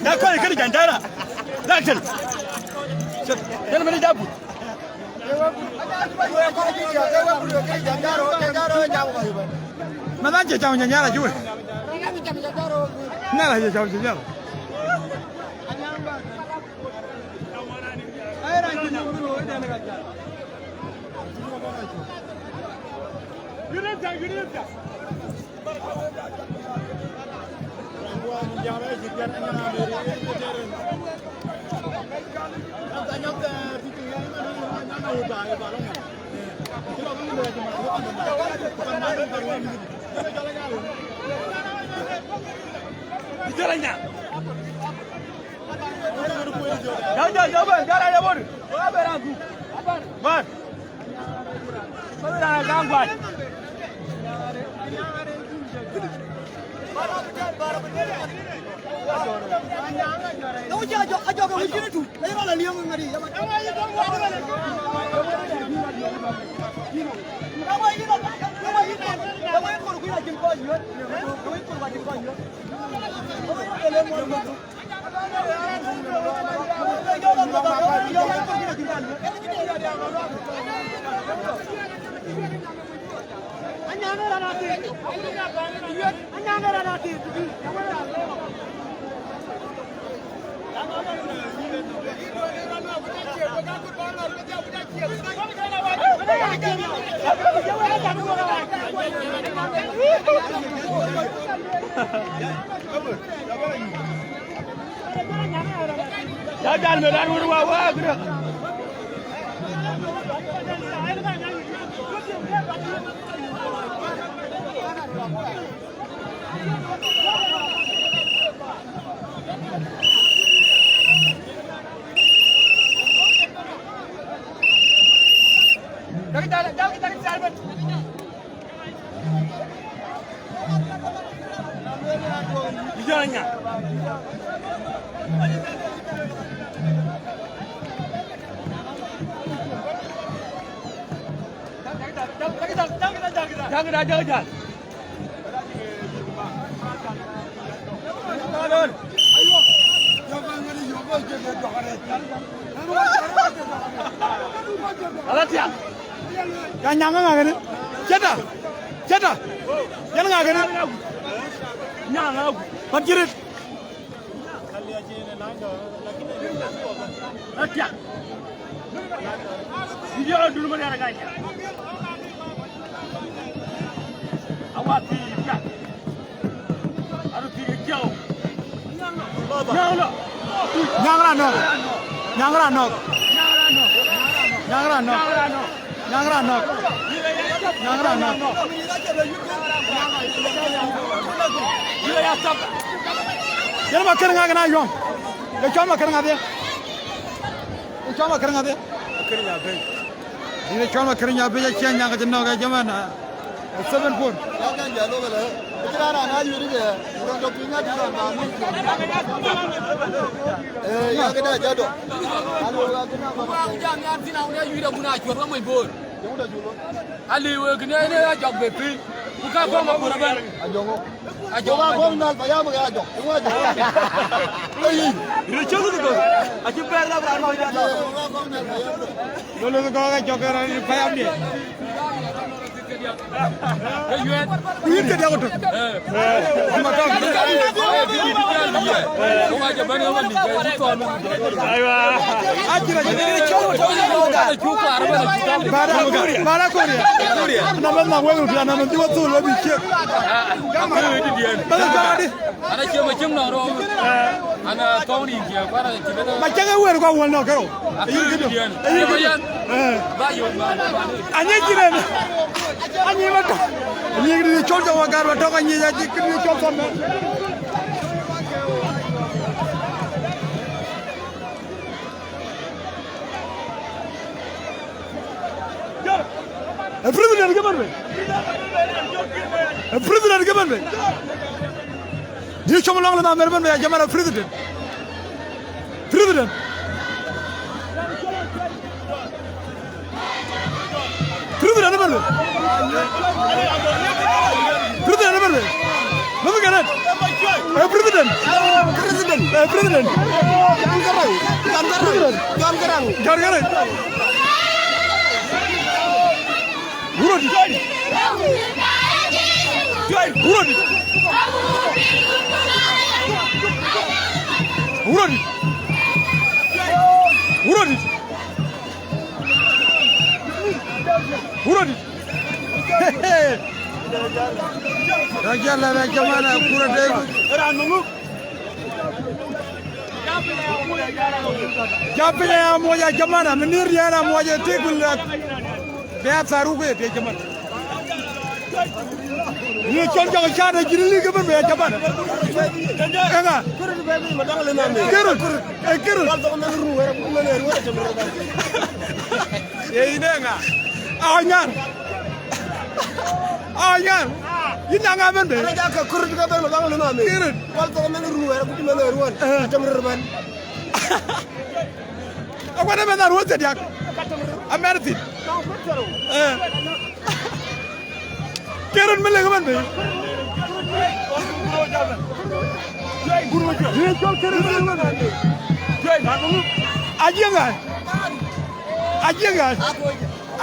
Ya kɔc kënë Nyanjara. Action. Yɛn mɛn jabut. Mɛn an cï jam Nyanjara cï wek. Nɛn a cï jam Nyanjara. Jɔl, jɔl, jɔl, bɛ̈n, jɔl, jɔl, bɛ̈n, jɔl, jɔl, bɛ̈n. Bɛ̈n. Bɛ̈n, jɔl, jɔl, bɛ̈n. Ya jal me dan wur wa wa gre. Alatia. Ya nyanga ŋa kene? Ceta. Ceta. Yan ŋa kene? Nyanga. Pat jirit. Atia. Video dulu mari ada ganya. Awati ya. Aru ti jao. Nyang ra nok. Nyang ra nok. Nyang ra nok. Nyang ra nok. Nyang ra nok. Yɛn ma kër ŋa kena yɔm. Ye cɔm ma kër ŋa dhie. Ye cɔm ma kër ŋa dhie. Ye cɔm ma kër nya bi ya cian nyang ka nok ya jaman. Seven four. Ya kan ja lo gele. Kira na na yuri ge. Kuran do pinya dura na ni. Eh, ya ke da ja do. Alo ya ke na ba. Wa ja mi artina una yuri da guna chwa mo bor. Jamu da julo. Ali we gine ne ya jog be pi. Ku ka ko ma ko ban. Ajongo. Ajongo. Wa ko na ba ya mo ya jog. Wa jog. Ai. Ri chulu ko. Aji per na ba no ya. Wa ko na ba ya. Lo lo ko ga jog ra ni pa ya mi. Ku yïn ke diäk ëtök. Aywa. Acïn, acïn. Bara, bara Korea. Na mɛn na wek rut, na mɛn dhil wa thul wa bï ciek. Bala jɔŋ adï. Ana cï ma cïm nɔn rou. Ana thɔ̈ŋ rin kiɛ kuara cï bɛ. Ma cäŋ ë wëër kua wël nɔn kërou. Ayï këdë. Ayï këdë. Eh. Ba yom ba. Anyë cïn en. Anyë ma tɔ̈. Anyë këdë cɔl jɔ wa gar wa tɔ̈ anyë ya cï këdë cɔl thɔn. Ë president ke bɛ̈n bei. Ë president ke bɛ̈n bei. Dï cɔm lɔŋ lë na mɛr bɛ̈n bei ya jaman ë president. President. President ë bɛ̈n bei. President ë bɛ̈n bei. Mami Garang. Ë president. President. Ë president. John Garang. John Garang. President. John Garang. John Garang. Wurodi. Wurodi. Wurodi. Wurodi. Wurodi. Rajala, rajamana, kura degu. Japin ya moja jamana, menir ya na moja tikul. Bea tharu ke pia jamana. Ni chon jong chada jiri li ke ben bea jamana. Enga. Kerut. E kerut. Ye ine nga. Anyar. Anyar. Ina nga ben be. Ana jaka kurut ka ben ma dang lima me. Kerut. Wal to men ruwe ku men ruwan. Atam ruwan. Akwan men ruwan te diak. Amerti. Eh. Kerut Melek man be. Ye chol Kerut Melek man be. Ajienga. Ajienga.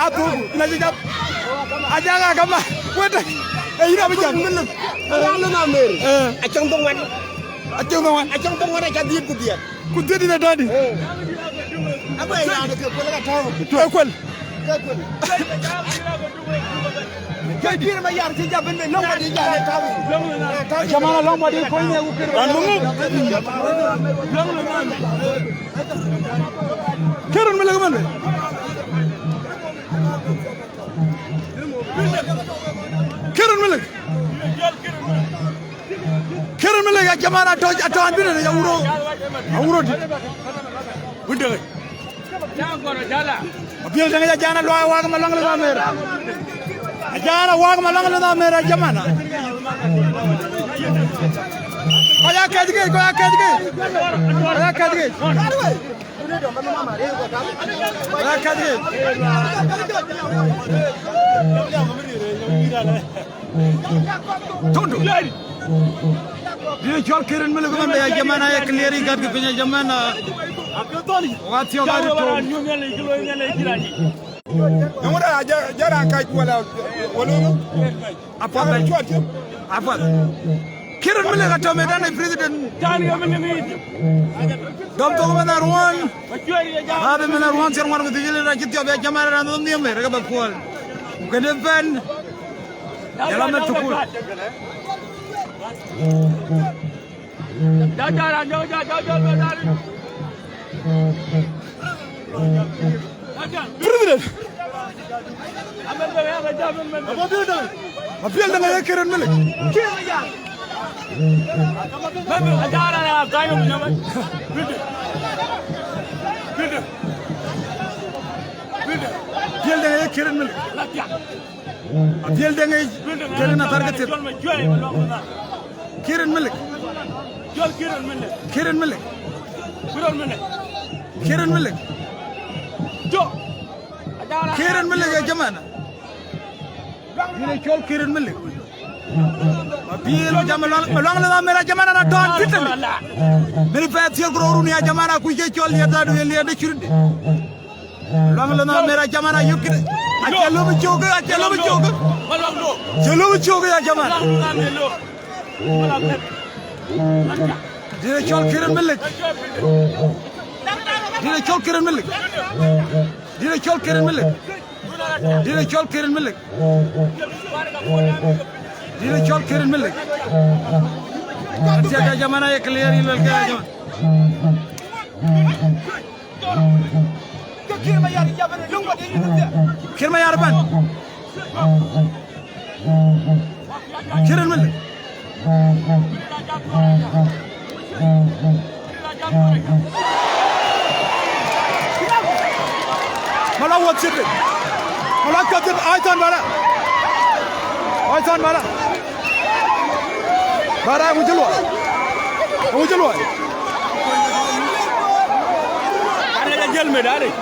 Abu, na jijab. Ajaga kama. Weta. Eh, ina bijam. Melek. Melek na mer. Eh. Acang dong wan. Acang dong wan. Acang dong wan aca diet ku diet. Ku diet ina dadi. Eh. Abu ya ke kwel ka tawo. Kwel. Ke kwel. Ke kir ma yar ci jabin be long wadi jane tawi. Jamana long wadi ko ne u kir. An mu. Kerut Melek man. Kerut Melek. Kerut Melek ya jamana to, to an bine ya wuro. A wuro di. Wunde. Abiel Deŋ ya jana lua wak malong le mer. Ajana wak malong le mer jamana. Ko ya kej ge, ko ya kej ge. Ko ya kej ge. Ko ya kej ge. Tondu. Dï cɔl Kerut Melek man be ya jamana, ye clear gat ke piny ya jamana. Wa thiɔ̈k gat to. Ŋuda jara kaj wala wala. Apa ben. Apa. Kerut Melek atɔ̈ medan ë president. Dɔm thok medan ruɔn. Hade medan ruɔn thiɔ̈r ŋuan ku thiëc le ra cï thiɔp ya jamana ran dhom nhiëm ë rek ba kuɔl. Kede ben. Yala me tukul. President. Abiel Deŋ ye Kerut Melek. Abiel Deŋ ye Kerut Melek. Abiel Deŋ ye Kerut na thar ke thiëp. Kerut Melek. Kerut Melek. Kerut Melek. Kerut Melek ya jamana. Yine cɔl Kerut Melek. Abiel jam Maluaŋ, Maluaŋ le na mera jamana na tɔn pitani. Meri pe thiel kuro runi ya jamana ku je cɔl ya dadu ya liya de chirde. Luaŋ le na mera jamana yukire. Acie lɔ bï cök, acie lɔ bï cök. Acie lɔ bï cök, ya jaman. Dït ë cɔl Kiir Melik. Dït ë cɔl Kiir Melik. Dït ë cɔl Kiir Melik. Dït ë cɔl Kiir Melik. Dït ë cɔl Kiir Melik. Acie, ya jaman, aye clear yï luel ke, ya jaman. Kiir Mayar bɛ̈n. Kiir Melik. Malak wuɔth cït piny. Malak cuɔth cït piny. Ai thɔn bala. Ai thɔn bala. Bala, ŋu cï luɔi? Ŋu cï luɔi? Arɛc ajël mëdë, arɛc.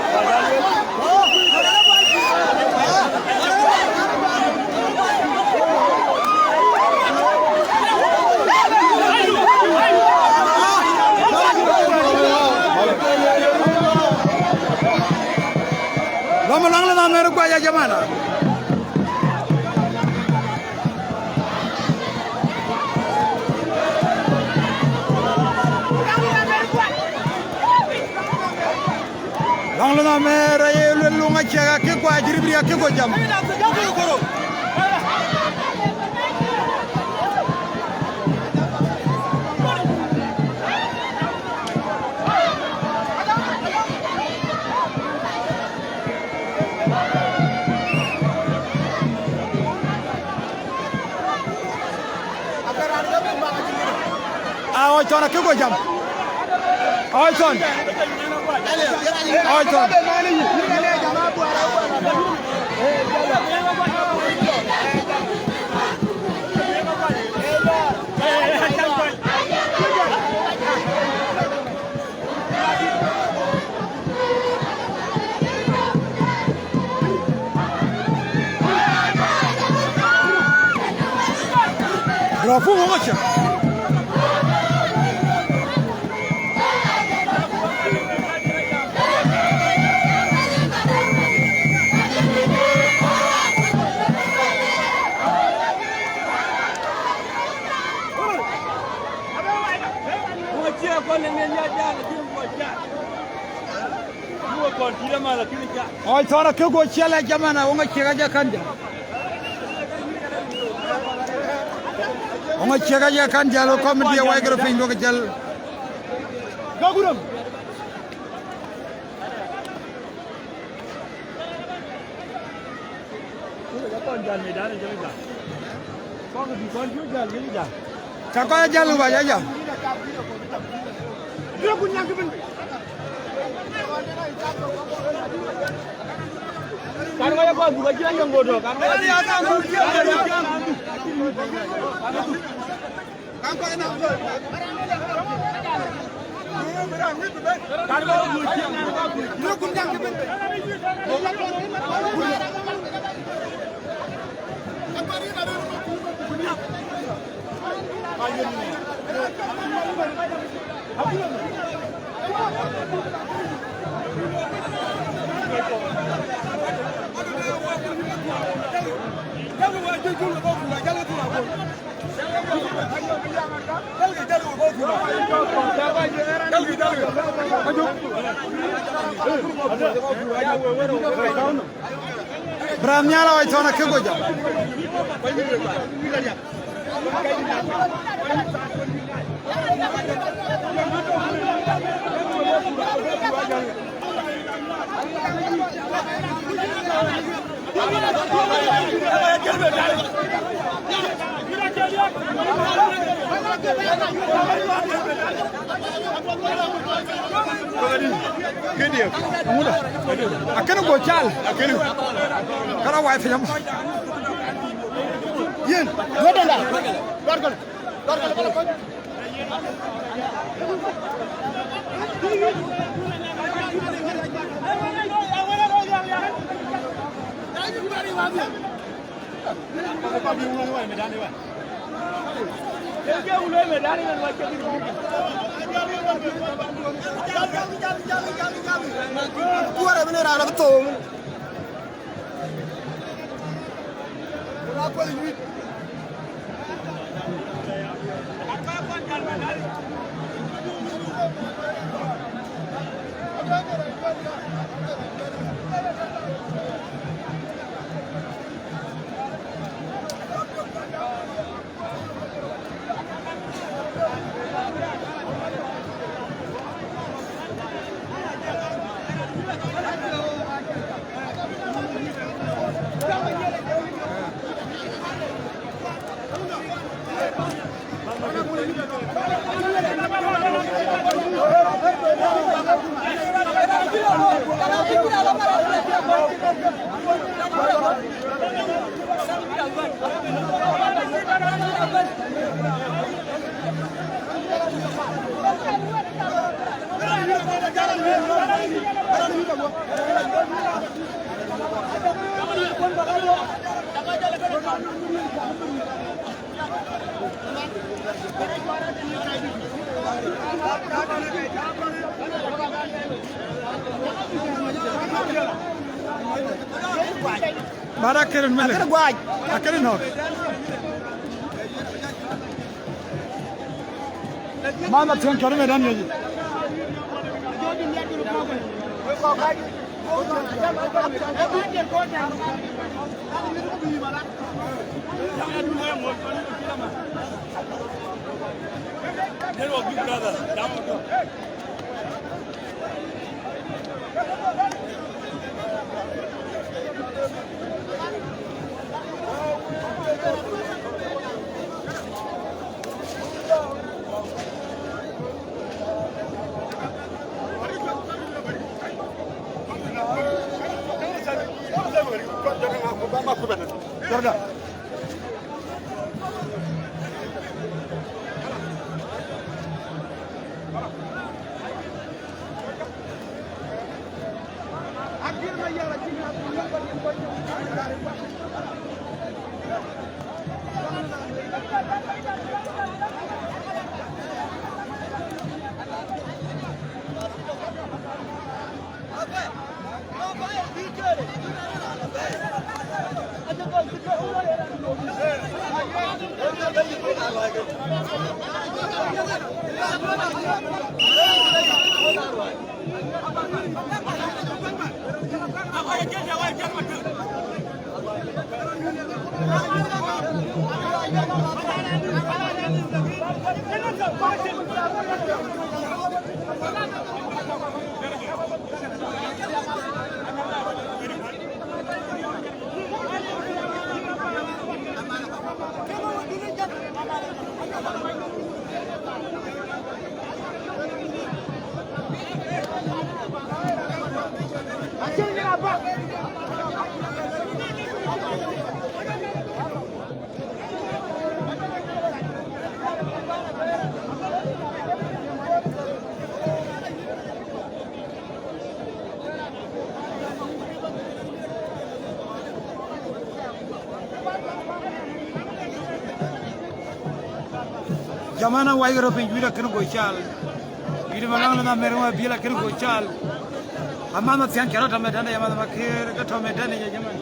Lɔ̈m, lɔ̈m, lɔ̈m, Amer guac, ya jamana. Lɔ̈ŋ lɔ̈ŋ Amer aye luel luŋ aciɛk akï kuac ribri akï go jam. Aa, ɣɔc thɔn akï go jam. Ɣɔc thɔn. Ɣɔc thɔn. Rɔ̈ puk wok acä. Ɣɔc thɔn akï go ciɛl, ya jamana, wok aciɛk aja kan jam. Wok aciɛk aja kan jal, wok committee awai kërë piny duɔ̈k jäl. Ka kɔc jäl, wok aja jam. Kan waya kɔn dhuk acï la yɔŋ go tɔ, kan waya dhuk. Kan waya dhuk. Bï raan nhial awai thɔn akï go jam. Këdië. Akënë go cal. Akënë. Kala wai piny am. Yen. Wetenda. Dɔrkal. Dɔrkal bala kɔc. Kuɔrɛ bï ne raan abï thou. Bara keren mele. Akeren guac. Akeren nok. Mama tuan keren me dan yeji. Jordan. Jamana, wai ro piny, wira kene go chal. Wira malang na mer wa bila kene go chal. Amana tiang kero tome dane, amana maker ka tome dane ya jamana.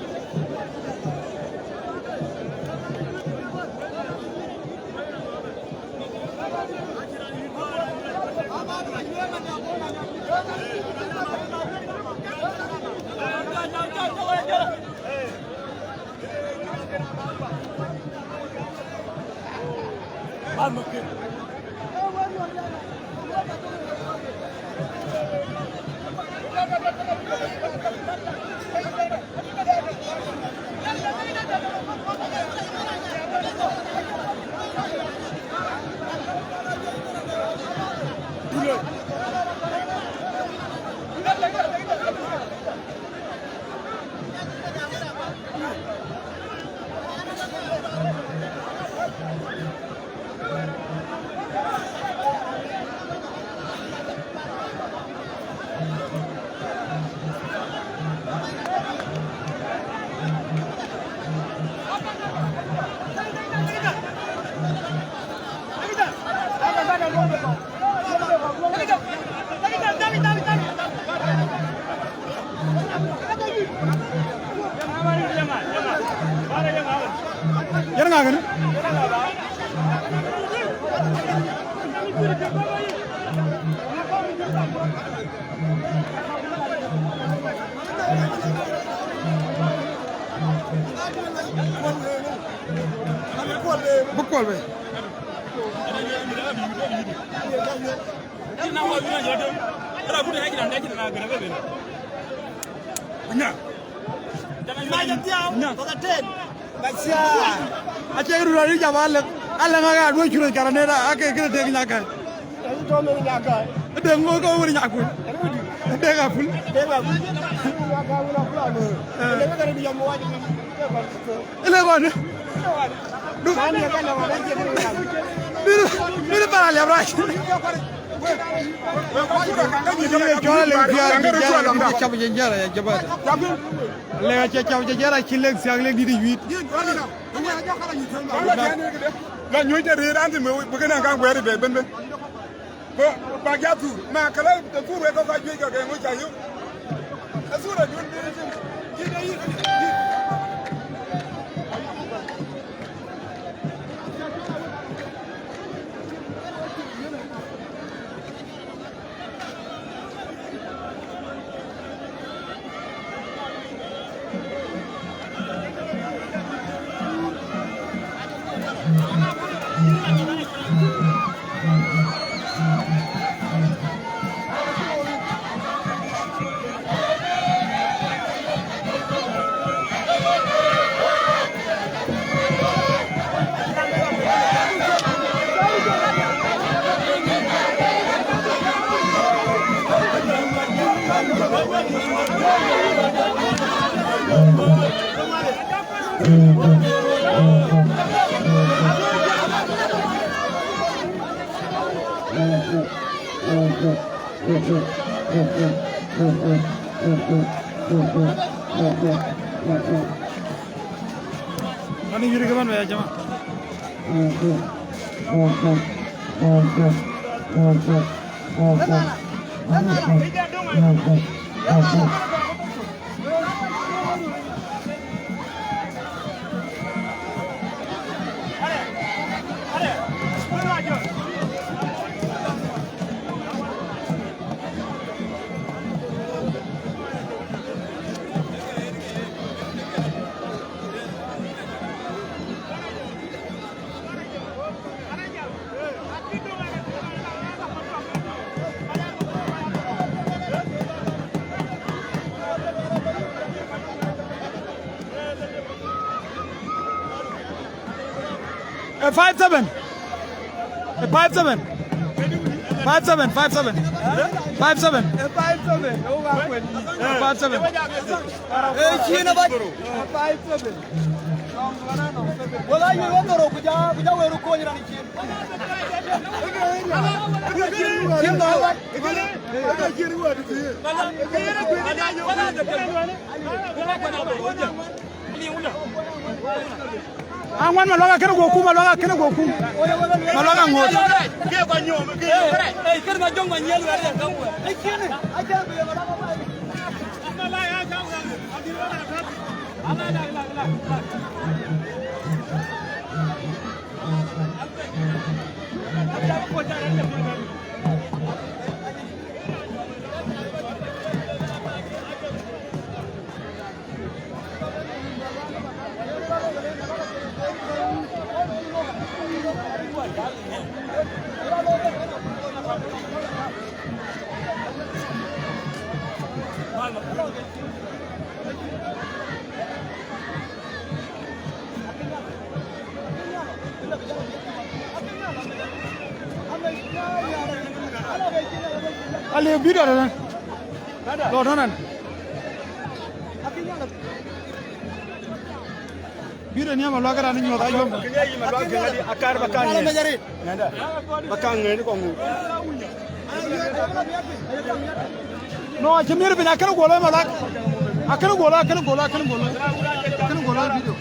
Yen ŋa kënë? Bï kuɔl bei. Acie run arïc jam alek, alek ŋak aduö cureth karane, ake kë tek nyakä. Ade ŋö ke wër nyakuc. Ade ŋa pul. Ele kɔn. Bï, bï para liap rac. Cɔl alek thiaak, cɔl alek thiaak, cɔl alek thiaak, cɔl alek thiaak, cɔl alek thiaak, cï lek thiaak, lek dït ë yuiit. La nyuc de rëër an, thïn bï kënë kaŋ guɛɛr ëbɛ̈n bɛ̈n bɛ̈n. Bä, bäk ya thur, ma këlä të thur wek kɔ̈k ka juëc kɔ̈k ke ŋö ca yök. Ë thur adun bï cïn, cïn de yïk, yïk. Ani yürü kemän be ya jama. Eh, five seven. Eh, five seven. Five seven, five seven. Five seven. Eh, five seven. Oh, wa kwen. Eh, five seven. Eh, chien aba. Eh, five seven. Wala yï wa doro, kuja, kuja weru kony ran chien. Chien do wa. Aŋuan Maluak akënë guɔ kum, Maluak akënë guɔ kum. Maluak aŋoot. Aliu bï dɔ̈t ënɛn. Lɔ tɔ̈ nɛn. Bï de niam Maluak raan nyuɔth ayom. Kë ye yï Maluak gɛ̈ŋ adï, akar ba kaŋ ŋɛ̈n. Nɛ̈nda. Ba kaŋ ŋɛ̈n kɔŋ ŋu. No, acï miɛt piny, akënë guɔ lɔ Maluak. Akënë guɔ lɔ, akënë guɔ lɔ, akënë guɔ lɔ. Akënë guɔ lɔ video.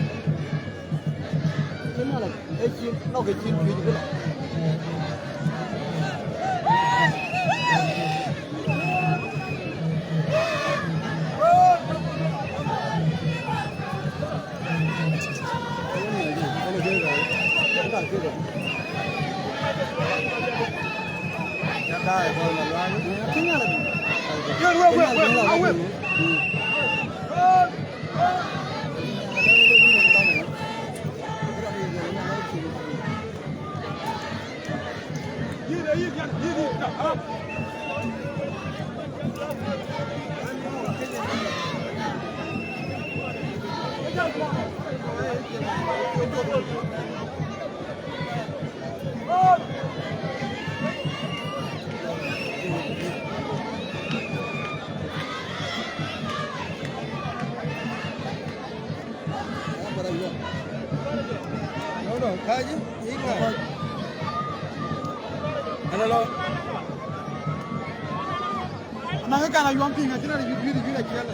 Anɔŋ kan ayuɔm piŋ, acïn raan yuth, yuth, yuth aciël.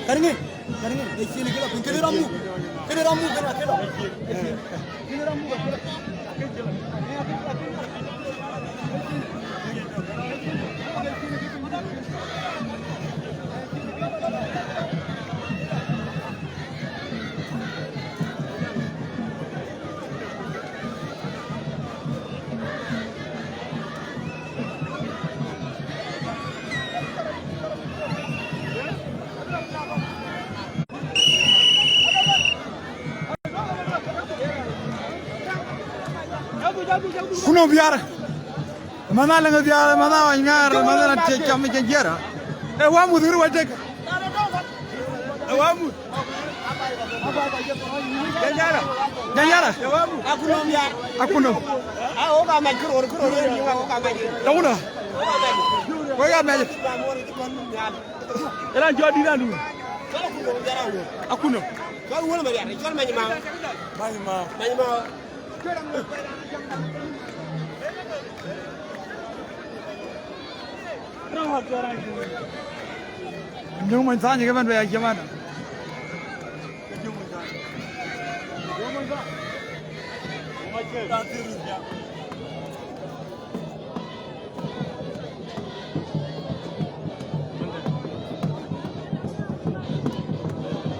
Kërŋi, kërŋi, e cin kilo, kën ram muk, kën ram muk, kën ram muk. Kuno biar. Mana lëŋ biar, mana wany ŋaar, mana na tie cam cin jiɛra. E wa muth ru wa tek. E wa muth. Janyara. Janyara. E wa muth. Akuno biar. Akuno. A o ka mɛc këror, këror ni wa o ka mɛc. Tawuna. Ko ya mɛc. Era jodi na du. Akuno. Chol wol ma yar, chol many ma. Many ma. Many ma. Ndio mwanzani kama ndio ya jamana.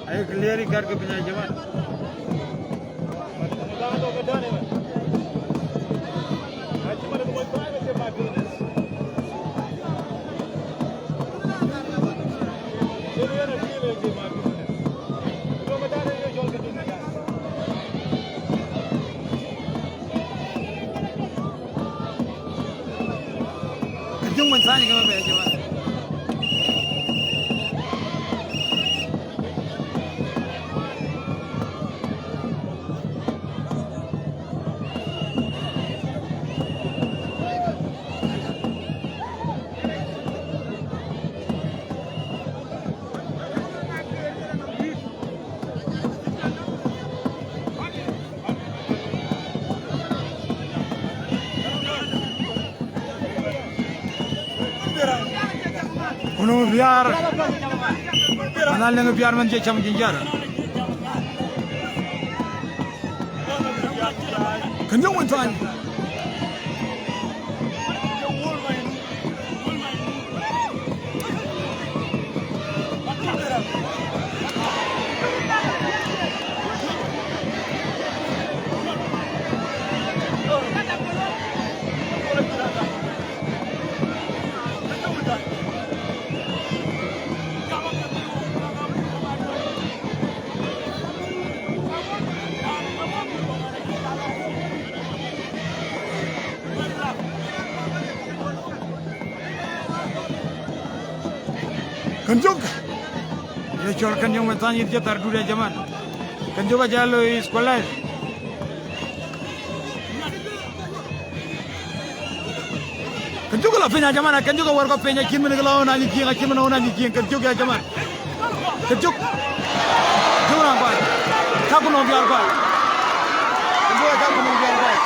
Ayo clear card ke piny, ya jamaa. Ajuŋ wën thany ke bɛ jamaa. Kunu biar. Mana lëŋ biar man je cam jinjar. Kën jɔ wën thany. Kën jök. Ye cɔl kën jök, mɛn thany yith jɛ thar dut ya jaman. Kën jök ajal lo is kolai. Kën jök la piny ya jaman, kën jök awar kɔ piny, acïn mën ke la ɣɔn anyï cieŋ, acïn mën ɣɔn anyï cieŋ, kën jök ya jaman. Kën jök. Jök raan kuany. Cak ku nɔm biar kuany. Kën jök cak ku nɔm biar kuany.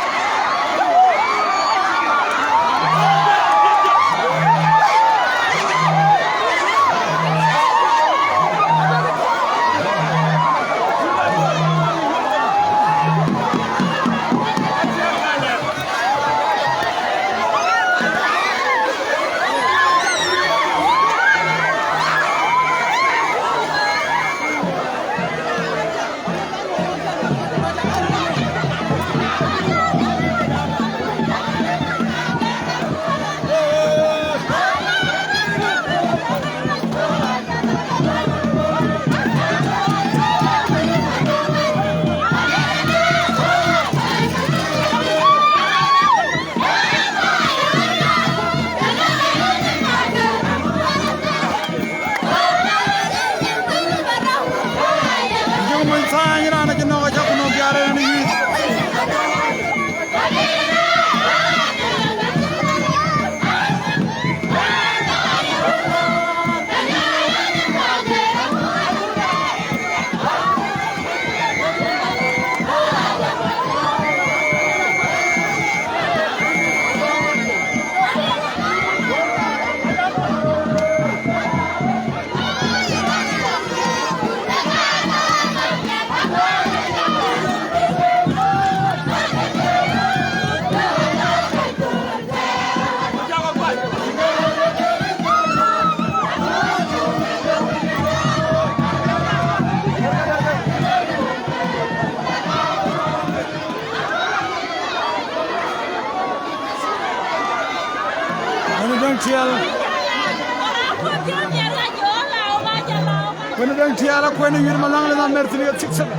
Kuen Deŋ Tial akuën Wiir Maluaŋ Leth Amer thïn ke six seven.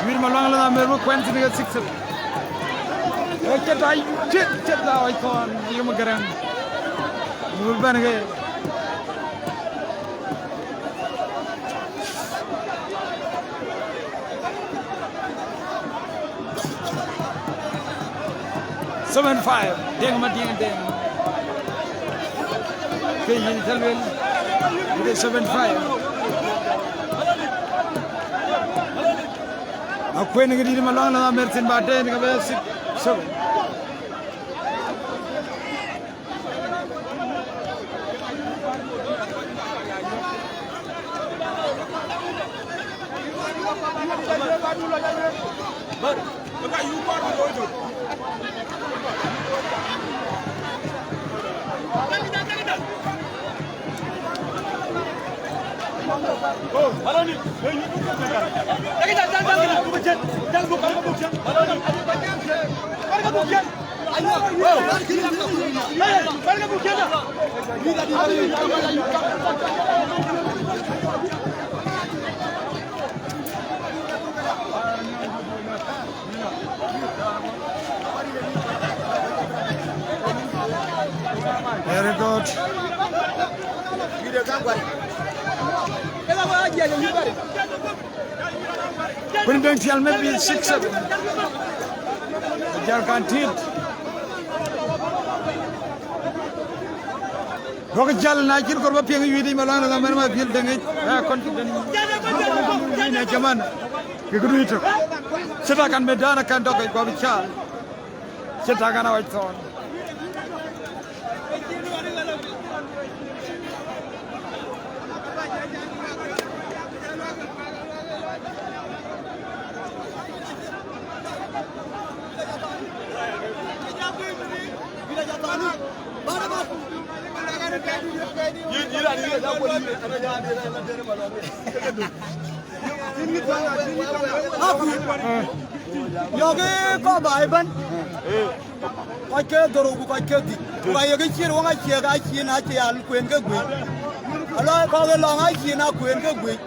Wiir Maluaŋ Leth Amer bï kuën thïn ke six seven. Ee cït aa, cït, cït aa ɣɔc thɔn, yom Gäräŋ. Bï bɛ̈n ke. Seven five, Deŋ Madiŋ Deŋ. Ke yïn cä luel, yïn seven five. Akuën ke dït Maluaŋ Leth Amer thïn ba den ke bɛ six seven. Very good. Kuen Deŋ Tial maybe six seven. Jäl kan tit. Duɔ̈k jäl na cïn kɔɔr ba piɛŋ ë Wiir Maluaŋ Leth Amer ma piɛl Deŋ yic. Aa confident. Win ë jaman. Ke këdu yïtök. Cït akan medan akan dɔ̈k yic guɔ bï caal. Cït akan awac thɔn. Yɔ̈k ë kɔc baai ëbɛ̈n. Kɔc ke dhorou ku kɔc ke dhïc. Ku ka yek ë ciëër wok aciëk, aciën acie al kueen ke guic. Alɔ kɔc ë lɔŋ aciën akueen ke guic.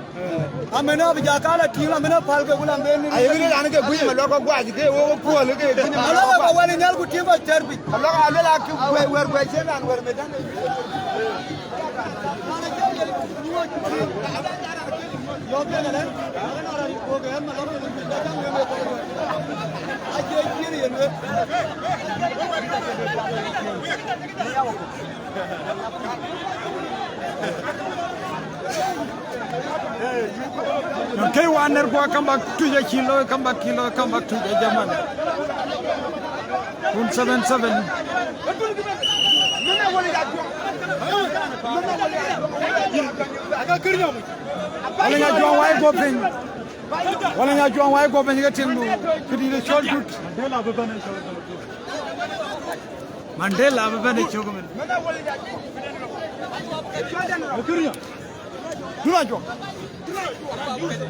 Amënë abï jɔ kaal atïŋ, amënë päl ke ku lam ben. Aye bï raan ke guic Maluaŋ kɔc guac ke wok puɔl ke guic Maluaŋ. Alɔ ka wɛl ë nhial ku tïŋ kɔc thɛɛr piny. Alɔ ka luel akï wɛr, wɛr guɛc cïn raan wɛr medan. Ke wan ner guɔ come back to the kilo, come back kilo, come back to the German. Kun seven seven. Wala nya juɔŋ wai guɔ piny. Wala nya juɔŋ wai guɔ piny ke tiŋdu. Këdï de cɔl dut. Mandela bï bɛ̈n ë cök mën. Duna juɔŋ.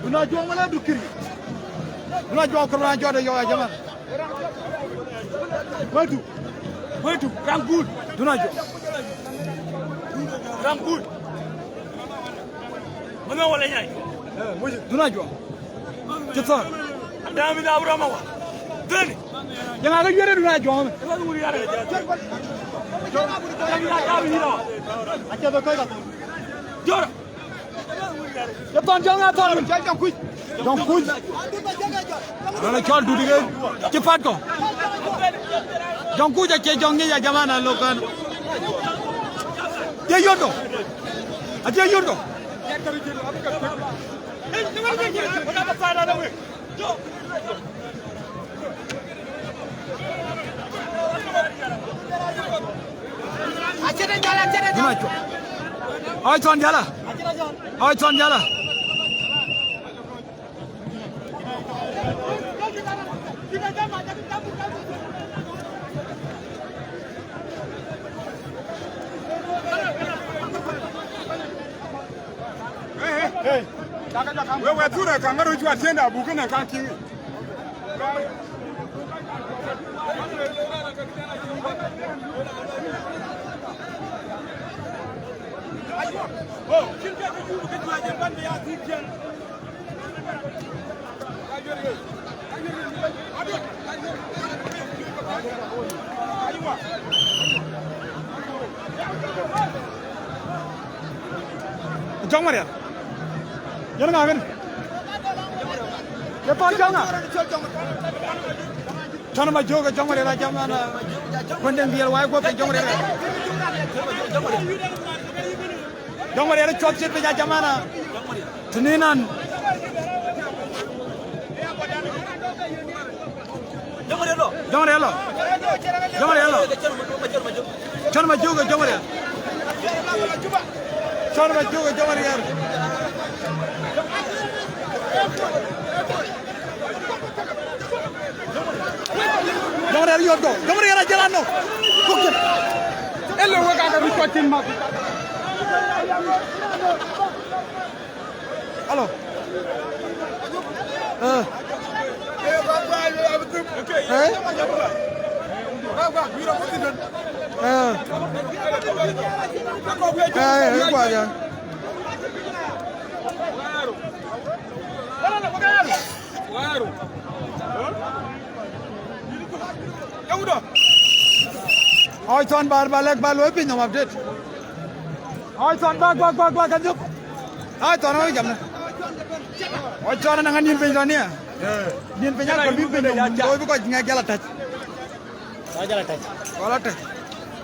Duna juɔŋ mana dukiri. Duna juɔŋ kërmana jɔt ë yɔk ya jaman. Wetu. Wetu. Rangkut. Duna juɔŋ. Rangkut. Mana wala nyai. Duna juɔŋ. Cï thɔ̈r. Dami da Abraham wa. Deni. Yang aga yere duna juɔŋ. Acha be kai ka. Jora. Ya ton jɔŋ, ya ton. Jɔŋ kuc. Jɔŋ kuc. Rɔn cɔl dut ke. Cï pat kɔ. Jɔŋ kuc acie jɔŋ ŋic ya jamana lokan. Ye yot kɔ. Acie yot kɔ. Duna cuɔp. Ɔɔc thɔn jala. Ɔɔc thɔn jala. Wewe dhurë ka ŋärö cuat tiënda buk kënë kaŋ kiŋ. Jɔŋ Marial. Yɛn ŋa kën? Ye pan jɔŋ ŋa? Cɔn ma jök, Jɔŋ Marial a jam an, kuɛn den biɛl wai guɔp, Jɔŋ Marial. Jɔŋ Marial cuɔth cit piny a jam an, tëninan. Jɔŋ Marial lɔ. Jɔŋ Marial lɔ. Cɔn ma jök, Jɔŋ Marial. Cɔn ma jök, Jɔŋ Marial. Jɔŋ Marial yɔt gɔu. Jɔŋ Marial a jël anɔ. Kuk jël. Elo wek aka rut kɔc tin mak. Alo. Eh. Eh. Eh. Eh, eh, kwa ja. Ɣɔc thɔn ba, ba lɛk ba luɔi piny nɔm update. Ɣɔc thɔn ba, ba, ba, ba, ka nyop. Ɣɔc thɔn ɣɔc jamna. Ɣɔc thɔn na ŋa nin piny thɔn nia. Nin piny a kɔl bi piny nɔm looi bi kɔc ŋɛk jal atäc. Kɔc jal atäc. Kɔc atäc.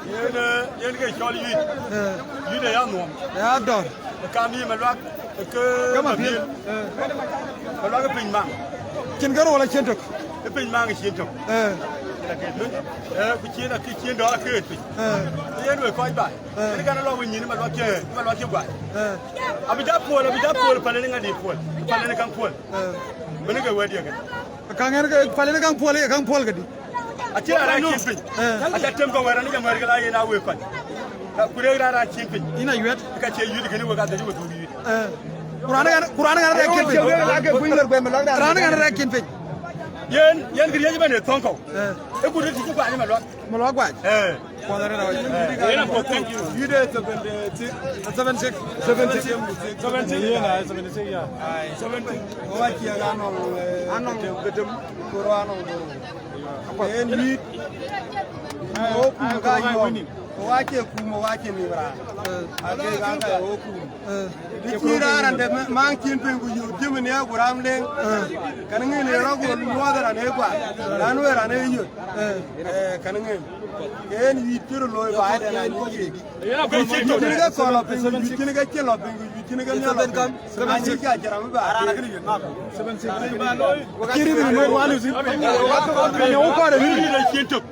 Yen, eh, yen ke cɔl yuic. Eh. Yuic de ya nuɔm. Ya dɔr. Kam yi Maluak, ke Ke Mabil. Mabil. Eh. Maluak ke piny maŋ. Cin ke rol acien tök. Ke piny maŋ acien tök. Eh. Eh, ku cien aki cien dɔɔr akeet piny. Eh. Yen we kɔc baai. Eh. Yen kan lɔ we nyin Maluak cie, Maluak cie guai. Eh. Abi ja puɔl, abi ja puɔl, palen ŋa di puɔl. Palen kaŋ puɔl. Eh. Mene ke wɛt ye ke. Kaŋ en ke palen kaŋ puɔl, ye kaŋ puɔl ke di. Acie raan rɛɛk cin piny. Eh. Aca tem ke wɛ̈t raan jam wɛ̈t ke la yen a wek kɔc. Ka ku rɛɛk raan raan cin piny. Ina yuet. Ka cie yuet kene wek adhil wek dhuk yuet. Eh. Kuraan kan, kuraan kan rɛɛk cin piny. Kuraan kan rɛɛk cin piny. Yen, yen kë riëc bɛ̈n ë thɔŋ kɔ̈u. Eh. E ku rëëc cï guac Maluak. Maluak guac. Eh. Kuɔth arëët awäc. Eh, yen a kuɔth, thank you. Yuit ë seventy six. Seventy six. Seventy six. Seventy six. Yeah, seventy six, yeah. Seventy. Wa cie anɔŋ, eh, anɔŋ betem, betem. Koro anɔŋ koro. Yen yuit. O kum ka yɔm. Wa cie kum, wa cie nim raan. Ake ka ka o kum. Eh. Dï cï raan rande maŋ cin piny ku yök jëmën ya ku ram leŋ. Eh. Kan ŋen ë rɔk wol luɔth raan ë guac. Raan wë raan ë yök. Eh. Eh, kan ŋen. Ken yuit cï röt looi baai de na yuit. Yuit cïn ke kɔl lɔ piny, yuit cïn ke cïn lɔ piny, yuit cïn ke miɔl lɔ piny. Seven six. Cï ram ba. Kiri ni mo wanu si. Ne u kɔre ni. Yuit cïn tök.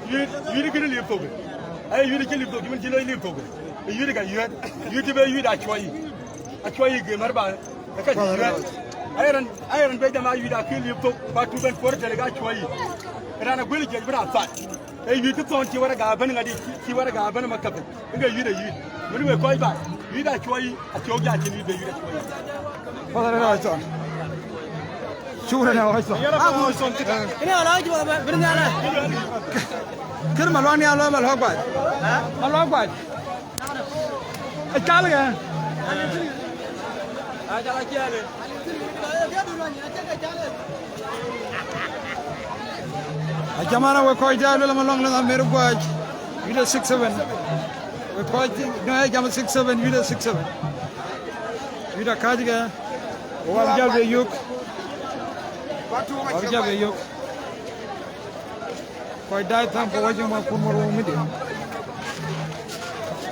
Yuit, yuit kini lip thok. Ai, yuit cï lip thok, yuit cï lip thok. Yuit ka yuit. Yuit be yuit a chuɔi. A chuɔi ge mar ba. Ka yuit. Ai ran, ai ran be jama yuit a ki lip thok. Ba tu ben por tele ka chuɔi. Ran a gwel je bra fat. E yuit thon ci wara ga ben ngadi, ci wara ga ben maktab. Inga yuit a yuit. Mun we koi ba. Yuit a chuɔi, a chuɔi ja cin yuit be yuit a chuɔi. Shukran ya Washington. Ina ala wajibu ba bin ala. Kir Maluak ni ala Maluak guac. Maluak guac. Acal ke. Ajamana we kɔc da lula Maluak la mer guac. Video six seven. We kɔc no jam six seven, video six seven. Video kaj ke. Wa jal be yuk. Wa jal be yuk. Kɔc da, thank for watching my Kurmar Media.